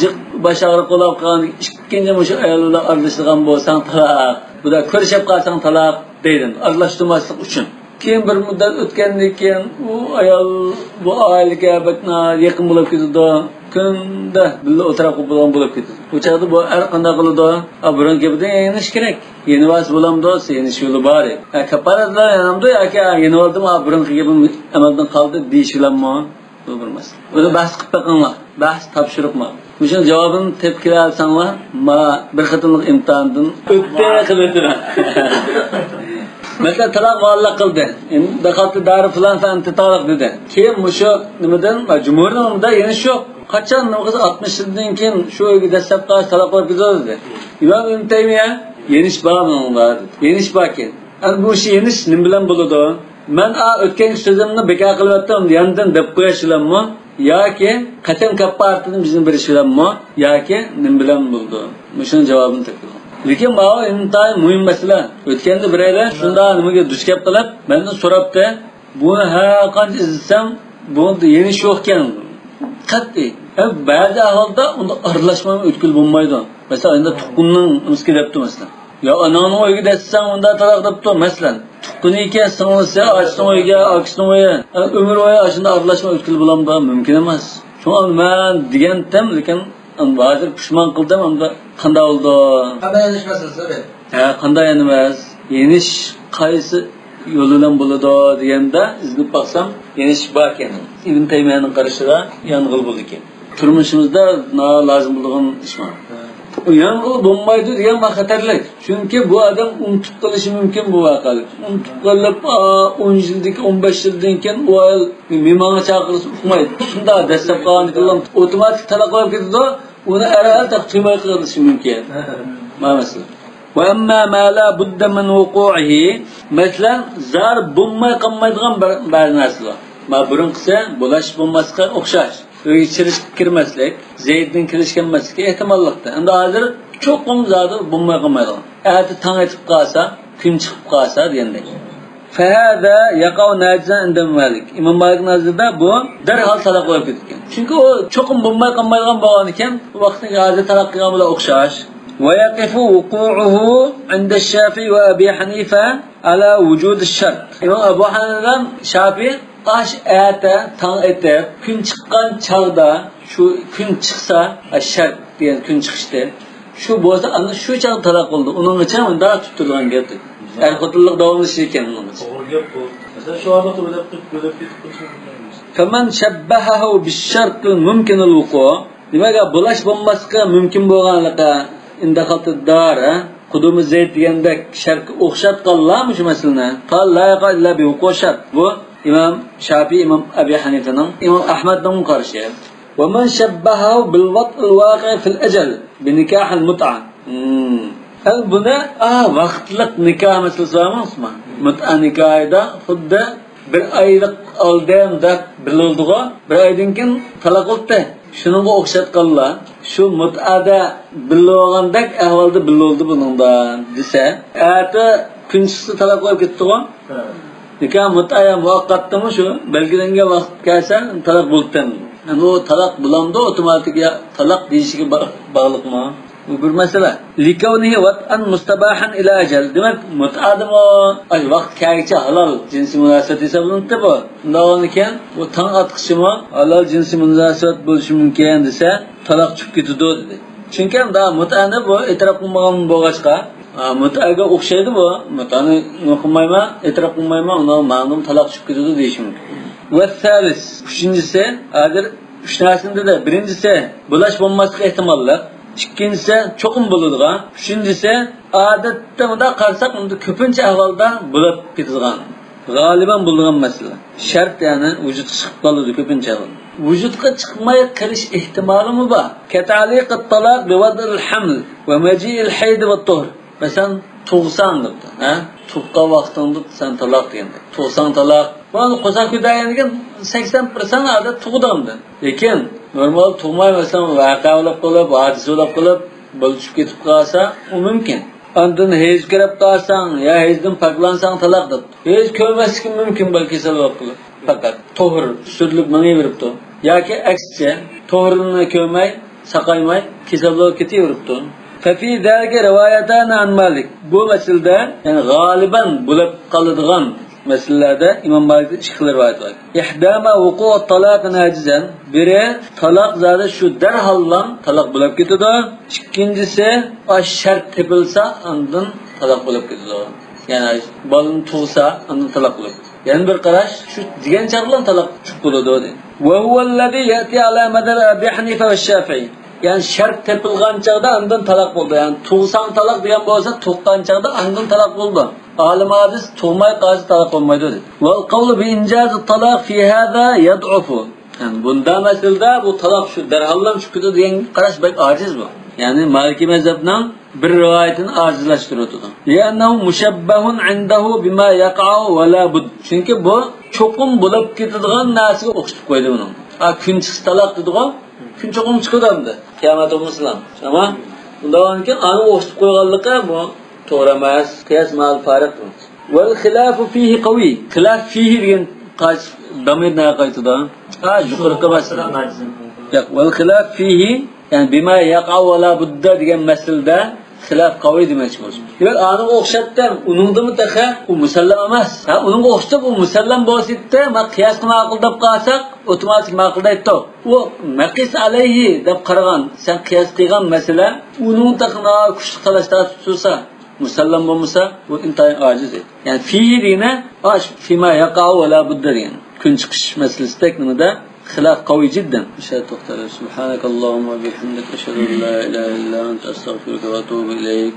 جىق باش ئاغرىق بولاپ قالغان، ئىككىنچى مۇشۇ ئايال بىلەن ئارىلىشىدىغان بولساڭ تالاق، بۇدا كۆرۈشۈپ قالساڭ تالاق دەيدۇ، ئارىلاشتۇرماسلىق ئۈچۈن. كېيىن بىر مۇددەت ئۆتكەندىن كېيىن، ئۇ ئايال بۇ ئائىلىگە بەك يېقىن بولۇپ كېتىدۇ. كۈندە بىللە ئولتۇراپ قوپىدىغان بولۇپ كېتىدۇ. بۇ چاغدا بۇ ئەر قانداق قىلىدۇ؟ ئا، بۇرۇن گېپىدىن يېنىش كېرەك. يېنىۋالسا بولامدۇ؟ يېنىش يولى بار. ھە، كاپپارەت بىلەن يانامدۇ ياكى، ھە، يېنىۋالدىم، ئا، بۇرۇنقى گېپىم ئەمەلدىن قالدى دېيىش بىلەنمۇ؟ بۇ بىر مەسىلە. بۇنى بەھس قىلىپ بېقىڭلار. بەھس تاپشۇرۇقما. مۇشۇنىڭ جاۋابىنى تېپىپ كېلەلىسەڭلار، ما بىر قېتىملىق ئىمتىھاندىن ئۆتتى قىلىۋېتىمەن. مەسىلەن، تالاق مۇئەللەق قىلدى. دەخەلتى دارى فىلان فەئەنتە تالىق دېدى. كېيىن مۇشۇ نېمىدىن، جۇمھۇرنىڭ ئۇندا يېنىش يوق. قاچان نېمە قىلسا ئاتمىش يىلدىن كېيىن شۇ ئۆيگە دەسسەپ قالسا تالاق بولۇپ كېتىدۇ دېدى. ئىمام ئىبن تەيمىيە يېنىش بار بۇنىڭدا دېدى. يېنىش باركەن. ئەمدى بۇ ئىش يېنىش نېمە بىلەن بولىدۇ؟ مەن ئا ئۆتكەنكى سۆزۈمنى بىكار قىلىۋەتتىم، ياندىن دەپ قويۇش بىلەنمۇ ياكى قەسەم كاپپارىتىنى بىزنى بېرىش بىلەنمۇ ياكى نېمە بىلەن بولىدۇ؟ مۇشۇنىڭ جاۋابىنى تېپىڭ. لېكىن ماۋۇ ئىنتايىن مۇھىم مەسىلە. ئۆتكەندە بىرەيلەن شۇنداق نېمىگە دۇچ كەپ قېلىپ، مەندىن سوراپتى. بۇنى ھەر قانچە ئىزدىسەم، بۇنىڭدا يېنىش يوقكەن. قەتئىي. ھەم بەزى ئەھۋالدا ئۇندا ئارىلاشماي ئۆتكىلى بولمايدۇ. مەسىلەن، ئەندە تۇغقىنىڭ نېمىسىگە دەپتۇ، مەسىلەن. يا ئاناڭنىڭ ئۆيىگە دەسسەڭ، ئۇندا تالاق دەپتۇ، مەسىلەن. تۇغقىنى ئىكەن، سىڭلىسى، ئاچىسىنىڭ ئۆيىگە، ئاكىسىنىڭ ئۆيى. ئە، ئۆمۈر بويى ئاشۇنداق ئارىلاشماي ئۆتكىلى بولامدۇ؟ مۇمكىن ئەمەس. شۇڭا مەن دېگەنتىم، لېكىن ھازىر پۇشمان قىلدىم، ئەمدى قانداق بولدى؟ قانداق يېنىش مەسىلىسى بۇ؟ ھە، قانداق يېنىمىز؟ يېنىش قايسى يولى بىلەن بولىدۇ دېگەندە ئىزدىنىپ باقسام، يەنە ئىش بار ئىكەن. ئىبن تەيمىيەنىڭ قارىشىدا يانغىل بولىدىكەن. تۇرمۇشىمىزدا ناھايىتى لازىم بولىدىغان ئىش بار. يانغىل بولمايدۇ دېگەن بار خەتەرلىك. چۈنكى بۇ ئادەم ئۇنتۇپ قېلىشى مۇمكىن بۇ ۋەقەنى. ئۇنتۇپ قېلىپ، ئا، ئون يىلدىن كېيىن، ئون بەش يىلدىن كېيىن ئۇ ئايال مېھمانغا چاقىرسا ئۇقمايدۇ. شۇنداق دەسسەپ قالغاندىكىن ئوتوماتىك تالاق بولۇپ كېتىدۇ. ئۇنى ئەر ھەل تۇيماي قېلىشى مۇمكىن. مانا مەسىلە. وأما ما لا بد من وقوعه، مەسىلەن، زادى بولماي قالمايدىغان بىر، بىر نەرسە بار. مانا بۇرۇنقىسى بۇلاش بولماسلىقى ئوخشاش. ئۆيگە چىرىشقا كىرمەسلىك، زەيدىن كىرىشكە كەلمەسلىكى ئېھتىماللىقتا. ئەمدى ھازىر چوقۇم زادى بولماي قالمايدىغان. ئەتە تاڭ ئېتىپ قالسا، كۈن چىقىپ قالسا دېگەندەك. فهذا يقع ناجزا عند مالك. ئىمام مالىك نەزىرىدە بۇ دەرھال تالاق بولۇپ كېتىدىكەن. چۈنكى ئۇ چوقۇم بولماي قالمايدىغان بولغانىكەن، بۇ ۋاقىتنى ھازىر تالاق قىلغان بىلەن ئوخشاش. ويقف وقوعه عند الشافعي وأبي حنيفة على وجود الشرط. ئىمام ئەبۇ ھەنىفە بىلەن شافىئى ئاش ئەتە تاڭ ئېتىپ، كۈن چىققان چاغدا، شۇ كۈن چىقسا، شەرت دېگەن كۈن چىقىشتى. شۇ بولسا، ئاندىن شۇ چاغدا تالاق بولدى. ئۇنىڭغىچە مۇنداق تۇتۇلغان گەپ. ئەر خوتۇنلۇق داۋاملىشىدىكەن ئۇنىڭغىچە. توغرا گەپ بۇ. مەسىلەن، شۇ ۋاقىتتا بۆلەپ، بۆلەپ كېتىپ قېلىشى مۇمكىن ئەمەس. فمن شبهه بالشرط الممكن الوقوع. دېمەك، بۇلاش بولماسلىقى مۇمكىن بولغانلىقى، إن دخلت الدار، قدوم زيد دېگەندەك شەرتكە ئوخشاتقانلار مۇشۇ مەسىلىنى. قال لا يقع إلا بوقوع الشرط. بۇ ئىمام شافىئى، ئىمام ئەبى ھەنىفىنىڭ، ئىمام ئەھمەدنىڭ قارىشى. ومن شبهه بالوطء الواقع في الأجل بنكاح المتعة. مم. ئەمدى بۇنى، ئا، ۋاقىتلىق نىكاھ مەسىلىسى بارمۇ؟ مۇتئا نىكاھىدا خۇددى بىر ئايلىق ئالدىم دەپ بىلىنىدىغۇ، بىر ئايدىن كېيىن تالاق بولدى. شۇنىڭغا ئوخشاتقانلار، شۇ مۇتئادا بىلىنىۋالغاندەك ئەھۋالدا بىلىنىۋالدى بۇنىڭدا دېسە، ئەتە كۈن چىقسا تالاق بولۇپ كېتىدىغۇ. ھە. نىكاھ مۇتئا يا مۇۋەققەتتىمۇ شۇ بەلگىلەنگەن ۋاقىت كەلسە تالاق بولۇپتىمۇ؟ يەنى ئۇ تالاق بولامدۇ ئوتوماتىك يا تالاق دېيىشىگە با-، باغلىقمۇ؟ بۇ بىر مەسىلە. لكونه وطئا مستباحا إلى أجل. دېمەك، مۇتئادىمۇ ئاي ۋاقىت كەلگىچە ھالال جىنسىي مۇناسىۋەت ھېسابلىنىدۇ بۇ. شۇنداق بولغاندىكىن بۇ تاڭ ئاتقىچىمۇ ھالال جىنسىي مۇناسىۋەت بولۇشى مۇمكىن دېسە، تالاق چۈشۈپ كېتىدۇ دېدى. چۈنكى ئەمدى مۇتئانى بۇ ئېتىراپ قىلمىغان بولغاچقا، ئا، مۇتئاگە ئوخشايدۇ بۇ. مۇتئانى نېمە قىلمايمەن، ئېتىراپ قىلمايمەن، ئۇنىڭ ماڭدىمۇ تالاق چۈشۈپ كېتىدۇ دېيىشى مۇمكىن. والثالث، ئۈچىنچىسى، ھازىر ئۈچ نەرسىنى دېدى. بىرىنچىسى، بۇلاش بولماسلىقى ئېھتىماللىق. ئىككىنچىسى، چوقۇم بولىدىغان. ئۈچىنچىسى، ئادەتتە مۇنداق قارىساق، ئۇندا كۆپىنچە ئەھۋالدا بولۇپ كېتىدىغان، غالىبەن بولىدىغان مەسىلە. شەرت، يەنى ۋۇجۇدقا چىقىپ قالىدۇ كۆپىنچە ئەھۋالدا. ۋۇجۇدقا چىقماي قېلىش ئېھتىمالىمۇ بار. كتعليق الطلاق بوضع الحمل ومجيء الحيض والطهر. مەسىلەن، تۇغساڭ دەپتۇ. ھە؟ تۇغقان ۋاقتىڭدا سەن تالاق دېگەندەك. تۇغساڭ تالاق. بۇنى قوساق كۆتەرگەندىن كېيىن سەكسەن پىرسەنت ئادەت تۇغىدۇ ئەمدى. لېكىن نورمال تۇغماي، مەسىلەن، ۋەقە بولۇپ قېلىپ، ھادىسە بولۇپ قېلىپ، بالا چۈشۈپ كېتىپ قالسا، ئۇ مۇمكىن. ئاندىن ھەيز كۆرۈپ قالساڭ يا ھەيزدىن پاكلانساڭ تالاق دەپتۇ. ھەيز كۆرمەسلىكى مۇمكىن، بەلكى كېسەل بولۇپ قېلىپ. پەقەت تۇھۇر سۈرۈلۈپ مېڭىۋېرىپتۇ. ياكى ئەكسىچە، تۇھۇرىنى كۆرمەي، ساقايماي، كېسەل بولۇپ كېتىۋېرىپتۇ. ففي ذلك روايتان عن مالك. بۇ مەسىلىدە، يەنى غالىبەن بولۇپ قالىدىغان مەسىلىلەردە ئىمام مالىكتىن ئىككى خىل رىۋايەت بار. إحداهما وقوع الطلاق ناجزا. بىرى، تالاق زادى شۇ دەرھاللا تالاق بولۇپ كېتىدۇ. ئىككىنچىسى، ئاش شەرت تېپىلسا، ئاندىن تالاق بولۇپ كېتىدۇ. يەنى بالىنى تۇغسا، ئاندىن تالاق بولۇپ كېتىدۇ. يەنە بىر قاراش، شۇ دېگەن چاغدىلا تالاق چۈشۈپ بولىدۇ، دەيدۇ. وهو الذي يأتي على مذهب أبي حنيفة والشافعي. يەنى شەرت تېپىلغان چاغدا ئاندىن تالاق بولىدۇ. يەنى تۇغساڭ تالاق دېگەن بولسا، تۇغقان چاغدا ئاندىن تالاق بولىدۇ. ئالىم ھادىس تۇغماي قالسا تالاق بولمايدۇ، دەيدۇ. والقول بإنجاز الطلاق في هذا يضعف. يەنى بۇنداق مەسىلىدە بۇ تالاق شۇ دەرھاللا چۈشۈپ كېتىدۇ دېگەن قاراش بەك ئاجىز بۇ. يەنى مالىكىي مەزھەپنىڭ بىر رىۋايىتىنى ئاجىزلاشتۇرۇۋېتىدۇ. لأنه مشبه عنده بما يقع ولا بد. چۈنكى بۇ چوقۇم بولۇپ كېتىدىغان نەرسىگە ئوخشىتىپ قويدى ئۇنى. ھا، كۈن چىقسا تالاق دېدىغۇ. كۈن چوقۇم چىقىدۇ ئەمدى. قىيامەت بولمىسىلا. ئەمما بۇنداق بولغاندىكىن ئانى ئوخشىتىپ قويغانلىقى بۇ توغرا ئەمەس. قىياس مائەل فارىق. والخلاف فيه قوي. خىلاف فيه دېگەن قايسى، دامىر نەگە قايتىدۇ؟ ھا، يۇقىرىقى مەسىلە. ياق، والخلاف فيه، يەنى بما يقع ولا بد دېگەن مەسىلىدە خىلاف قوي دېمەكچى بولسۇن. دېمەك، ئانىغا ئوخشاتتىم، ئۇنىڭدىمۇ تېخى ئۇ مۇسەللەم ئەمەس. ھە، ئۇنىڭغا ئوخشىتىپ ئۇ مۇسەللەم بولسا ئىدى، ما قىياسقا ماقۇل دەپ قالساق، ئوتوماتىك ماقۇلدايتتۇق. ئۇ مەقىس ئەلەيھى دەپ قارىغان، سەن قىياس قىلغان مەسىلە، ئۇنىڭ تېخى كۈچلۈك تالاش تارتىش تۇرسا، مۇسەللەم بولمىسا، بۇ ئىنتايىن ئاجىز ئېيت. يەنى فىھى دېگىنى، ئاش، فىما يەقەئۇ ۋە لا بۇددا دېگەن. كۈن چىقىش مەسىلىسىدەك نېمىدە خىلاف قەۋىي جىددەن. ئىشلەر توختايلى. سۇبھانەكەللاھۇممە ۋە بىھەمدىك، ئەشھەدۇ ئەن لا ئىلاھە ئىللا ئەنتە، ئەستەغفىرۇكە ۋە ئەتۇبۇ ئىلەيك.